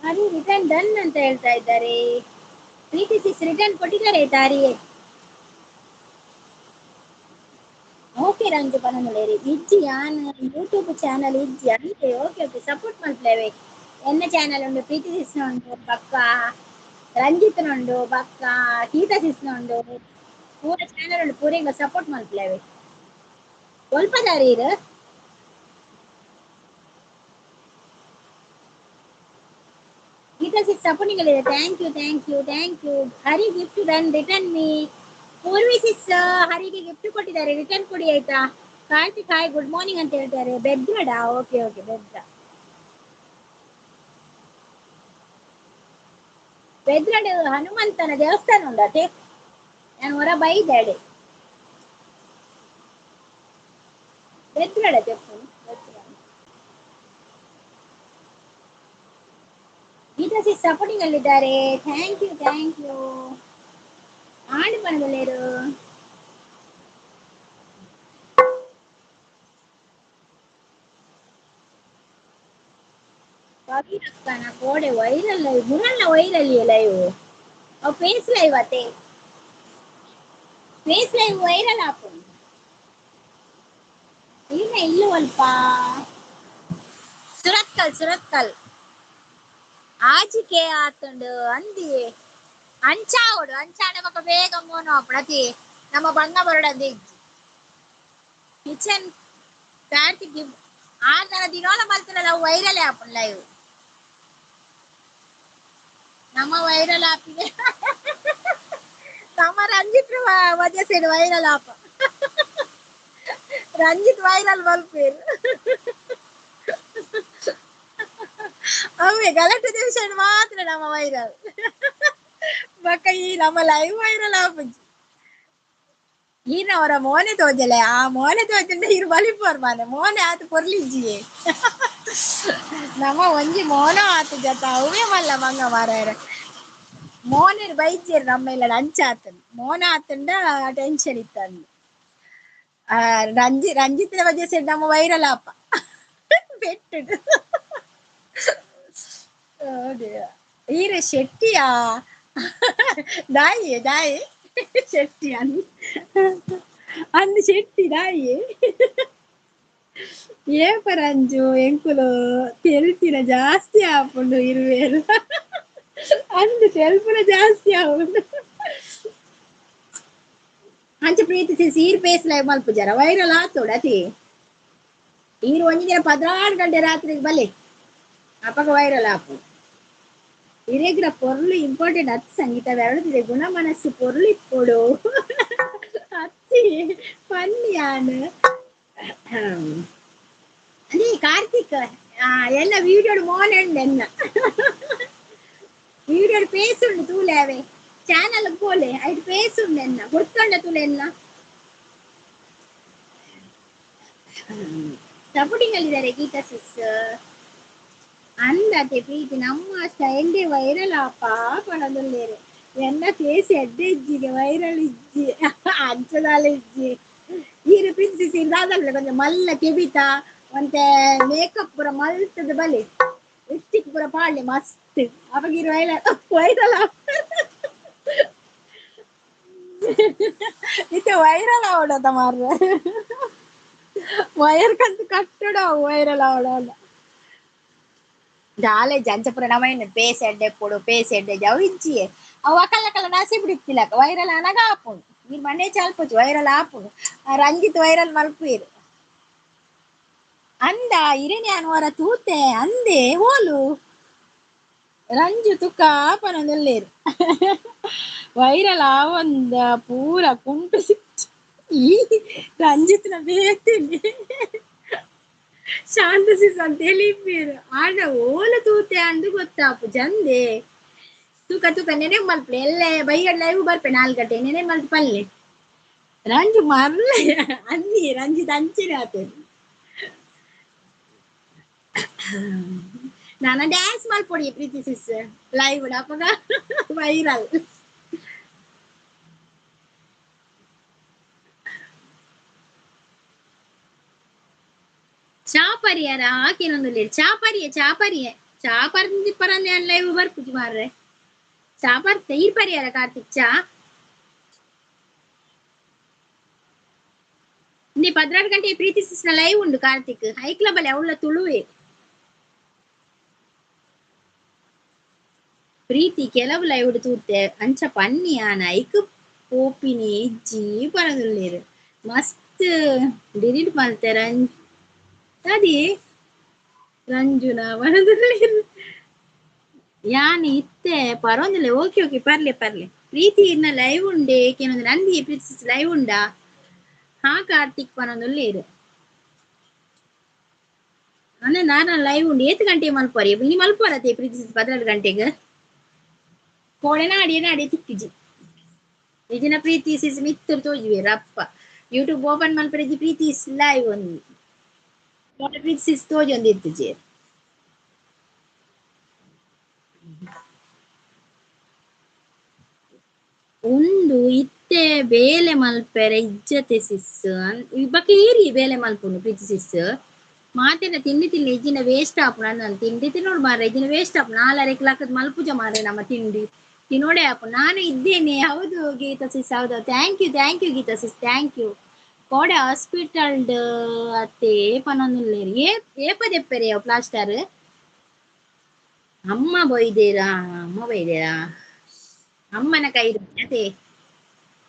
ಹರಿ ರಿಟರ್ನ್ ಡನ್ ಅಂತ ಹೇಳ್ತಾ ಇದ್ದಾರೆ. ಪ್ರೀತಿ ಸಿಸ್ ರಿಟರ್ನ್ ಕೊಟ್ಟಿದ್ದಾರೆ ತಾರಿಯೇ. ಓಕೆ ರಂಜು ಪನೊಂದುಲ್ಲೇರಿ ಇಜ್ಜಿ ಯಾನ್ ಯೂಟ್ಯೂಬ್ ಚಾನಲ್ ಇಜ್ಜಿ ಅಂತೆ. ಓಕೆ ಓಕೆ ಸಪೋರ್ಟ್ ಮಲ್ಪಲೇವೆ. ಎನ್ನ ಚಾನಲ್ ಉಂಡು ಪ್ರೀತಿ ಸಿಸ್ನ ಉಂಡು ಬಕ್ಕ ರಂಜಿತ್ನ ಉಂಡು ಬಕ್ಕ ಗೀತಾ ಸಿಸ್ನ ಉಂಡು ಪೂರ ಚಾನಲ್ ಉಂಡು ಪೂರೆಗ್ಲ ಸಪೋರ್ಟ್ ಮಲ್ಪಲೇವೆ. ಒಲ್ಪದಾರಿ ಇರು ಗೀತಾ ಸಿಸ್ ಸಪೋರ್ಟಿಂಗ್ ಇದೆ. Thank you thank you thank you. Hari gift done return me. Purvi sis ಹರಿಗೆ gift ಕೊಟ್ಟಿದ್ದಾರೆ ರಿಟರ್ನ್ ಕೊಡಿ ಆಯ್ತಾ. ಕಾರ್ತಿಕ್ ಹಾಯ್ ಗುಡ್ ಮಾರ್ನಿಂಗ್ ಅಂತ ಹೇಳ್ತಾರೆ. ಬೆದ್ರಡ ಓಕೆ ಓಕೆ ಬೆದ್ರ ಬೆದ್ರಡು ಹನುಮಂತನ ದೇವಸ್ಥಾನ ಉಂಡತೆ ನಾನು ಹೊರ ಬೈದಾಡೆ ಬೆದ್ರಡ ತೆಪ್ಪು ಗೀತಾ ಸಿಸ್ ಸಪೋರ್ಟಿಂಗ್ ಅಲ್ಲಿದ್ದಾರೆ. Thank you thank you. And ಪನದಲ್ಲೇರು ಪವಿರಕ್ಕನ ಕೋಡೆ ವೈರಲ್ ಮುರಲ್ಲ ವೈರಲ್ ಲೈವ್ ಅವು ಫೇಸ್ ಲೈವ್ ಅತೆ ಫೇಸ್ ಲೈವ್ ವೈರಲ್ ಆಪು ಇಲ್ಲ ಇಲ್ಲವಲ್ಪ ಸುರತ್ಕಲ್ ಸುರತ್ಕಲ್ ಆಜಿಕೆ ಆತಂಡು ಅಂದಿ ಅಂಚಾವಡು ಅಂಚಾಡ ಬೊಕ ಬೇಗ ಮೋನು ಅತಿ ನಮ್ಮ ಬಂಗ ಬರಡಂದು ಕಿಚನ್ ಕಾರ್ತಿಕ್ ಆರ್ ದಿನೋಲ ಮಲ್ತನಲ್ಲ ಅವು ವೈರಲ್ ಆಪುಂಡು ಲೈವ್ ನಮ್ಮ ವೈರಲ್ ಆಪಿದೆ ನಮ್ಮ ರಂಜಿತ್ ವಜಸೇಡ್ ವೈರಲ್ ಆಪ ರಂಜಿತ್ ವೈರಲ್ ಮಲ್ಪೇರು ಅವೇ ಗಲಾಟೆ ದಿವಸ ಮಾತ್ರ ನಮ್ಮ ವೈರಲ್ ಬೊಕ ಈ ನಮ್ಮ ಲೈವ್ ವೈರಲ್ ಆಪುಜಿ. ಈನವರ ಮೋನೆ ತೋಜಲೆ ಆ ಮೋನೆ ತೋಜಂಡ ಇರು ಬಲಿಪೋರ್ ಮಾನೆ ಮೋನೆ ಆತು ಪೊರ್ಲಿಜ್ಜಿಯೇ ನಮ್ಮ ಒಂಜಿ ಮೋನ ಆತು ಜತ ಅವೇ ಮಲ್ಲ ಮಂಗ ಮಾರಾಯರ ಮೋನೆರ್ ಬೈಜ್ಜೆರ್ ನಮ್ಮ ಇಲ್ಲ ಅಂಚ ಆತನ್ ಮೋನ ಆತಂಡ ಟೆನ್ಷನ್ ಇತ್ತಂದು ರಂಜಿತ್ನ ಬಗ್ಗೆ ಸೇರಿ ನಮ್ಮ ವೈರಲ್ ಆಪ ಪೆಟ್ಟು ಈರ ಶೆಟ್ಟಿಯಾ ದಾಯಿ ದಾಯಿ ಶೆಟ್ಟಿ ಅಂದ್ ಅಂದ್ ಶೆಟ್ಟಿ ದಾಯಿ ಏಪ ರಂಜು ಎಂಕುಲು ತೆಲ್ಪಿನ ಜಾಸ್ತಿ ಆಪುಂಡು ಇರುವೇರು ಅಂದ್ ತೆಲ್ಪುನ ಜಾಸ್ತಿ ಆಪುಂಡು ಅಂಚ ಪ್ರೀತಿ ಸೀರ್ ಪೇಸ್ ಲೈವ್ ಮಲ್ಪುಜಾರ ವೈರಲ್ ಆತೋಡು ಅತಿ ಈರು ಒಂಜಿ ದಿನ 14 ಗಂಟೆ ರಾತ್ರಿಗೆ ಬಲೆ ಅಪಗ ವೈರಲ್ ಆಪು. ಇರೇಗ್ರ ಪೊರ್ಲು ಇಂಪಾರ್ಟೆಂಟ್ ಅತ್ ಸಂಗೀತ ಬೆರಳುತ್ತಿದೆ ಗುಣ ಮನಸ್ಸು ಪೊರ್ಲು ಇಪ್ಪೊಡು ಅತ್ತಿ ಪನ್ಯಾನ್ ಅದೇ ಕಾರ್ತಿಕ್ ಎಲ್ಲ ವೀಡಿಯೋಡು ಮೋನೆ ಉಂಡು ಎನ್ನ ವೀಡಿಯೋಡು ಪೇಸ್ ಉಂಡು ತೂಲೆ ಅವೇ ಚಾನಲ್ ಪೋಲೆ ಐಟ್ ಪೇಸ್ ಉಂಡು ಎನ್ನ ಗೊತ್ತುಂಡ ತೂಲೆ ಎಲ್ಲ ಸಪೋರ್ಟಿಂಗ್ ಅಲ್ಲಿದ್ದಾರೆ ಗೀತಾ ಸಿಸ್. ಅಂದತೆ ಪ್ರೀತಿ ನಮ್ಮ ಸ್ಟೈಲ್ ವೈರಲ್ ಆಪ ಪಣದುಲ್ಲೇರು ಎನ್ನ ಫೇಸ್ ಎಡ್ಡೆ ಇಜ್ಜಿಗೆ ವೈರಲ್ ಇಜ್ಜಿ ಅಂಚದಾಲ ಇಜ್ಜಿ ಈರು ಪ್ರೀತಿ ದಾದಲ್ಲ ಕೊಂಚ ಮಲ್ಲ ಕೆಬಿತ ಒಂತೆ ಮೇಕಪ್ ಪೂರ ಮಲ್ತದ ಬಲಿ ಲಿಪ್ಸ್ಟಿಕ್ ಪೂರ ಪಾಡ್ಲೆ ಮಸ್ತ್ ಅವಾಗಿರು ವೈರಲ್ ವೈರಲ್ ಇತ್ತೆ ವೈರಲ್ ಆವಡತ ಮಾರ್ರೆ ವೈರ್ ಕಂತು ಕಟ್ಟಡ ವೈರಲ್ ಆವಡ ದಾಲೆ ಜಂಚಪುರ ನಮೈನ ಪೇಸ್ ಎಡ್ಡೆ ಪೊಡು ಪೇಸ್ ಎಡ್ಡೆ ಜವು ಇಜ್ಜಿಯೆ ಅವು ಅಕಲ್ಲ ಕಲ್ಲ ನಾಸಿ ಬಿಡಿತ್ತಿಲಕ ವೈರಲ್ ಅನಗ ಆಪುಂಡು ನೀರು ಮನೆ ಚಾಲ್ಪೊಚ್ಚು ವೈರಲ್ ಆಪುಂಡು ರಂಜಿತ್ ವೈರಲ್ ಮಲ್ಪುವೆರು ಅಂದ ಇರೇನೆ ಅನ್ವರ ತೂತೆ ಅಂದೆ ಓಲು ರಂಜು ತುಕ್ಕ ಪನೊಂದುಲ್ಲೇರು ವೈರಲ್ ಆವಂದ ಪೂರ ಕುಂಟು ಈ ರಂಜಿತ್ನ ಬೇತೀನಿ ಶಾಂತ ಸಿಸ್ ಅಂತ ಹೇಳಿಪ್ಪೇರು ಆಂಡ ಓಲ ತೂತೆ ಅಂದು ಗೊತ್ತಾಪು ಜಂದೆ ತೂಕ ತೂಕ ನೆನೆ ಮಲ್ಪಲೆ ಎಲ್ಲೆ ಬೈಗಡ್ ಲೈವ್ ಬರ್ಪೆ 4 ಗಂಟೆ ನೆನೆ ಮಲ್ತು ಪಲ್ಲೆ ರಂಜು ಮರ್ಲೆ ಅಂದಿ ರಂಜಿತ್ ಅಂಚಿನ ಆತೇನೆ ನಾನು ಡ್ಯಾನ್ಸ್ ಮಲ್ಪೊಡಿ ಪ್ರೀತಿ ಸಿಸ್ ಲೈವ್ ಅಪ್ಪಗ ವೈರಲ್ ಚಾಪರಿಯಾರ ಹಾಕೇನೊಂದು ಚಾಪರಿಯೆ ಚಾಪರಿಯೆ ಚಾಪರ್ ಪರಂದೆ ಲೈವ್ ಬರ್ಪುಜಿ ಮಾರ್ರೆ ಚಾಪರ್ತೆ ಈರ್ ಪರಿಯಾರ ಕಾರ್ತಿಕ್ ಚಾ ನೀ 16 ಗಂಟೆ ಪ್ರೀತಿ ಸಿಸ್ನ ಲೈವ್ ಉಂಡು ಕಾರ್ತಿಕ್ ಹೈಕ್ಲಬ್ ಅಲ್ಲಿ ಅವಳ ತುಳುವೆ ಪ್ರೀತಿ ಕೆಲವು ಲೈವ್ ತೂತೆ ಅಂಚ ಪನ್ನಿ ಆನ ಐಕ್ ಪೋಪಿನಿ ಇಜ್ಜಿ ಪರದುಲ್ಲೇರು ಮಸ್ತ್ ಡಿಲೀಟ್ ಮಾಡ್ತಾರೆ ಅದೇ ರಂಜುನ ಪರದುಲ್ಲೇರು ಯಾನ್ ಇತ್ತೆ ಪರೊಂದಿಲ್ಲ ಓಕೆ ಓಕೆ ಪರ್ಲೆ ಪರ್ಲೆ ಪ್ರೀತಿ ಇನ್ನ ಲೈವ್ ಉಂಡೆ ಏಕೆಂದ್ರೆ ಅಂದಿ ಪ್ರೀತಿ ಲೈವ್ ಉಂಡಾ ಹಾ ಕಾರ್ತಿಕ್ ಪನೊಂದುಲ್ಲೇರು ಅಂದ್ರೆ ನಾನು ಲೈವ್ ಉಂಡು ಏತ್ ಗಂಟೆ ಮಲ್ಪರಿ ಇನಿ ಮಲ್ಪರತೆ ಪ್ರೀತಿ 16 ಗಂಟೆಗೆ ಕೋಡೆ ನಾಡಿ ನಾಡಿ ತಿಕ್ಕಿಜಿ ಇಜಿನ ಪ್ರೀತಿ ಸಿಸ್ ಮಿತ್ತರ್ ತೋಜುವೆ ರಪ್ಪ ಯೂಟ್ಯೂಬ್ ಓಪನ್ ಮಲ್ಪರೆಜಿ ಪ್ರೀತಿ ಲೈವ್ ಒಂದು ಪ್ರೀತಿ ಸಿಸ್ ತೋಜಿ ಒಂದು ಇತ್ತುಜಿ ಉಂಡು ಇತ್ತೆ ಬೇಲೆ ಮಲ್ಪೆರೆ ಇಜ್ಜತೆ ಸಿಸ್ ಬಕ್ಕ ಏರಿ ಬೇಲೆ ಮಲ್ಪುಂಡು ಪ್ರೀತಿ ಸಿಸ್ ಮಾತೆನ ತಿಂಡಿ ತಿಂಡಿ ಇಜ್ಜಿನ ವೇಸ್ಟ್ ಆಪುಂಡು ನಾನು ತಿಂಡಿ ತಿನ್ನೋಡು ಮಾರ್ರೆ ಇಜ್ಜಿನ ವೇಸ್ಟ್ ಆಪುಂಡು 4 ಕ್ಲಾಕದ್ ಮಲ್ಪುಜ ಮಾರ್ರೆ ನಮ್ಮ ತಿಂಡಿ ತಿನ್ನೋಡೆ ಆಪುಂಡು ನಾನು ಇದ್ದೇನೆ ಹೌದು ಗೀತಾ ಸಿಸ್ ಹೌದು thank you thank you Geetha sis thank you ಕೋಡೆ ಹಾಸ್ಪಿಟಲ್ ಅತ್ತೆ ಪನೊಂದುಲ್ಲೇರು ಏ ಏಪದೆಪ್ಪೆರೆ ಪ್ಲಾಸ್ಟರ್ ಅಮ್ಮ ಬೊಯ್ದೇರಾ ಅಮ್ಮ ಬೊಯ್ದೇರಾ ಅಮ್ಮನ ಕೈ ರುಚಿ ಅದೇ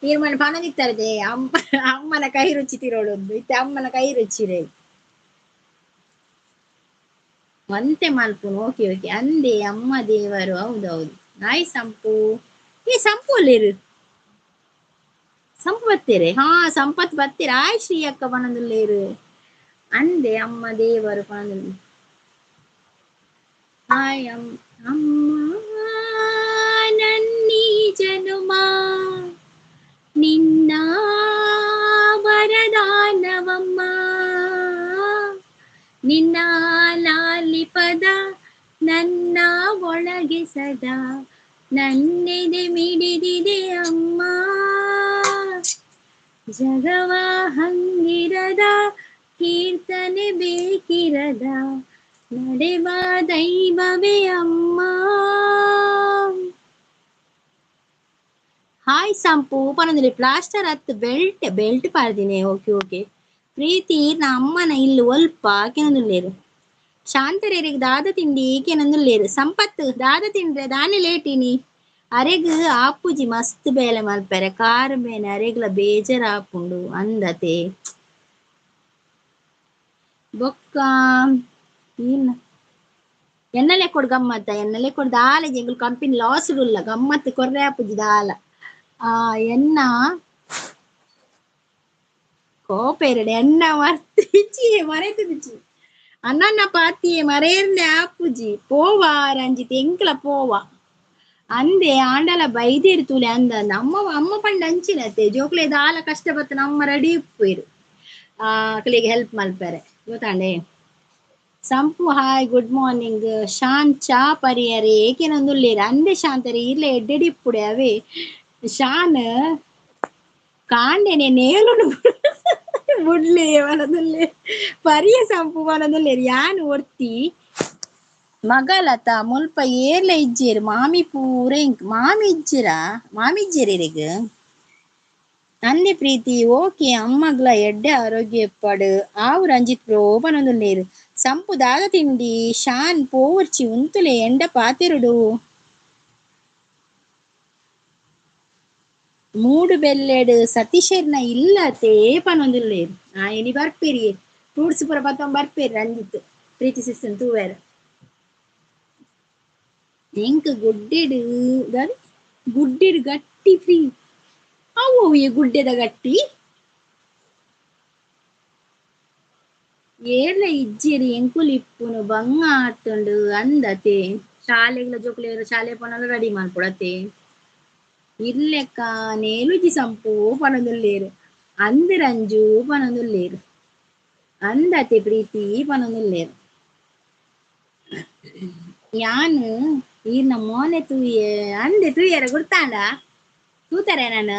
ತೀರ್ಮಾನ ಪನೊಂದಿತ್ತರದೆ ಅಮ್ಮ ಅಮ್ಮನ ಕೈ ರುಚಿ ತಿರೋಳೊಂದು ಇತ್ತೆ ಅಮ್ಮನ ಕೈ ರುಚಿ ರೇ ಒಂತೆ ಮಲ್ಪುನು ಓಕೆ ಓಕೆ ಅಂದೆ ಅಮ್ಮ ದೇವರು ಹೌದೌದು ನಾಯಿ ಸಂಪು ಏ ಸಂಪು ಅಲ್ಲೇರು ಸಂಪು ಬತ್ತೀರೆ ಹಾ ಸಂಪತ್ ಬತ್ತೀರ ಆಯ್ ಶ್ರೀ ಅಕ್ಕ ಪನೊಂದುಲ್ಲೇರು ಅಂದೆ ಅಮ್ಮ ದೇವರು ಪನೊಂದುಲ್ಲೆ ಹಾಯ್ ಅಮ್ಮ ನನ್ನೀ ಜನುಮ ನಿನ್ನ ವರದಾನವಮ್ಮ ನಿನ್ನ ಲಾಲಿ ಪದ ನನ್ನ ಒಳಗೆ ಸದಾ ನನ್ನೆದೆ ಮಿಡಿದಿದೆ ಅಮ್ಮ ಜಗವ ಹಂಗಿರದ ಕೀರ್ತನೆ ಬೇಕಿರದ ನಡೆವ ದೈವವೇ ಅಮ್ಮ ಹಾಯ್ ಸಂಪು ಪನೊಂದುಲ್ಲೆ ಪ್ಲಾಸ್ಟರ್ ಅತ್ತು ಬೆಲ್ಟ್ ಬೆಲ್ಟ್ ಪಾಡ್ದಿನಿ ಓಕೆ ಓಕೆ ಪ್ರೀತಿ ನಾ ಅಮ್ಮನ ಇಲ್ಲು ಒಲ್ಪ ಕೆನೊಂದುಲ್ಲೇರು ಶಾಂತರೇರಿಗೆ ದಾದ ತಿಂಡಿ ಕೆನೊಂದುಲ್ಲೇರು ಸಂಪತ್ತು ದಾದ ತಿಂಡ್ರೆ ದಾನೆ ಲೇಟಿನಿ ಅರೆಗ್ ಆಪುಜಿ ಮಸ್ತ್ ಬೇಲೆ ಮಲ್ಪೆರೆ ಕಾರ್ ಬೇನೆ ಅರೆಗ್ಲ ಬೇಜಾರ್ ಆಪುಂಡು ಅಂದತೆ ಬೊಕ್ಕ ಏನ ಎನ್ನಲೆ ಕೊಡು ಗಮ್ಮತ್ತ ಎನ್ನಲೆ ಕೊಡು ದಾಲ ಎಂಗುಲು ಕಂಪನಿ ಲಾಸ್ ಉಲ್ಲ ಗಮ್ಮತ್ ಕೊರ್ರೆ ಆಪುಜಿ ದಾಲ ಆ ಎನ್ನ ಕೋಪೆರಡೆ ಎನ್ನ ಮರ್ತಿಚಿ ಮರೆತುದಿಚಿ ಅಣ್ಣನ ಪಾತಿಯೆ ಮರೇರ್ನೆ ಆಪುಜಿ ಪೋವಾ ರಂಜಿತ್ ಎಂಕ್ಲ ಪೋವಾ ಅಂದೆ ಆಂಡಲ ಬೈದೇರು ತೂಲೆ ಅಂದ ಅಮ್ಮ ಅಮ್ಮ ಪಂಡ ಅಂಚಿನತೆ ಜೋಕ್ಲೆ ದಾಲ ಕಷ್ಟ ಬತ್ತ ನಮ್ಮ ರೆಡಿ ಇಪ್ಪುವೆರು ಆ ಅಕ್ಲೆಗ್ ಹೆಲ್ಪ್ ಮಲ್ಪೆರೆ ಗೊತ್ತಾಂಡೆ. ಸಂಪು ಹಾಯ್ ಗುಡ್ ಮಾರ್ನಿಂಗ್. ಶಾನ್ ಚಾ ಪರಿಯರೆ ಏಕೆನೊಂದುಲ್ಲೇರು ಅಂದೆ ಶಾಂತರೆ ಇರ್ಲೆ ಎಡ್ಡೆಡಿಪ್ಪುಡೆ ಅವೇ ಶಾನ್ ಕಾಂಡೆನೆ ನೇಲುನು ಬುಡ್ಲೆ ವನದುಲ್ಲೆ ಪರಿಯ ಸಂಪು ವನದುಲ್ಲೇರು ಯಾನ್ ಒರ್ತಿ ಮಗಲತ ಮುಲ್ಪ ಏರ್ಲ ಇಜ್ಜೇರು ಮಾಮಿ ಪೂರ ಇಂಕ್ ಮಾಮಿ ಇಜ್ಜಿರಾ ಮಾಮಿ ಇಜ್ಜೇರು ಇರೆಗ್ ಅಂದೆ ಪ್ರೀತಿ ಓಕೆ ಅಮ್ಮಗ್ಲ ಎಡ್ಡೆ ಆರೋಗ್ಯ ಇಪ್ಪಡು ಆವು ರಂಜಿತ್ ಬ್ರೋ ಪನೊಂದುಲ್ಲೇರು ಸಂಪು ದಾದ ತಿಂಡಿ ಶಾನ್ ಪೋವರ್ಚಿ ಉಂತುಲೆ ಎಂಡ ಪಾತೆರುಡು ಮೂಡು ಬೆಲ್ಲೆಡು ಸತೀಶೆರ್ನ ಇಲ್ಲತೆ ಪನೊಂದುಲ್ಲೇರು ಆ ಇನಿ ಬರ್ಪೇರಿ ಫ್ರೂಟ್ಸ್ ಪೂರ ಪತ್ತೊಂದು ಬರ್ಪೇರಿ ರಂಜಿತ್ ಪ್ರೀತಿ ಸಿಸ್ಟನ್ ತೂವೇರು ಎಂಕ್ ಗುಡ್ಡೆಡು ದಾದ ಗುಡ್ಡೆಡು ಗಟ್ಟಿ ಫ್ರೀ ಅವು ಈ ಗುಡ್ಡೆದ ಗಟ್ಟಿ ಏರ್ಲ ಇಜ್ಜಿರಿ ಎಂಕುಲು ಇಪ್ಪುನು ಬಂಗ ಆತುಂಡು ಅಂದತೆ ಶಾಲೆಗ್ಲ ಜೋಕುಲೇರು ಶಾಲೆ ಪೋನಲ ರೆಡಿ ಮಲ್ಪೊಡತೆ ಇರ್ಲೆಕ್ಕ ನೇಲುಜಿ ಸಂಪು ಪನೊಂದುಲ್ಲೇರು ಅಂದ್ ರಂಜು ಪನೊಂದುಲ್ಲೇರು ಅಂದತೆ ಪ್ರೀತಿ ಪನೊಂದುಲ್ಲೇರು ಯಾನ್ ಈರ್ನ ಮೋನೆ ತೂಯೆ ಅಂದೆ ತೂಯರ ಗುರ್ತಾಂಡ ತೂತಾರೆ ನಾನು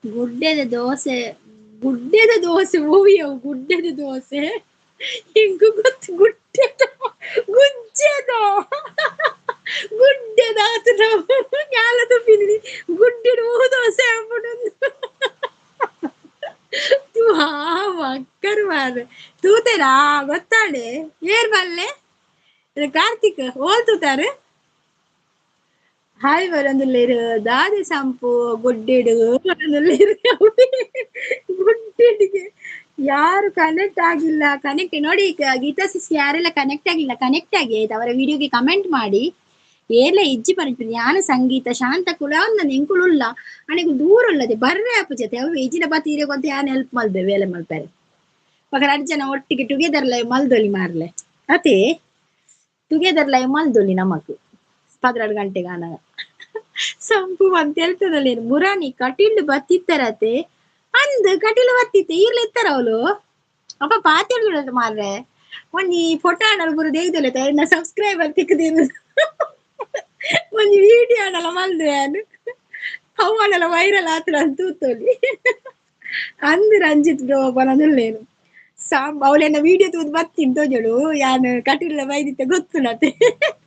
ಗುಡ್ಡೆದ ದೋಸೆ ಗುಡ್ಡೆದ ದೋಸೆ ಓವಿಯವು ಗುಡ್ಡೆದ ದೋಸೆ ಎಂಕು ಗೊತ್ತು ಗುಡ್ಡೆದ ಗುಜ್ಜೆದ ಗುಡ್ಡೆದ ಆತು ನಾವು ಜ್ಞಾನ ತುಪ್ಪಿನಿ ಗುಡ್ಡೆಡು ಓ ದೋಸೆ ಆಪುಂಡು ಮಕ್ಕರು ಮಾರ್ರೆ ತೂತೆರಾ ಗೊತ್ತಾಂಡೆ ಏರ್ ಬಲ್ಲೆ ಕಾರ್ತಿಕ್ ಓಲ್ ತೂತಾರೆ ಹಾಯ್ ಬರೊಂದುಲ್ಲೇರು ದಾದೆ ಸಂಪು ಗುಡ್ಡೆಡು ಬರೊಂದುಲ್ಲೇರು ಗುಡ್ಡೆಡಿಗೆ ಯಾರು ಕನೆಕ್ಟ್ ಆಗಿಲ್ಲ ಕನೆಕ್ಟ್ ನೋಡಿ ಈಗ ಗೀತಾ ಸಿಸ್ ಯಾರೆಲ್ಲ ಕನೆಕ್ಟ್ ಆಗಿಲ್ಲ ಕನೆಕ್ಟ್ ಆಗಿ ಆಯ್ತು ಅವರ ವಿಡಿಯೋಗೆ ಕಮೆಂಟ್ ಮಾಡಿ ಏರ್ಲ ಇಜ್ಜಿ ಪನ್ಪಿನಿ ಯಾನ ಸಂಗೀತ ಶಾಂತ ಕುಲ ನನ್ನ ಎಂಕುಲುಲ್ಲ ಅಣಿಗೆ ದೂರ ಉಲ್ಲದೆ ಬರ್ರೆ ಅಪ್ಪು ಜೊತೆ ಅವು ಇಜ್ಜಿನ ಬತ್ತಿ ಗೊತ್ತ ಯಾನ್ ಹೆಲ್ಪ್ ಮಲ್ಬೆ ಬೇಲೆ ಮಲ್ಪೆರೆ ಪಕ್ಕ ರಡ್ಡ್ ಜನ ಒಟ್ಟಿಗೆ ಟುಗೆದರ್ ಲೈವ್ ಮಲ್ದೊಲಿ ಮಾರ್ಲೆ ಅತೆ ಟುಗೆದರ್ ಲೈವ್ ಮಲ್ದೊಲಿ ನಮಕ್ 12 ಗಂಟೆಗೆ ಆನಗ ಸಂಪು ಅಂತ ಹೇಳ್ತದಲ್ಲ ಮುರಾನಿ ಕಟೀಲ್ ಬತ್ತಿತ್ತರತೆ ಅಂದ್ ಕಟೀಲು ಬತ್ತಿತ್ತೆ ಈರ್ಲ ಇತ್ತಾರ ಅವಳು ಅಪ್ಪ ಪಾತೆರ್ದು ಮಾರ್ರೆ ಒಂಜಿ ಫೋಟೋ ಆಡಲ್ ಗುರು ದೇಯ್ದೊಲೆ ಎನ್ನ ಸಬ್ಸ್ಕ್ರೈಬರ್ ತಿಕ್ಕದೇನು ಒಂಜಿ ವಿಡಿಯೋ ಆಡಲ ಮಲ್ದು ಯಾನು ಅವು ಆಡಲ ವೈರಲ್ ಆತಡ ಅಂತ ತೂತೊಲಿ ಅಂದ್ ರಂಜಿತ್ ಬ್ರೋ ಪನೊಂದುಲ್ಲೇನು ಸಾಂಬ್ ಅವಳೆನ್ನ ವಿಡಿಯೋ ತೂದು ಬತ್ತೀನಿ ತೋಜೋಡು ಯಾನ್ ಕಟೀಲ್ದ ಬೈದಿತ್ತೆ ಗೊತ್ತುಂಡತೆ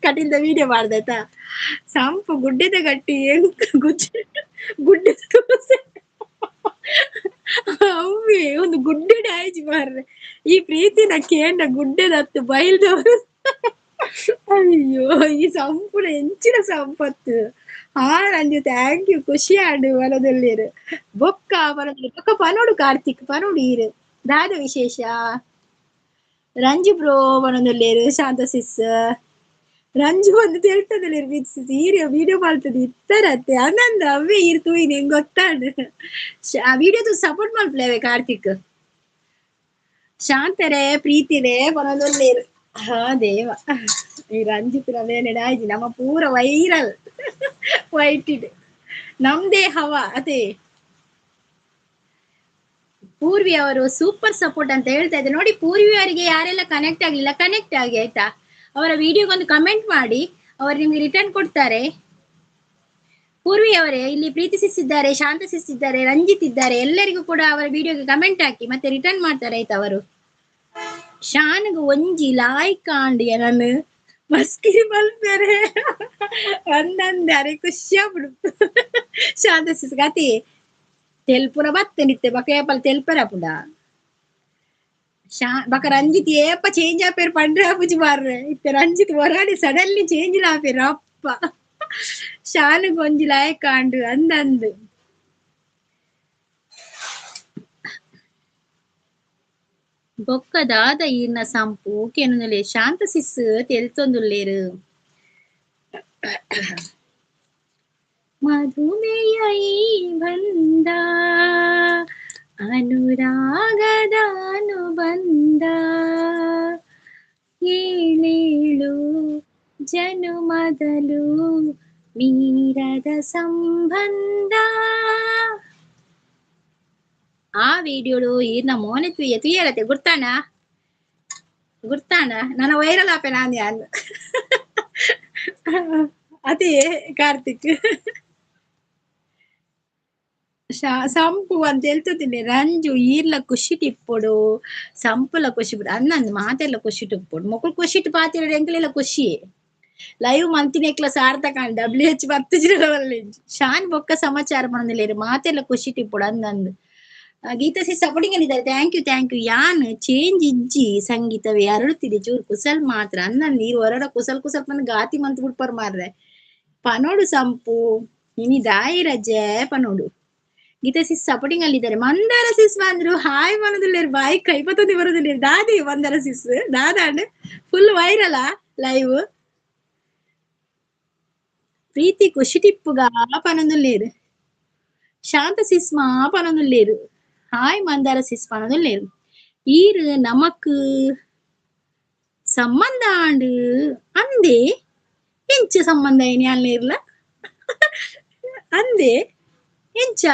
ಕಟೀಲ್ದ ವಿಡಿಯೋ ಮಾಡ್ದಾಯ್ತಾ ಸಂಪು ಗುಡ್ಡೆದ ಗಟ್ಟಿ ಎಂಕ್ ಗುಜ್ಜೆ ಗುಡ್ಡೆ ದೋಸೆ ಅವ್ವೆ ಒಂದು ಗುಡ್ಡೆಡೆ ಆಯ್ಜಿ ಮಾರ್ರೆ ಈ ಪ್ರೀತಿನ ಕೇಂದ್ರ ಗುಡ್ಡೆದತ್ತು ಬೈಲ್ದವರು ಅಯ್ಯೋ ಈ ಸಂಪುನ ಎಂಚಿನ ಸಂಪತ್ತು ಹಾ ರಂಜು thank you ಖುಷಿ ಆಂಡ್ ವನದಲ್ಲಿರು ಬೊಕ್ಕ ಪನೊಡು ಬೊಕ್ಕ ಪನೋಡು ಕಾರ್ತಿಕ್ ಪನೋಡು ಈರು ದಾದ ವಿಶೇಷ ರಂಜು ಬ್ರೋ ಪನೊಂದುಲ್ಲೇರು ಶಾಂತ ಸಿಸ್ ರಂಜು ಒಂದು ತೆಲ್ತದಲ್ಲಿರು ಈರು ವಿಡಿಯೋ ಮಾಡ್ತದೆ ಇತ್ತರತ್ತೆ ಆನಂದ ಅವೇ ಈರು ತೂಯಿನಿ ಹೆಂಗ್ ಗೊತ್ತಾಂಡ್ ಆ ವಿಡಿಯೋ ಸಪೋರ್ಟ್ ಮಲ್ಪುಲೆ ಕಾರ್ತಿಕ್ ಶಾಂತರೇ ಪ್ರೀತಿರೇ ಪನೊಂದುಲ್ಲೇರು ಹಾ ದೇವ ಈ ರಂಜಿತ್ ಬೇಲೆ ಆಯ್ತು ನಮ್ಮ ಪೂರ ವೈರಲ್ ವೈಟಿಡ್ ನಮ್ದೇ ಹವಾ ಅದೇ ಪೂರ್ವಿ ಅವರು ಸೂಪರ್ ಸಪೋರ್ಟ್ ಅಂತ ಹೇಳ್ತಾ ಇದ್ದಾರೆ ನೋಡಿ. ಪೂರ್ವಿ ಅವರಿಗೆ ಯಾರೆಲ್ಲ ಕನೆಕ್ಟ್ ಆಗ್ಲಿಲ್ಲ ಕನೆಕ್ಟ್ ಆಗಿ ಆಯ್ತಾ, ಅವರ ವಿಡಿಯೋಗೊಂದು ಕಮೆಂಟ್ ಮಾಡಿ, ಅವರು ನಿಮ್ಗೆ ರಿಟರ್ನ್ ಕೊಡ್ತಾರೆ. ಪೂರ್ವಿ ಅವರೇ, ಇಲ್ಲಿ ಪ್ರೀತಿ ಸಿಸ್ ಇದ್ದಾರೆ, ಶಾಂತ ಸಿಸ್ ಇದ್ದಾರೆ, ರಂಜಿತ್ ಇದ್ದಾರೆ, ಎಲ್ಲರಿಗೂ ಕೂಡ ಅವರ ವಿಡಿಯೋಗೆ ಕಮೆಂಟ್ ಹಾಕಿ ಮತ್ತೆ ರಿಟರ್ನ್ ಮಾಡ್ತಾರೆ ಆಯ್ತಾ ಅವರು. ಶಾನ್ಗ್ ಒಂಜಿ ಲಾಯ್ಕ್ ಆಂಡ್ ನಾನು ಮಸ್ಕಿರಿ ಮಲ್ಪೆರೆ ಒಂದಂದೆ ಅರೆ ಖುಷಿ ಆಗ್ಬಿಡು. ಶಾಂತ ಸಿಸ್ ಗತಿ ತೆಲ್ಪುನ ಬತ್ತೆ ನಿತ್ತೆ ಬಕ ಏಪಲ್ ತೆಲ್ಪರ ಪುಡ ಶಾ ಬಕ ರಂಜಿತ್ ಏಪ ಚೇಂಜ್ ಆಪೇರು ಪಂಡ್ರೆ ಆಪುಜಿ ಮಾರ್ರೆ ಇತ್ತೆ ರಂಜಿತ್ ಹೊರಾಡಿ ಸಡನ್ಲಿ ಚೇಂಜ್ ಆಪೇರು ಅಪ್ಪ. ಶಾನುಗ್ ಒಂಜಿ ಲಾಯ್ಕ್ ಆಂಡ್ ಅಂದಂದು ಬೊಕ್ಕ ದಾದ ಈರ್ನ ಸಂಪು ಕೆನುಲೆ ಶಾಂತ ಸಿಸ್ ತೆಲ್ತೊಂದುಲ್ಲೇರು. ಮಧುಮೆಯ ಈ ಬಂಧ ಅನುರಾಗದ ಅನುಬಂಧ ಏಳೇಳು ಜನುಮದಲು ಮೀರದ ಸಂಬಂಧ. ಆ ವಿಡಿಯೋಡು ಈರ್ನ ಮೋನೆ ತುಯ್ಯ ತುಯ್ಯರತೆ ಗುರ್ತಾಣ ಗುರ್ತಾಣ ನನ್ನ ವೈರಲ್ ಆಪೆ ನಾನು ಯಾನ್ ಅದೇ ಕಾರ್ತಿಕ್ ಸಂಪು ಅಂತ ಹೇಳ್ತಿದ್ದೀನಿ. ರಂಜು ಈರ್ಲ ಖುಷಿ ಟಿಪ್ಪೊಡು ಸಂಪುಲ ಖುಷಿ ಬಿಡು ಅನ್ನಂದು ಮಾತೆಲ್ಲ ಖುಷಿ ಟಿಪ್ಪೊಡು ಮೊಕುಲು ಖುಷಿ ಪಾತಿರ ಎಂಕಲೆಲ್ಲ ಖುಷಿ ಲೈವ್ ಮಂತಿನೆಕ್ಲ ಸಾರ್ಥಕ ಡಬ್ಲ್ಯೂ ಎಚ್ ಬತ್ತಿಜಿರವಲ್ಲಿ ಶಾನ್ ಬೊಕ್ಕ ಸಮಾಚಾರ ಪಣಂದಿಲ್ಲೇರು ಮಾತೆಲ್ಲ ಖುಷಿ ಟಿಪ್ಪೊಡು ಅಂದಂದು. ಗೀತಾ ಸಿ ಸಪೋರ್ಟಿಂಗ್ ಅಲ್ಲಿ ಇದ್ದಾರೆ. Thank you thank you. ಯಾನ್ ಚೇಂಜ್ ಇಜ್ಜಿ ಸಂಗೀತವೇ ಅರಳುತ್ತಿದೆ ಚೂರು ಕುಸಲ್ ಮಾತ್ರ ಅನ್ನ ನೀರು ಹೊರಡ ಕುಸಲ್ ಕುಸಲ್ ಬಂದು ಗಾತಿ ಮಂತ್ ಬಿಡ್ಪರ್ ಮಾರ್ರೆ ಪನೋಡು ಸಂಪು ಇನಿ ದಾಯಿ ರಜೆ ಪನೋಡು. ಗೀತಾ ಸಿಸ್ ಸಪೋರ್ಟಿಂಗ್ ಅಲ್ಲಿ ಇದ್ದಾರೆ. ಮಂದಾರ ಸಿಸ್ ಬಂದ್ರು ಹಾಯ್ ಮನದಿಲ್ಲೇರು ಬಾಯಿ ಕೈ ಬತ್ತದಿ ಬರೋದಿಲ್ಲ ದಾದಿ ಮಂದಾರ ಸಿಸ್ ದಾದಾಂಡ್ ಫುಲ್ ವೈರಲ್ ಲೈವ್. ಪ್ರೀತಿ ಖುಷಿ ಟಿಪ್ಪುగా ಪನೊಂದುಲ್ಲೇರು. ಶಾಂತ ಸಿಸ್ ಮಾ ಪನೊಂದುಲ್ಲೇರು. ಹಾಯ್ ಮಂದಾರ ಸಿಸ್ ಪನೊಂದುಲ್ಲೇರು. ಈರು ನಮಕ್ ಸಂಬಂಧ ಆಂಡ್ ಅಂದೆ ಎಂಚ ಸಂಬಂಧ ಏನಿ ಅಲ್ಲೇರ್ಲ ಅಂದೆ ಎಂಚ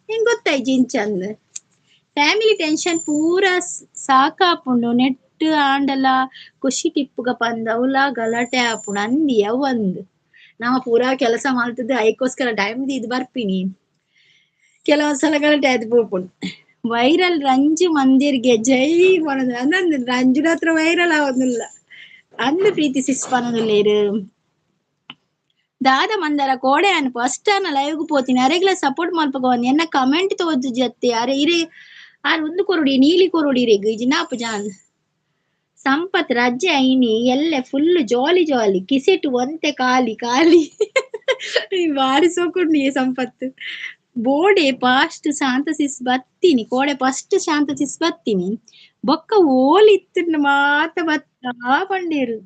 ಹೆಂಗ್ ಗೊತ್ತಾಯ್ತು ಎಂಚ ಅಂದ್. ಫ್ಯಾಮಿಲಿ ಟೆನ್ಷನ್ ಪೂರ ಸಾಕಾಪುಂಡು ನೆಟ್ ಆಂಡಲ ಖುಷಿ ಟಿಪ್ಪುಗ ಪಂದ ಅವಲ ಗಲಾಟೆ ಆಪುಂಡು ಅಂದಿ ಅವಂದ್. ನಾವ ಪೂರಾ ಕೆಲಸ ಮಾಡ್ತಿದ್ದೆ ಐಕೋಸ್ಕರ ಟೈಮ್ ಇದು ಬರ್ಪಿನಿ ಕೆಲವೊಂದ್ಸಲ ಗಲಾಟೆ ಆಯ್ತು ಪೋಪುಂಡು. ವೈರಲ್ ರಂಜು ಮಂದಿರ್ಗೆ ಜೈ ಪನೊಂದು ಅಂದಂದು ರಂಜುನ ಹತ್ರ ವೈರಲ್ ಆವೊಂದಿಲ್ಲ ಅಂದ್ ಪ್ರೀತಿ ಸಿಸ್ ಪನೊಂದುಲ್ಲೇರು. ದಾದ ಮಂದರ ಕೋಡೆ ಅನ್ ಫಸ್ಟ್ ಅನ್ನ ಲೈವ್ಗ್ ಪೋತೀನಿ ಅರೆಗ್ಲ ಸಪೋರ್ಟ್ ಮಲ್ಪಗ ಒಂದ್ ಎನ್ನ ಕಮೆಂಟ್ ತೋಜು ಜತ್ತೆ ಅರೆ ಇರೆ ಆರ್ ಒಂದು ಕೊರುಡಿ ನೀಲಿ ಕೊರುಡಿ ಇರೆಗ್ ಇಜಿನಾಪು ಜಾನ್. ಸಂಪತ್ ರಜೆ ಐನಿ ಎಲ್ಲೆ ಫುಲ್ ಜಾಲಿ ಜಾಲಿ ಕಿಸೆಟ್ ಒಂತೆ ಖಾಲಿ ಖಾಲಿ ಬಾರಿ ಸೋಕುಂಡು ಸಂಪತ್. ಬೋಡೆ ಫಾಸ್ಟ್ ಶಾಂತ ಸಿಸ್ ಬತ್ತೀನಿ ಕೋಡೆ ಫಸ್ಟ್ ಶಾಂತ ಸಿಸ್ ಬತ್ತೀನಿ ಬೊಕ್ಕ ಓಲಿ ಇತ್ತು ಮಾತ ಬತ್ತ ಪಂಡೇರು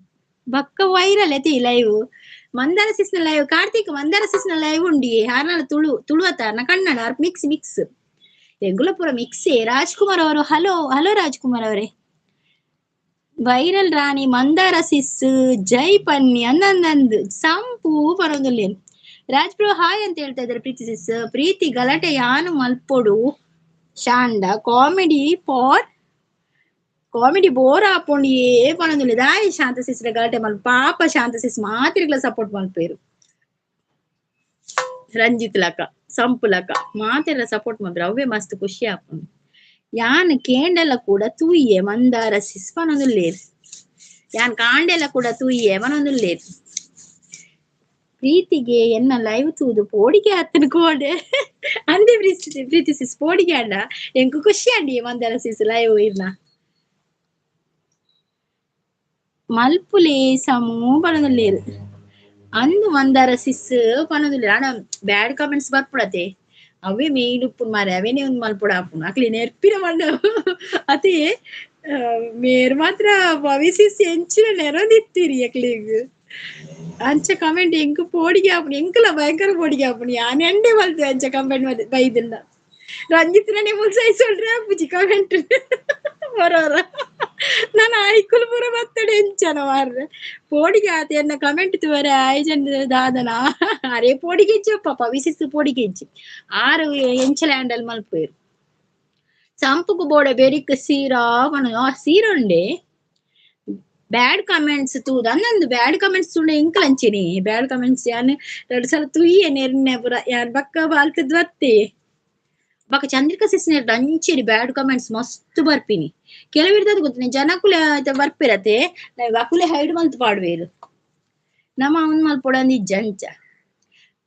ಬೊಕ್ಕ ವೈರಲ್ ಎತಿ ಲೈವ್. ಮಂದಾರ ಸಿಸ್ನ ಲೈವ್ ಕಾರ್ತಿಕ್ ಮಂದಾರ ಸಿಸ್ನ ಲೈವ್ ಉಂಡಿ ಆರ್ನಾಳ ತುಳು ತುಳು ಅತ್ತ ಕನ್ನಡ ಮಿಕ್ಸ್ ಮಿಕ್ಸ್ ಎಂಗುಲಪುರ ಮಿಕ್ಸೇ. ರಾಜ್ಕುಮಾರ್ ಅವರು ಹಲೋ ಹಲೋ ರಾಜ್ಕುಮಾರ್ ಅವರೇ. ವೈರಲ್ ರಾಣಿ ಮಂದಾರ ಸಿಸ್ ಜೈ ಪನ್ನಿ ಅಂದಂದು ಸಂಪು ಪರೊಂದುಲ್ಲೇನು. ರಾಜ್ ಬ್ರೋ ಹಾಯ್ ಅಂತ ಹೇಳ್ತಾ ಇದ್ದಾರೆ ಪ್ರೀತಿ ಸಿಸ್. ಪ್ರೀತಿ ಗಲಾಟೆ ಯಾನು ಮಲ್ಪೊಡು ಶಾಂಡ ಕಾಮಿಡಿ ಫಾರ್ ಕಾಮಿಡಿ ಬೋರ್ ಆಪುಂಡು ಏ ಪನೊಂದುಲ್ಲೆ ದಾಯಿ ಶಾಂತ ಸಿಸ್ರ ಗಲಾಟೆ ಮಲ್ ಪಾಪ ಶಾಂತ ಸಿಸ್ ಮಾತಿರ್ಗ್ಲ ಸಪೋರ್ಟ್ ಮಲ್ಪೇರು. ರಂಜಿತ್ ಲಕ ಸಂಪು ಲಕ ಮಾತೆಲ್ಲ ಸಪೋರ್ಟ್ ಮಲ್ಪೇರು ಅವೇ ಮಸ್ತ್ ಖುಷಿ ಆಪುಂಡು. ಯಾನ್ ಕೇಂಡಲ ಕೂಡ ತೂಯೆ ಮಂದಾರ ಸಿಸ್ ಪನೊಂದುಲ್ಲೇರು. ಯಾನ್ ಕಾಂಡೆಲ ಕೂಡ ತೂಯೆ ಪನೊಂದುಲ್ಲೇರು. ಪ್ರೀತಿಗೆ ಎನ್ನ ಲೈವ್ ತೂದು ಪೋಡಿಗೆ ಆತನ ಕೋಡೆ ಅಂದೆ ಪ್ರೀತಿ ಪ್ರೀತಿ ಸಿಸ್ ಪೋಡಿಗೆ ಅಣ್ಣ ಎಂಕು ಖುಷಿ ಅಂಡಿ ಮಂದಾರ ಸಿಸ್ ಲೈವ್ ಇರ್ನ ಮಲ್ಪುಲೆ ಸಮೂ ಪನೊಂದುಲ್ಲೇರು. ಅಂದು ಮಂದಾರ ಸಿಸ್ ಪನೊಂದುಲ್ಲೇರು. ಅಣ್ಣ ಬ್ಯಾಡ್ ಕಾಮೆಂಟ್ಸ್ ಬರ್ಪುಡತೆ ಅವೇ ಮೇಯ್ನ್ ಉಪ್ಪುನ್ ಮಾರೆ ಅವೇನೇ ಒಂದು ಮಲ್ಪುಡ ಆಪುಂಡು ಅಕ್ಲಿ ನೆರ್ಪಿನ ಮಣ್ಣ ಅದೇ ಮೇರ್ ಮಾತ್ರ ಭವಿಸಿಸ್ ಎಂಚಿನ ನೆರದಿತ್ತೀರಿ ಅಕ್ಲಿಗ್ ಅಂಚ ಕಮೆಂಟ್ ಎಂಕ್ ಪೋಡಿಗೆ ಆಪುಂಡು ಎಂಕಲ ಭಯಂಕರ ಪೋಡಿಗೆ ಆಪುಂಡು ಯಾನ್ ಎಂಡೆ ಮಲ್ತೆ ಅಂಚ ಕಮೆಂಟ್ ಬೈದಿಲ್ಲ ರಂಜಿತ್ನೇ ಮುಲ್ಸೈ ಸೊಲ್ರೆ ಆಪುಜಿ ಕಮೆಂಟ್ ಬರೋರ ನಾನು ಐಕುಲು ಪೂರ ಬತ್ತಡೆ ಎಂಚನ ಮಾರ್ರೆ ಪೋಡಿಗೆ ಆತ ಎನ್ನ ಕಮೆಂಟ್ ತುವರೆ ಐಜನ್ ದಾದನ ಅರೆ ಪೋಡಿಗೆ ಇಜ್ಜಿ ಪಾಪ ವಿಸಿಸ್ ಪೋಡಿಗೆ ಇಜ್ಜಿ ಆರು ಎಂಚಲ ಹ್ಯಾಂಡಲ್ ಮಲ್ಪೇರು. ಸಂಪುಗು ಬೋಡೆ ಬೆರಿಕ್ ಸೀರಾ ಪನ ಸೀರೆ ಉಂಡೆ ಬ್ಯಾಡ್ ಕಮೆಂಟ್ಸ್ ತೂದು ಅಂದಂದು ಬ್ಯಾಡ್ ಕಮೆಂಟ್ಸ್ ತೂಂಡ ಎಂಕಲ್ ಅಂಚೆನೆ ಬ್ಯಾಡ್ ಕಮೆಂಟ್ಸ್ ಯಾನ್ ರಡ್ಡ್ ಸಲ ತೂಯೆ ನೆರ್ನೆ ಪೂರ ಯಾನ್ ಬೊಕ್ಕ ಬಾಲ್ತದ್ ಬತ್ತೆ ಬೊಕ್ಕ ಚಂದ್ರಿಕಾ ಸಿಸ್ನೇರ್ಡ್ ಅಂಚೆನೆ ಬ್ಯಾಡ್ ಕಮೆಂಟ್ಸ್ ಮಸ್ತ್ ಬರ್ಪಿನಿ ಕೆಲವಿರ್ದದ ಗೊತ್ತಿನಿ ಜನಕುಲೆ ಬರ್ಪಿರತೆ ಅಕುಲೆ ಹೈಡ್ ಮಲ್ತ್ ಪಾಡ್ವೇರು ನಮ ಅವ್ನ್ ಮಲ್ಪೊಡಂದ್ ಇಜ್ಜ ಅಂಚ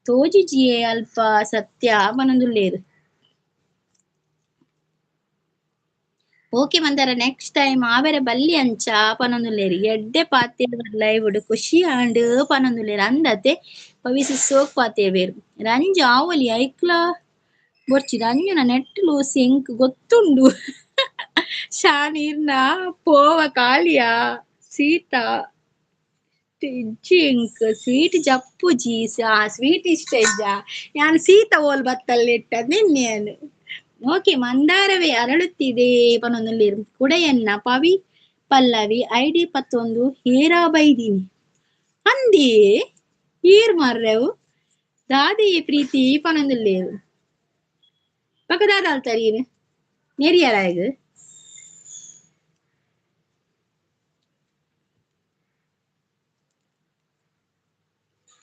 ತೋಜಿಜಿಯೇ ಅಲ್ಪ ಸತ್ಯ ಪನೊಂದುಲ್ಲೇರು. ಓಕೆ ಮಂದಾರ ನೆಕ್ಸ್ಟ್ ಟೈಮ್ ಆವೆರೆ ಬಲ್ಲಿ ಅಂಚ ಪನೊಂದುಲ್ಲೇರು. ಎಡ್ಡೆ ಪಾತೆರ್ ಲೈವ್ ಖುಷಿ ಆಂಡ್ ಪನೊಂದುಲ್ಲೇರು ಅಂದತೆ ಪವಿಸಿ ಸೋಕ್ ಪಾತೆರ್ವೇರು. ರಂಜು ಆವೊಲಿ ಐಕ್ಲ ಬೊರ್ಚಿ ರಂಜುನ ನೆಟ್ ಲೂಸ್ ಎಂಕ್ ಗೊತ್ತುಂಡು. ಶಾನೀರ್ನ ಪೋವ ಕಾಳಿಯ ಸೀತಾ ಇಜ್ಜಿ ಎಂಕ್ ಸ್ವೀಟ್ ಜಪ್ಪುಜಿ ಸ್ವೀಟ್ ಇಷ್ಟ ಇಜ್ಜ ಯಾನ್ ಸೀತಾ ಓಲ್ ಬತ್ತಲ್ ಇಟ್ಟ ನಿನ್ನೆ. ಓಕೆ ಮಂದಾರವೇ ಅರಳುತ್ತಿದೆ ಪನೊಂದುಲ್ಲೇರು. ಕುಡೆಯನ್ನ ಪವಿ ಪಲ್ಲವಿ ಐಡಿ ಪತ್ತೊಂದು ಹೇರಾ ಬೈದಿನಿ ಅಂದೇ ಏರ್ ಮಾರ್ರೆವು ದಾದೆಯೇ ಪ್ರೀತಿ ಪನೊಂದುಲ್ಲೇರು. ಪಕ್ಕದಾದ ಅಲ್ತಾರ ನೆರಿಯರ ಈಗ.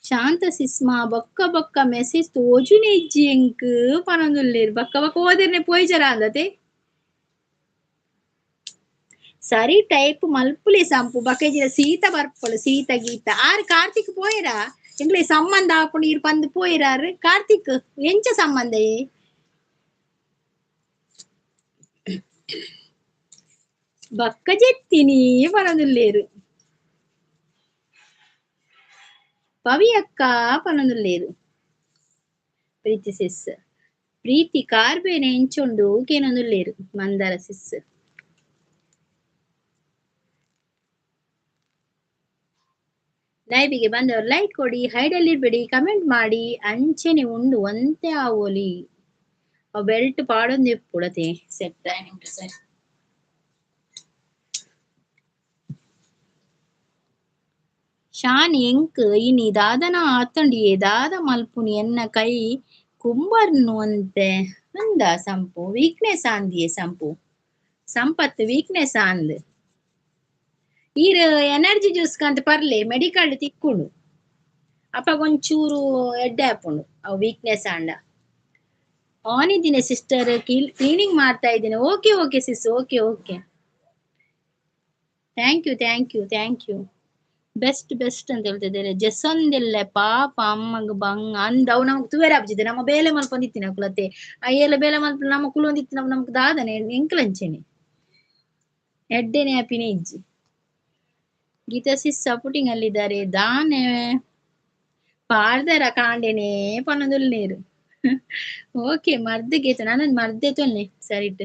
ಶಾಂತ ಸಿಸ್ಮಾ ಬೊಕ್ಕ ಬೊಕ್ಕ ಮೆಸೇಜ್ ತೋಜುನೆ ಇಜ್ಜಿ ಎಂಕ್ ಪನೊಂದುಲ್ಲೆರ್ ಬೊಕ್ಕ ಬೊಕ್ಕ ಓದೆರ್ನೆ ಪೋಯಿಜರ ಅಂದತೆ. ಸರಿ ಟೈಪ್ ಮಲ್ಪುಲೆ ಸಂಪು ಬೊಕ್ಕ ಸೀತ ಬರ್ಪಳು ಸೀತ ಗೀತ ಆರ್ ಕಾರ್ತಿಕ್ ಪೋಯರಾ ಎಂಕ್ಲೆ ಸಂಬಂಧ ಆಪುಂಡು ಈರ್ ಪಂದ್ ಪೋಯಿರಾರ್ ಕಾರ್ತಿಕ್ ಎಂಚ ಸಂಬಂಧ ಬೊಕ್ಕ ಜೆತ್ತಿನಿ ಪನೊಂದುಲ್ಲೆರ್. ಪವಿ ಅಕ್ಕ ಪನೊಂದುಲ್ಲೆರ್. ಪ್ರೀತಿ ಸಿಸ್ ಪ್ರೀತಿ ಕಾರ್ಬೇನೆ ಎಂಚುಂಡು ಕೇನೊಂದುಲ್ಲೆರ್ ಮಂದಾರ ಸಿಸ್. ಲೈವಿಗೆ ಬಂದವರು ಲೈಕ್ ಕೊಡಿ, ಹೈಡಲ್ಲಿ ಇರ್ಬೇಡಿ, ಕಮೆಂಟ್ ಮಾಡಿ. ಅಂಚೆನೆ ಉಂಡು ಒಂತೆ ಆವೊಲಿ ಬೆಲ್ಟ್ ಪಾಡೊಂದು ಇಪ್ಪುಡತೆ ಸೆಟ್ ಸರಿ. ಶಾನ್ ಎಂಕ್ ಇನಿ ದಾದನ ಆತಂಡಿಯೇ ದಾದ ಮಲ್ಪುನಿ ಎನ್ನ ಕೈ ಕುಂಬರ್ನು ಅಂತೆ ಅಂದ ಸಂಪು ವೀಕ್ನೆಸ್ ಆಂದಿಯೇ ಸಂಪು ಸಂಪತ್ ವೀಕ್ನೆಸ್ ಆಂದ್. ಈರ್ ಎನರ್ಜಿ ಜ್ಯೂಸ್ ಕಂತ ಪರ್ಲೆ ಮೆಡಿಕಲ್ ತಿಕ್ಕುಂಡು ಅಪಗೊಂಚೂರು ಎಡ್ಡೆ ಆಪುಂಡು ಅವು ವೀಕ್ನೆಸ್ ಆಂಡ. ಆನ್ ಇದ್ದೀನಿ ಸಿಸ್ಟರ್, ಕ್ಲೀನಿಂಗ್ ಮಾಡ್ತಾ ಇದ್ದೀನಿ. Okay okay sis, okay okay, thank you thank you thank you. Best best ಅಂತ ಹೇಳ್ತಿದ್ದಾರೆ. ಜೆಸ್ಸೊಂದಿಲ್ಲ ಪಾಪ ಅಮ್ಮಗ್ ಬಂಗ ಅಂದ ಅವು ನಮಗ್ ತುವೇರ ಆಪ್ಜಿದೆ ನಮ್ಮ ಬೇಲೆ ಮಲ್ಪೊಂದಿತ್ತಿನ ಕುಲತೆ ಅಯ್ಯೆಲ್ಲ ಬೇಲೆ ಮಲ್ಪ ನಮ್ಮ ಕುಲೊಂದಿತ್ತು ನಮ್ಮ ನಮಗ್ ದಾದನೆ ಎಂಕ್ಲಂಚೆನೆ ಎಡ್ಡೆನೆ ಆಪಿನ ಇಜ್ಜಿ. ಗೀತಾ ಸಿಸ್ ಸಪೋರ್ಟಿಂಗ್ ಅಲ್ಲಿದ್ದಾರೆ ದಾನೆ ಪಾಡ್ದರ ಕಾಂಡೆನೆ ಪನ್ನೊಂದುಲ್ಲೇರು. ಓಕೆ ಮರ್ದ್ ಗೀತ ನಾನೊಂದು ಮರ್ದೆ ತೊಲ್ನೆ ಸರಿಟ್.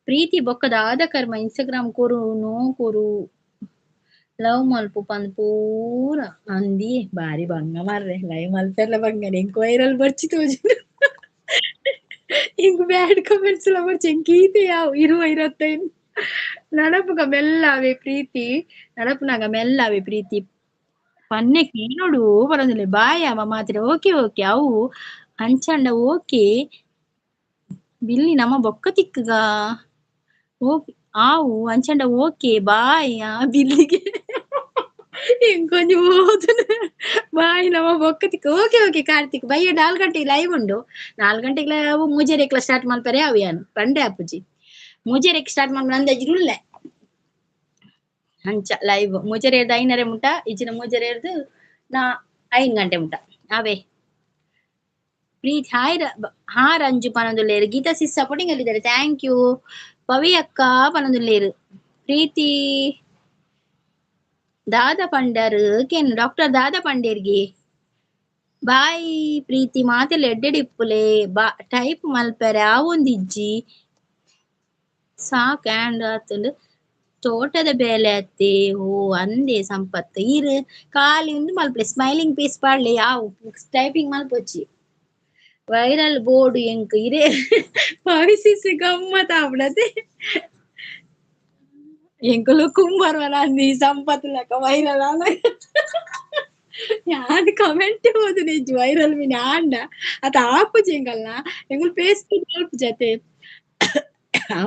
ಪ್ರೀತಿ ಬೊಕ್ಕದಾದ ಕರ್ಮ ಇನ್ಸ್ಟಾಗ್ರಾಮ್ ಕೊರು ನೋ ಕೊರು ಲವ್ ಮಲ್ಪು ಪಂದ್ ಪೂರ ಅಂದಿ ಬಾರಿ ಬಂಗ ಮಾರ್ರೆ ಲೈವ್ ಮಲ್ಪೆರ್ಲ ಬಂಗನೆ ಇಂಕ್ ವೈರಲ್ ಬರ್ಚಿ ತೋಜುಂಡು ಇಂಕ್ ಬ್ಯಾಡ್ ಕಮೆಂಟ್ಸ್ ಲ ಬರ್ಚಿ ಎಂಕ್ ಈತೆ ಯಾವು 20 25 ನಡಪುಗ ಮೆಲ್ಲಾವೆ ಪ್ರೀತಿ ನಡಪುನಾಗ ಮೆಲ್ಲಾವೆ ಪ್ರೀತಿ ಪನ್ನೆ ಕೇನೋಡು ಪನೊಂದುಲ್ಲೆ ಬಾಯ್ ಅವ ಮಾತ್ರ. ಓಕೆ ಓಕೆ ಅವು ಅಂಚಂಡ ಓಕೆ ಬಿಲ್ಲಿ ನಮ್ಮ ಬೊಕ್ಕ ತಿಕ್ಕುಗ ಓಕೆ ಆವು ಅಂಚಂಡ ಓಕೆ ಬಾಯ್ ಆ ಬಿಲ್ಲಿಗೆ ಇಂಕೊಂಜಿ ಓದುನ ಬಾಯ್ ನಮ್ಮ ಬೊಕ್ಕ ತಿಕ್ಕ. ಓಕೆ ಓಕೆ ಕಾರ್ತಿಕ್ ಬಯ್ಯ 4 ಗಂಟೆಗೆ ಲೈವ್ ಉಂಡು. 4 ಗಂಟೆಗೆ ಅವು ಮೂಜರೆಕ್ಲ ಸ್ಟಾರ್ಟ್ ಮಲ್ಪರೆ ಅವು ಯಾನು ಪಂಡೆ ಅಪ್ಪುಜಿ ಮೂಜರೆಕ್ ಸ್ಟಾರ್ಟ್ ಮಲ್ಪರೆ ಅಂದಾಜಿ ಉಲ್ಲೆ ಅಂಚ ಲೈವ್ ಮೂಜರೆ 5:30 ಮುಟ ಇಜ್ಜಿನ ಮೂಜರೆ ನಾ 5 ಗಂಟೆ ಮುಟ ಅವೇ. ಪ್ರೀತಿ ಹಾಯ್ ಹಾ ರಂಜು ಪನೊಂದುಲ್ಲೇರು. ಗೀತಾ ಸಿಸ್ ಸಪೋರ್ಟಿಂಗ್ ಅಲ್ಲಿದ್ದಾರೆ thank you. Pavi ಅಕ್ಕ ಪನೊಂದುಲ್ಲೇರು. ಪ್ರೀತಿ ದಾದ ಪಂಡರ್ ಕೇನು ಡಾಕ್ಟರ್ ದಾದ ಪಂಡೇರ್ಗೆ ಬಾಯ್ ಪ್ರೀತಿ ಮಾತೆಲ್ಲ ಎಡ್ಡೆಡಿಪ್ಪುಲೆ ಬಾ ಟೈಪ್ ಮಲ್ಪೆರೆ ಆವೊಂದಿಜ್ಜಿ ಸಾಕ್ ಆ್ಯಂಡ್ ಆತಂಡು ತೋಟದ ಬೇಲೆ ಅತ್ತೆ ಓ ಅಂದೆ ಸಂಪತ್ತು ಈರ್ ಖಾಲಿ ಉಂದು ಮಲ್ಪಲೆ ಸ್ಮೈಲಿಂಗ್ ಪೀಸ್ ಪಾಡ್ಲೆ ಯಾವ ಟೈಪಿಂಗ್ ಮಲ್ಪೊಚ್ಚಿ ವೈರಲ್ ಬೋರ್ಡ್ ಎಂಕ್ ಇರೇ ಪವಿಸಿಸಿ ಗಮ್ಮತ್ ಆಪುಡತೆ ಎಂಕುಲು ಕುಂಬಾರ ಅಂದಿ ಸಂಪತ್ತು ಲೆಕ್ಕ ವೈರಲ್ ಆನ ಯಾನ್ ಕಮೆಂಟ್ ಓದುನೆ ಇಜ್ಜಿ ವೈರಲ್ ಮಿನಿ ಆಂಡ ಅತ ಆಪುಜಿ ಎಂಕಲ್ನ ಎಂಕುಲು ಪೇಸ್ಟ್ ಮಲ್ಪುಜಿ ಅತೆ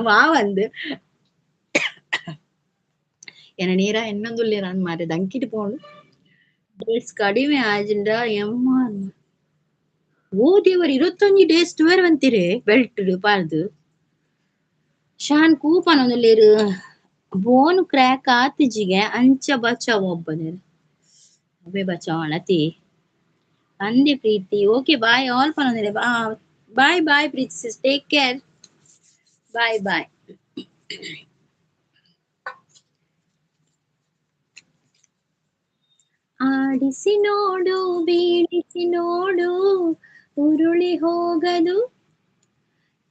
ವಾ ಒಂದು ಎನ್ನ ನೀರ ಎನ್ನೊಂದುಲ್ಲೆರ್ ಅಂದ್ ಮಾರ್ರೆ ದಂಕಿಟ್ ಪೋಂಡು ಡೇಸ್ ಕಡಿಮೆ ಆಜಿಂಡ ಎಮ್ಮ ಓ ದೇವರ್ 21 ಡೇಸ್ ತುವೆರ್ ಬಂತಿರೆ ಬೆಲ್ಟ್ ಪಾರ್ದು ಶಾನ್ ಕೂಪನೊಂದುಲ್ಲೆರ್ ಬೋನ್ ಕ್ರ್ಯಾಕ್ ಆತಿಜಿಗೆ ಅಂಚ ಬಚಾವ್ ಒಬ್ಬನೇರ್ ಅವೇ ಬಚಾವ್ ಅಣತಿ ಅಂದೆ ಪ್ರೀತಿ. ಓಕೆ ಬಾಯ್ ಆಲ್ ಪನೊಂದುಲ್ಲೆ. Bye bye Preethi sis, take care, bye bye. ಆಡಿಸಿ ನೋಡು ಬೀಳಿಸಿ ನೋಡು ಉರುಳಿ ಹೋಗದು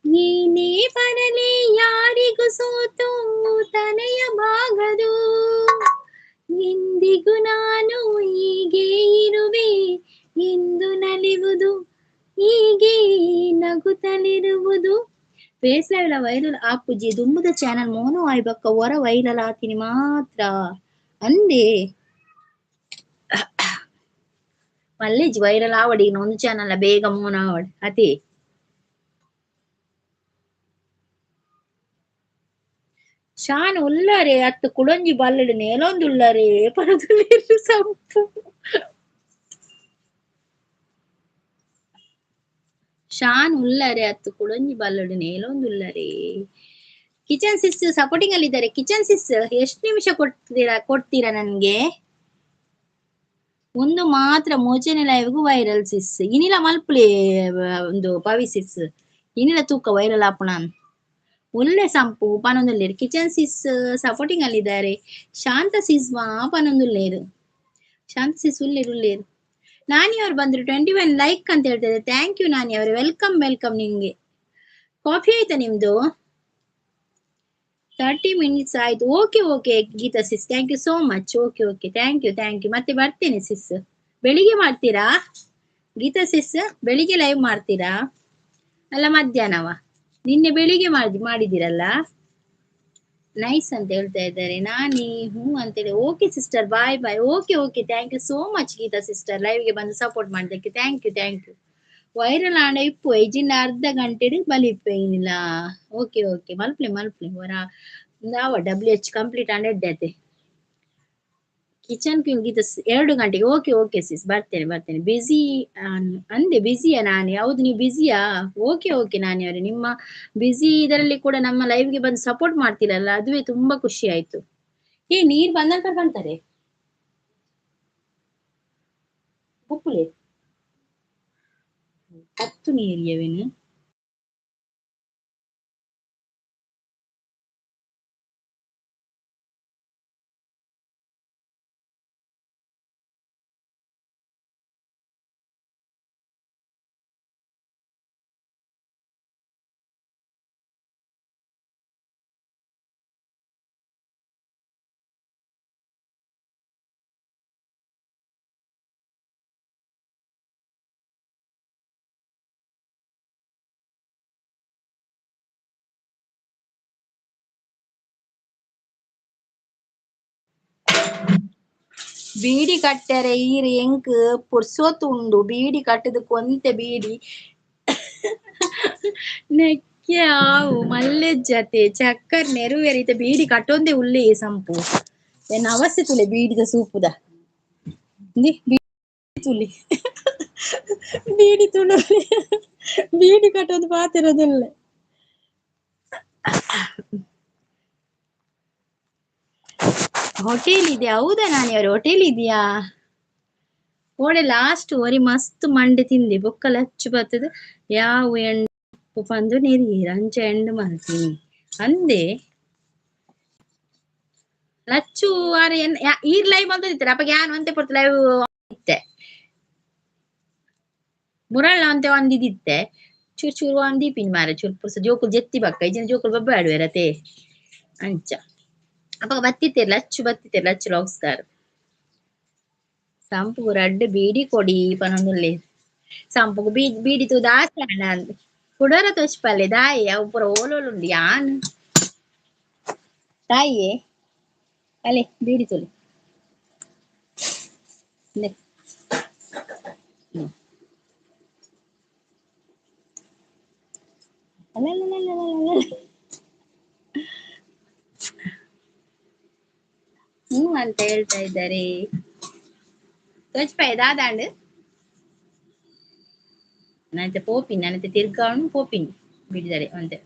ಏನೇ ಬರಲಿ ಯಾರಿಗೂ ಸೋತು ತಲೆಯ ಬಾಗದು ಎಂದಿಗೂ ನಾನು ಹೀಗೆ ಇರುವೆ ಎಂದು ನಲಿವುದು ಹೀಗೆ ನಗುತ್ತಲಿರುವುದು. ಫೇಸ್ ಲೈವ್ ವೈರಲ್ ಆಪುಜಿ ದುಂಬುದ ಚಾನಲ್ ಮೋನು ಆಯ್ಬಕ್ಕ ಹೊರ ವೈರಲ್ ಆತೀನಿ ಮಾತ್ರ ಅಂದೆ ಮಲ್ಲೇಜ್ ವೈರಲ್ ಆವಡಿ ಒಂದು ಚಾನಲ್ ಬೇಗ ಮೋನ ಆವಡಿ ಅತಿ. ಶಾನ್ ಉಲ್ಲರೆ ಅತ್ತು ಕುಡೊಂಜಿ ಬಲ್ಲಡು ನೇಲೊಂದುಲ್ಲರೆ ಪನೊಂದುಲ್ಲೆರ್ ಸಂಪು. ಶಾನ್ ಉಲ್ಲರೆ ಅತ್ತು ಕುಡೊಂಜಿ ಬಲ್ಲಡು ನೇಲೊಂದುಲ್ಲರೆ. ಕಿಚನ್ ಸಿಸ್ ಸಪೋರ್ಟಿಂಗ್ ಅಲ್ಲಿ ಇದ್ದಾರೆ. ಕಿಚನ್ ಸಿಸ್ ಎಷ್ಟು ನಿಮಿಷ ಕೊಡ್ತೀರಾ ಕೊಡ್ತೀರಾ ನನ್ಗೆ? ಒಂದು ಮಾತ್ರ ಮೋಚನೆ ಲೈವ್ಗೂ ವೈರಲ್ ಸಿಸ್ ಇನಿಲ ಮಲ್ಪುಲಿ ಒಂದು ಪವಿ ಸಿಸ್ ಇನಿಲ ತೂಕ ವೈರಲ್ ಆಪುಣ ಒಳ್ಳೆ ಸಂಪು ಪನೊಂದುಲ್ಲೇರು. ಕಿಚನ್ ಸಿಸ್ ಸಪೋರ್ಟಿಂಗ್ ಅಲ್ಲಿ ಇದ್ದಾರೆ. ಶಾಂತ ಸಿಸ್ ಮಾ ಪನೊಂದುಲ್ಲೇರು. ಶಾಂತ ಸಿಸ್ ಉಲ್ಲೇರು ಉಲ್ಲೇರು. ನಾನಿ ಅವ್ರು ಬಂದ್ರು 21 ಲೈಕ್ ಅಂತ ಹೇಳ್ತಾರೆ. Thank you ನಾನಿ ಅವರು, welcome welcome. ನಿಮ್ಗೆ ಕಾಫಿ ಆಯ್ತಾ ನಿಮ್ದು? 30 ಮಿನಿಟ್ಸ್ ಆಯ್ತು. Okay okay Geetha sis, thank you so much. Okay okay, thank you thank you. ಮತ್ತೆ ಬರ್ತೇನೆ ಸಿಸ್. ಬೆಳಿಗ್ಗೆ ಮಾಡ್ತೀರಾ ಗೀತಾ ಸಿಸ್? ಬೆಳಿಗ್ಗೆ ಲೈವ್ ಮಾಡ್ತೀರಾ ಅಲ್ಲ ಮಧ್ಯಾಹ್ನವ? ನಿನ್ನೆ ಬೆಳಿಗ್ಗೆ ಮಾಡಿದಿರಲ್ಲ. ನೈಸ್ ಅಂತ ಹೇಳ್ತಾ ಇದ್ದಾರೆ. ನಾನಿ ಹ್ಞೂ ಅಂತೇಳಿ. Okay sister, bye bye. Okay okay, thank you so much Geetha sister, ಲೈವ್ಗೆ ಬಂದು ಸಪೋರ್ಟ್ ಮಾಡಿದ್ದಕ್ಕೆ thank you thank you. Viral ಆಂಡ ಇಪ್ಪು ಇಜಿಂಡ ಅರ್ಧ ಗಂಟೆಡ್ ಬಲಿಪ್ಪೆ ಏನಿಲ್ಲ. ಓಕೆ ಓಕೆ, ಮಲ್ಪ್ಲೆ ಮಲ್ಪ್ಲೆ ಹೊರ ನಾವ ಡಬ್ಲ್ಯೂ ಎಚ್ ಕಂಪ್ಲೀಟ್ ಆಂಡ ಎಡ್ಡೆ ಕಿಚನ್ ಕ್ವೀನ್ ಗೀತಾ 2 ಗಂಟೆಗೆ. ಓಕೆ ಓಕೆ ಸಿಸ್, ಬರ್ತೇನೆ ಬರ್ತೇನೆ. ಬ್ಯುಸಿ ಅಂದೆ, ಬ್ಯುಸಿಯಾ ನಾನು? ಹೌದು, ನೀವು ಬ್ಯುಸಿಯಾ? ಓಕೆ ಓಕೆ ನಾನಿ ಅವರೇ, ನಿಮ್ಮ ಬ್ಯುಸಿ ಇದರಲ್ಲಿ ಕೂಡ ನಮ್ಮ ಲೈವ್ಗೆ ಬಂದು ಸಪೋರ್ಟ್ ಮಾಡ್ತೀರಲ್ಲ, ಅದುವೇ ತುಂಬಾ ಖುಷಿ ಆಯ್ತು. ಏ ನೀರ್ ಬಂದ ಕಾಣ್ತಾರೆ ಉಪ್ಪುಲೆ ಹತ್ತು ನೀರಿಯವೇನು? ಬೀಡಿ ಕಟ್ಟರೆ ಈರ್ ಎಂಕ್ ಪುರ್ಸೊತ್ತು ಉಂಡು. ಬೀಡಿ ಕಟ್ಟದಕ್ಕೆ ಒಂತೆ ಬೀಡಿ ನೆಕ್ಕೆ ಆವು ಮಲ್ಲೆ ಜತೆ ಚಕ್ಕರ್ ನೆರುವೆರಿತ ಬೀಡಿ ಕಟ್ಟೊಂದೇ ಉಲ್ಲೆ ಸಂಪು ಎನ್ನ ಅವಸ್ಥೆ ತುಲೆ ಬೀಡಿದ ಸೂಪುದ ಬೀಡಿ ತುಲಿ ಬೀಡಿ ತುಳು ಬೀಡಿ ಕಟ್ಟೊಂದು ಪಾತಿರೋದಿಲ್ಲ. ಹೋಟೆಲ್ ಇದೆ ಹೌದಾ ನಾನಿ ಅವ್ರ? ಹೋಟೆಲ್ ಇದೆಯಾ? ಓಡೆ ಲಾಸ್ಟ್ ಒರಿ ಮಸ್ತ್ ಮಂಡೆ ತಿಂದೆ ಬೊಕ್ಕಲ ಹಚ್ಚು ಬರ್ತದೆ. ಯಾವ ಎಂಡು ಪಂದು ನೆರಿಯೇರು ಅಂಚ ಎಂಡು ಮಲ್ತೀನಿ ಅಂದೆ ಲಚ್ಚು ಆರ ಈರ್ ಲೈವ್ ಬಂದಿರ್ತಾರೆ ಅಪ್ಪ ಯಾನ್ ಒಂತೆ ಪೊರ್ತು ಲೈವ್ ಇತ್ತೆ ಮುರಳ್ಳ ಅಂತೆ ಒಂದಿದಿತ್ತೆ ಚೂರು ಚೂರು ಒಂದೀಪಿನ್ ಮಾರ ಚೂರು ಪುರ್ಸ ಜೋಕುಲು ಜೆತ್ತಿ ಬಕ್ಕ ಇಜಿನ ಜೋಕುಲು ಬಬ್ಬ ಆಡುವೆರತೆ ಅಂಚ ಅಪ್ಪ ಬತ್ತಿತ್ತೇರ್ ಲಚ್ಚು ಬತ್ತಿತ್ತೇರ್ ಲಚ್ಚು ಲಾಕ್ಸ್ತಾರ್ ಸಂಪುಗು ರಡ್ಡ್ ಬೀಡಿ ಕೊಡಿ ಪನೊಂದುಲ್ಲೆ ಸಂಪುಗು ಬೀಡಿ ತೂದು ಆಸೆ ಆಂಡ ಅಂದ್ ಕುಡೋರ ತೋಚ್ಪಲ್ಲೆ ದಾಯಿ ಅವು ಪೂರ ಓಲೋಲುಂಡು ಯಾನ್ ತಾಯಿಯೇ ಅಲೆ ಬೀಡಿ ತುಲಿ ಇಂದೆ. ಅಲಲಲಲಲಲಲ. ಹ್ಞೂ ಅಂತ ಹೇಳ್ತಾ ಇದ್ದಾರೆ. ತೋಚ್ಪಾಯ ದಾದಾಂಡ್ ನಂತೆ ಪೋಪಿನ್ ನನತೆ ತಿರ್ಗಾವಣು ಪೋಪಿನ್ ಬಿಡಿದರೆ ಅಂತೆ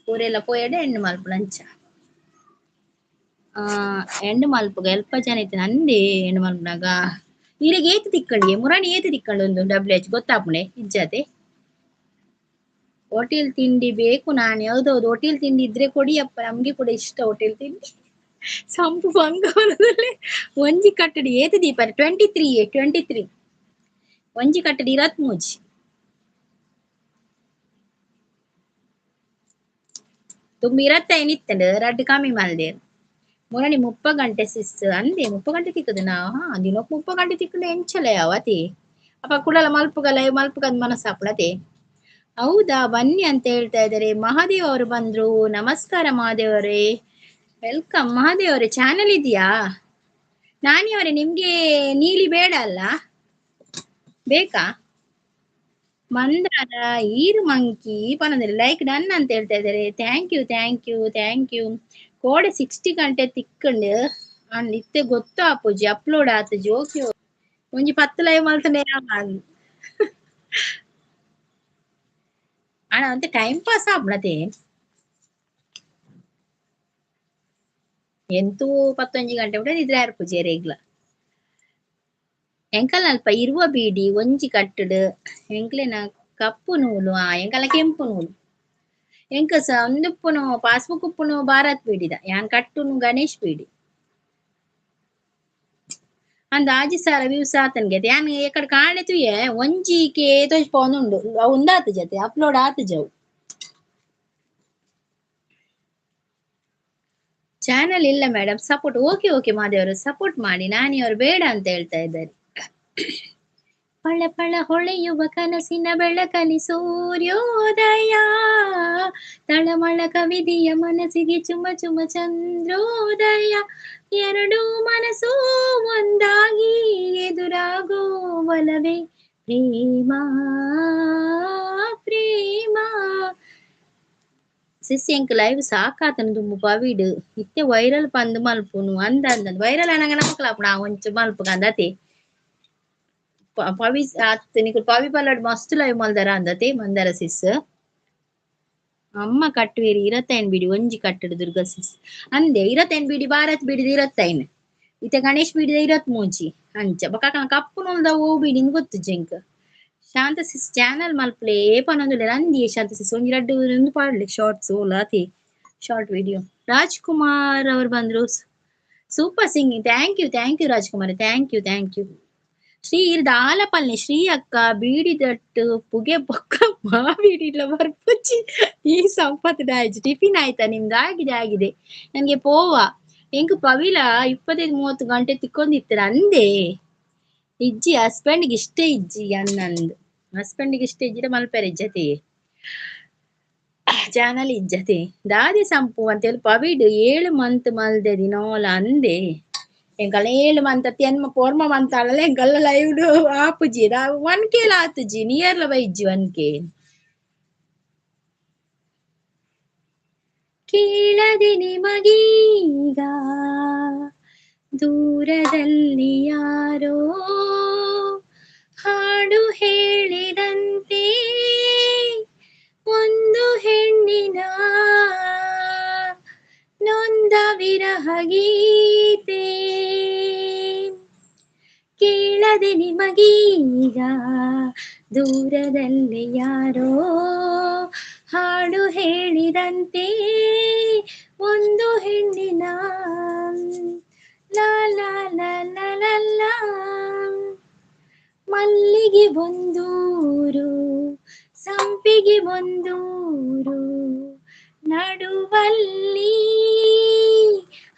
ಊರೆಲ್ಲ ಪೋಯಡೆ ಎಂಡು ಮಲ್ಪುನ ಅಂಚ ಆ ಎಂಡು ಮಲ್ಪುಗ ಎಲ್ಪ ಜನ ಇತ್ತು ನಂದೇ ಎಂಡು ಮಲ್ಪುನಾಗ ಈರೆಗೆ ಏತು ತಿಕ್ಕಂಡಿಗೆ ಮುರಾಣಿ ಏತು ತಿಕ್ಕಂಡು ಒಂದು ಡಬ್ಲ್ಯೂ ಎಚ್ ಗೊತ್ತಾಪುಣೆ ಇಜ್ಜಾತೆ. ಹೋಟೆಲ್ ತಿಂಡಿ ಬೇಕು ನಾನು ಹೌದೌದು ಹೋಟೆಲ್ ತಿಂಡಿ ಇದ್ರೆ ಕೊಡಿ ಅಪ್ಪ, ನಮ್ಗೆ ಕೂಡ ಇಷ್ಟ ಹೋಟೆಲ್ ತಿಂಡಿ. ಸಂಪು ಬಂಗಾರದಲ್ಲಿ ಒಂಜಿ ಕಟ್ಟಡಿ ಏತು ದೀಪ 23 23 ಒಂಜಿ ಕಟ್ಟಡಿ ಇರತ್ ಮೂಜಿ ತುಂಬಿ ಇರತ್ತ ಏನಿತ್ತಂಡು ರಡ್ಡು ಕಮ್ಮಿ ಮಲ್ದೆ ಮುರಣಿ 30 ಗಂಟೆ ಸಿಸ್ ಅಂದೆ 30 ಗಂಟೆ ತಿಕ್ಕದು ನಾ ಹಾ ದಿನಕ್ಕೆ 30 ಗಂಟೆ ತಿಕ್ಕಂಡು ಎಂಚಲ ಯಾವತಿ ಅಪ್ಪ ಕುಡಲ ಮಲ್ಪುಗಲ ಮಲ್ಪುಗದ್ ಮನಸ್ಸಾಪುಳತೆ. ಹೌದಾ ಬನ್ನಿ ಅಂತ ಹೇಳ್ತಾ ಇದ್ದಾರೆ. ಮಹಾದೇವ್ ಅವರು ಬಂದ್ರು, ನಮಸ್ಕಾರ ಮಹಾದೇವ್ ಅವರೇ, welcome. Mahadev ಅವರೇ ಚಾನೆಲ್ ಇದೆಯಾ? ನಾನಿ ಅವರೇ ನಿಮ್ಗೆ ನೀಲಿ ಬೇಡ ಅಲ್ಲ, ಬೇಕಾ? ಮಂದಾರ ಈರು ಮಂಕಿ ಪನಂದ್ರೆ ಲೈಕ್ ಡನ್ ಅಂತ ಹೇಳ್ತಾ ಇದ್ದಾರೆ. Thank you thank you thank you. ಕೋಡೆ 60 ಗಂಟೆ ತಿಕ್ಕಂಡು ಅಂಡ್ ಇತ್ತೆ ಗೊತ್ತಾಪುಜಿ ಅಪ್ಲೋಡ್ ಆತುಜಿ. ಓಕೆ ಒಂಜಿ 10 ಲೈವ್ ಮಲ್ತನೆ ಅಣ್ಣ ಅಂತ ಟೈಮ್ ಪಾಸ್ ಆಪುಣತೆ. ಎಂತೂ 11 ಗಂಟೆ ಬಿಟ್ರೆ ನಿದ್ರೆ ಆರ್ಪುಜಿ ರೇಗ್ಲ. ಎಂಕಲ್ ಅಲ್ಪ ಇರುವ ಬೀಡಿ ಒಂಜಿ ಕಟ್ಟಡು ಎಂಕ್ಲೆನ ಕಪ್ಪು ನೂಲು ಆ ಎಂಕಲ ಕೆಂಪು ನೂಲು ಎಂಕ ಒಂದುಪ್ಪುನು ಪಾಸ್ಬುಕ್ ಉಪ್ಪುನು ಭಾರತ್ ಬೀಡಿದ ಯಾನ್ ಕಟ್ಟುನು ಗಣೇಶ್ ಬೀಡಿ ಅಂದ ಆಜಿ ಸಾರ ವ್ಯೂಸ್ ಆತನ್ಗೆ ಯಾನ್ ಎಕಡೆ ಕಾಣೆತುಯೆ ಒಂಜಿ ಕೆ ತೋಜ್ ಪೋನುಂಡು ಅವು ಉಂದಾತು ಜತೆ ಅಪ್ಲೋಡ್ ಆತು ಜವು. ಚಾನಲ್ ಇಲ್ಲ ಮೇಡಮ್ ಸಪೋರ್ಟ್. ಓಕೆ ಓಕೆ ಮಾದೇವರು ಸಪೋರ್ಟ್ ಮಾಡಿ, ನಾನಿ ಅವರು ಬೇಡ ಅಂತ ಹೇಳ್ತಾ ಇದ್ದಾರೆ. ಪಳ ಪಳ ಹೊಳೆಯುವ ಕನಸಿನ ಬೆಳಕಲಿ ಸೂರ್ಯೋದಯ, ತಳಮಳ ಕವಿದಿಯ ಮನಸ್ಸಿಗೆ ಚುಮ ಚುಮ ಚಂದ್ರೋದಯ, ಎರಡೂ ಮನಸ್ಸು ಒಂದಾಗಿ ಎದುರಾಗೋ ಒಲವೇ ಪ್ರೇಮ ಪ್ರೇಮ. ಸಿಸ್ ಎಂಕ್ ಲೈವ್ ಸಾಕಾತನ ದುಂಬು ಪವಿಡು ಇತ್ತೆ ವೈರಲ್ ಪಂದು ಮಲ್ಪುನು ಅಂದ ಅಂದ ವೈರಲ್ ಅನಗ ನಮಕ್ಲಾಪುಣ ಒಂಚು ಮಲ್ಪು ಅಂದತೆ ಪವಿ ಆತ್ ನಿಕುಲು ಪವಿ ಪಲ್ಲಡ್ ಮಸ್ತ್ ಲೈವ್ ಮಲ್ದರ ಅಂದತೆ ಮಂದರ ಸಿಸ್. ಅಮ್ಮ ಕಟ್ಟುವೇರಿ 25 ಬೀಡಿ ಒಂಜಿ ಕಟ್ಟಡು ದುರ್ಗಾ ಸಿಸ್ ಅಂದೆ 25 ಬೀಡಿ ಭಾರತ್ ಬೀಡಿದ 25 ಇತ್ತೆ ಗಣೇಶ್ ಬೀಡಿದ 23 ಅಂಚ ಬೊಕ ಕಪ್ಪು ನೂಲ್ದ ಓ ಬೀಡಿ ಗೊತ್ತು ಜಿಂಕ್. ಶಾಂತ ಸಿಸ್ ಚಾನಲ್ ಮಲ್ಪುಲೆ ಪನೊಂದುಲ್ಲೆರ್ ಅಂದಿಯೇ ಶಾಂತ ಸಿಸ್ ಒಂಜಿ ರಡ್ಡ್ ಉಂದು ಪಾಡ್ಲೆ ಶಾರ್ಟ್ಸ್ ಓಲಾತಿ ಶಾರ್ಟ್ ವಿಡಿಯೋ. ರಾಜ್ಕುಮಾರ್ ಅವರು ಬಂದ್ರು, super singing, thank you thank you Rajkumar, thank you thank you. Shri ಇರ್ದ ಆಲಪಲ್ನೆ Shri ಅಕ್ಕ ಬೀಡಿದಟ್ಟು ಪುಗೆ ಬೊಕ್ಕ ಮಾಬೀಡಿಡ್ಲ ಬರ್ಪುಚಿ ಈ ಸಂಪತ್ ಆಯ್ತು. ಟಿಫಿನ್ ಆಯ್ತಾ ನಿಮ್ದು? ಆಗಿದೆ ಆಗಿದೆ. ನನ್ಗೆ ಪೋವಾ ಎಂಕ್ ಪವಿಲ 25-30 ಗಂಟೆ ತಿಕ್ಕೊಂಡಿತ್ತರ ಅಂದೆ ಇಜ್ಜಿ ಹಸ್ಬೆಂಡ್ಗೆ ಇಷ್ಟ ಇಜ್ಜಿ ಅನ್ನಂದು ಹಸ್ಬೆಂಡ್ಗೆ ಇಷ್ಟ ಇಜ್ಜಿಡ ಮಲ್ಪೆರೆ ಇಜ್ಜತೆ ಚಾನಲ್ ಇಜ್ಜತೆ ದಾದಿ ಸಂಪು ಅಂತೇಳಿ ಪವಿಡು 7 ಮಂತ್ ಮಲ್ದೆ ದಿನೋಲ ಅಂದೆ ಎಂಕಲ್ಲ 7 ಮಂತ್ ತೆನ್ಮ ಪೋರ್ಮ ಮಂತ್ ಅಲ್ಲ ಎಂಕಲ್ಲ ಲೈವ್ ಆಪುಜಿ 1K ಆತುಜಿ ನಿಯರ್ಲ ಬೈಜ್ಜಿ 1K. ಕೇಳದೆ ನಿಮಗೀಗ ದೂರದಲ್ಲಿ ಯಾರೋ ಹಾಡು ಹೇಳಿದಂತೆ ಒಂದು ಹೆಣ್ಣಿನ ನೊಂದ ವಿರಹ ಗೀತೆ, ಕೇಳದೆ ನಿಮಗೀಗ ದೂರದಲ್ಲಿ ಯಾರೋ ಹಾಡು ಹೇಳಿದಂತೆ ಒಂದು ಹೆಣ್ಣಿನ ಲಾ ಲಾ ಲಾ ಲಾ ಲಾ. ಮಲ್ಲಿಗೆ ಒಂದೂರು ಸಂಪಿಗೆ ಒಂದೂರು ನಡುವಲ್ಲಿ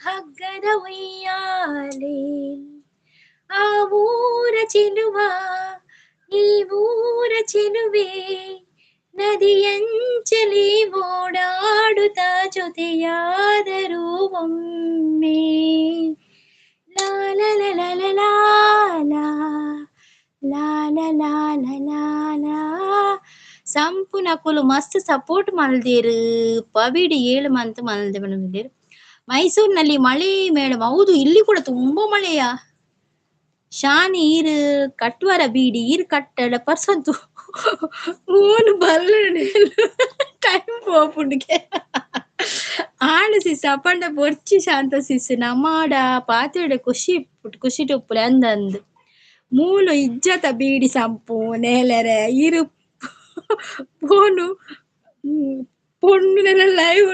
ಹಗ್ಗದ ಉಯ್ಯಾಲೆ, ಆ ಊರ ಚೆಲುವ ಈ ಊರ ಚೆಲುವೆ ನದಿಯಂಚಲಿ ಓಡಾಡುತ್ತ ಜೊತೆಯಾದರೂ ಒಮ್ಮೆ. ಲಾ ಲಾ ಲಾ ಲಾ ಲಾ ಲಾ ಲಾ ಲಾ ಲಾ ಲಾ. ಸಂಪುನಕುಲು ಮಸ್ತ್ ಸಪೋರ್ಟ್ ಮಲ್ದೇರು ಪವಿಡು 7 ಮಂತ್ ಮಲ್ದೆ ಮಲ್ದೇರು. ಮೈಸೂರಿನಲ್ಲಿ ಮಳೆ ಮೇಡಮ್? ಹೌದು, ಇಲ್ಲಿ ಕೂಡ ತುಂಬಾ ಮಳೆಯ. ಶಾನಿ ಈರು ಕಟ್ವರ ಬೀಡಿ ಈರು ಕಟ್ಟಡ ಪರ್ಸಂತು ಮೂನು ಬಲ್ಲ ಟೈಮ್ ಪೋಪುಂಡಿಗೆ ಆಳು ಸಿಸ್ ಅಪಂಡ ಬೊರ್ಚಿ ಶಾಂತ ಸಿಸ್ ನಮಾಡ ಪಾತ್ರೆಡೆ ಖುಷಿ ಖುಷಿ ಟೊಪ್ಪುಲೆ ಅಂದಂದು ಮೂಲು ಇಜ್ಜತ ಬೀಡಿ ಸಂಪು ನೇಲೆರೆ ಇರು ಪೋನು ಪೊಣ್ಣು ಲೈವ್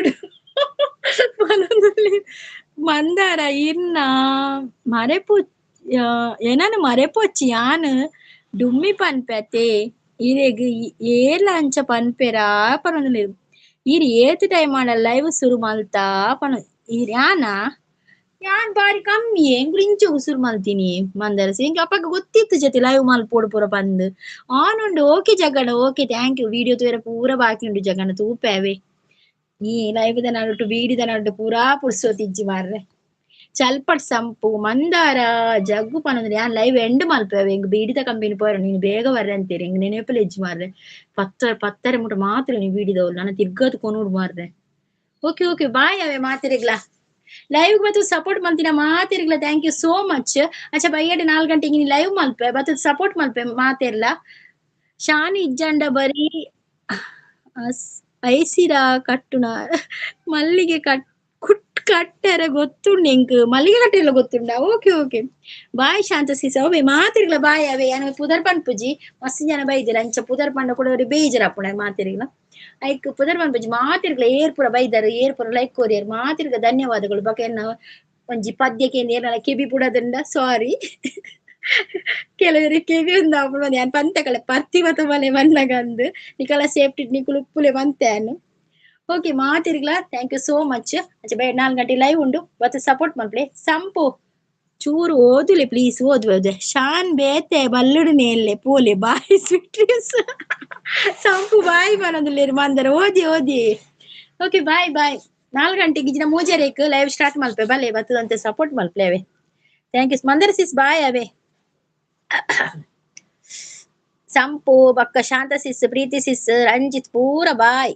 ಮಂದಾರ ಇರ್ನ ಮರೆಪು ಏನನ ಮರೆಪೊಚ್ಚಿ ಯಾನ್ ಡುಮ್ಮಿ ಪನ್ಪೆ ಇರೆಗ್ ಏರ್ಲ ಅಂಚ ಪನ್ಪೆರಾ ಪನೊಂದುಲ್ಲೆರ್. ಈರ್ ಏತ್ ಟೈಮ್ ಆಂಡ ಲೈವ್ ಸುರು ಮಲ್ತಾ ಪನ ಈರ್ ಯಾನ ಯಾನ್ ಬಾರಿ ಕಮ್ಮಿ ಎಂಕುಲು ಇಂಚ ಉಸುರು ಮಲ್ತೀನಿ ಮಂದಾರ ಎಂಕ್ ಅಪಗ ಗೊತ್ತಿತ್ತು ಜೊತೆ ಲೈವ್ ಮಲ್ಪೊಡು ಪೂರ ಪಂದ್ ಆನ್ ಉಂಡು. ಓಕೆ ಜಗಣ, ಓಕೆ thank you. Video ತೂಯೆರೆ ಪೂರ ಬಾಕಿ ಉಂಡು ಜಗಣ ತೂಪೇವೆ. ಈ ಲೈವ್ ದ ನಡುಟು ಬೀಡಿದ ನಡುಟು ಪೂರಾ ಪುರ್ಸೊತಿಜ್ಜಿ ಮಾರ್ರೆ. ಚಲ್ಪಟ್ ಸಂಪು ಮಂದಾರ ಜಗ್ಗು ಪನೊಂದುಲ್ಲೆ ಯಾನ್ ಲೈವ್ ಎಂಡ್ ಮಲ್ಪುವೆ. ಎಂಕ್ ಬೀಡಿದ ಕಂಪನಿ ಪೋಯೆರೆ ನೀನು ಬೇಗ ಬರ್ರೆ ಅಂತೀರಿ ಎಂಕ್ ನೆನಪುಲ ಇಜ್ಜಿ ಮಾರ್ರೆ. 10:30 ಮುಟ ಮಾತ್ರ ನೀ ಬೀಡಿದವ್ಲು ನನ ತಿರ್ಗದ್ ಕೊನೊಡು ಮಾರ್ರೆ. ಓಕೆ ಓಕೆ ಬಾಯ್ ಅವೇ ಮಾತೆರೆಗ್ಲಾ. ಲೈವ್ ಬತ್ತು ಸಪೋರ್ಟ್ ಮಲ್ತಿನ ಮಾತೆರ್ಗ್ಲ thank you so much. ಅಚ್ಚ ಬಯ್ಯಡ್ 4 ಗಂಟೆಗೆ ಲೈವ್ ಮಲ್ಪೆ ಬತ್ತು ಸಪೋರ್ಟ್ ಮಲ್ಪೆ ಮಾತೆರ್ಲ. ಶಾನಿ ಇಜ್ಜಂಡ ಬರೀ ಐಸಿರ ಕಟ್ಟುನ ಮಲ್ಲಿಗೆ ಕಟ್ ಕುಟ್ ಕಟ್ಟೆರೆ ಗೊತ್ತುಂಡು ಎಂಕ್ ಮಲ್ಲಿಗೆ ಕಟ್ಟೆಲ್ಲ ಗೊತ್ತುಂಡ. ಓಕೆ ಓಕೆ ಬಾಯ್ ಶಾಂತ ಸಿಸ್ ಅವೇ ಮಾತೆರ್ಗ್ಲ ಬಾಯ್. ಅವೇ ಯಾನ್ ಪುದರ್ ಪನ್ಪುಜಿ ಮಸ್ತ್ ಜನ ಬೈದಿರ ಅಂಚ ಪುದರ್ ಪಂಡ ಕೂಡ ಬೇಜಾರ್ ಆಪುಂಡು ಮಾತೆರ್ಗ್ಲ. ಐಕ್ ಪುದರ್ ಪನ್ಪುಜಿ ಮಾತೆರ್ಗ್ಲ ಏರ್ ಪೂರ ಬೈದಾರ್ ಏರ್ ಪೂರ ಲೈಕ್ ಕೊರಿಯರ್ ಮಾತೆರ್ಗ್ಲ ಧನ್ಯವಾದಗಳು. ಬೊಕ ಎನ್ನ ಒಂಜಿ ಪದ್ಯಕ್ಕೆ ಏರ್ನಲ ಕೆಬಿ ಪುಡದುಂಡ ಸಾರಿ. ಕೆಲವರು ಕೆಬಿ ಒಂದು ಆಪುಂಡು ಯಾನ್ ಪಂತೆ ಕಲೆ ಪರ್ತಿ ಬತ್ತ ಬಲೆ ಬನ್ನಗ ಅಂದ್ ನಿಕಲ ಸೇಫ್ಟಿ ನಿಕುಲು ಉಪ್ಪುಲೆ ಪಂತೆ ಯಾನ್. ಓಕೆ ಮಾತೆರ್ಗ್ಲ thank you so much. ಅಂಚ ಬೈ 4 ಗಂಟೆ ಲೈವ್ ಉಂಡು ಬತ್ತ ಸಪೋರ್ಟ್ ಮಲ್ಪಲೆ. ಸಂಪು ಚೂರು ಓದುಲೆ ಪ್ಲೀಸ್ ಓದು ಓದೆ. ಶಾನ್ ಬೇತೆ ಬಲ್ಲುಡು ನೇಲ್ಲೆ ಪೋಲೆ ಬಾಯ್ ಸ್ವೀಟ್ ಸಂಪು ಬಾಯ್ ಪನೊಂದುಲ್ಲೆರ್ ಮಂದರ ಓದಿ ಓದಿ. Okay bye boy. 4 ಗಂಟೆಗೆ ಇಜ್ಜಿನ ಮೂಜರೆಕ್ ಲೈವ್ ಸ್ಟಾರ್ಟ್ ಮಲ್ಪೆ ಬಲೆ ಬತ್ತದಂತೆ ಸಪೋರ್ಟ್ ಮಲ್ಪಲೆ ಅವೇ. Thank you Mandara sis bye ಅವೇ. ಸಂಪು ಬಕ್ಕ ಶಾಂತ ಸಿಸ್ ಪ್ರೀತಿ ಸಿಸ್ ರಂಜಿತ್ ಪೂರ ಬಾಯ್.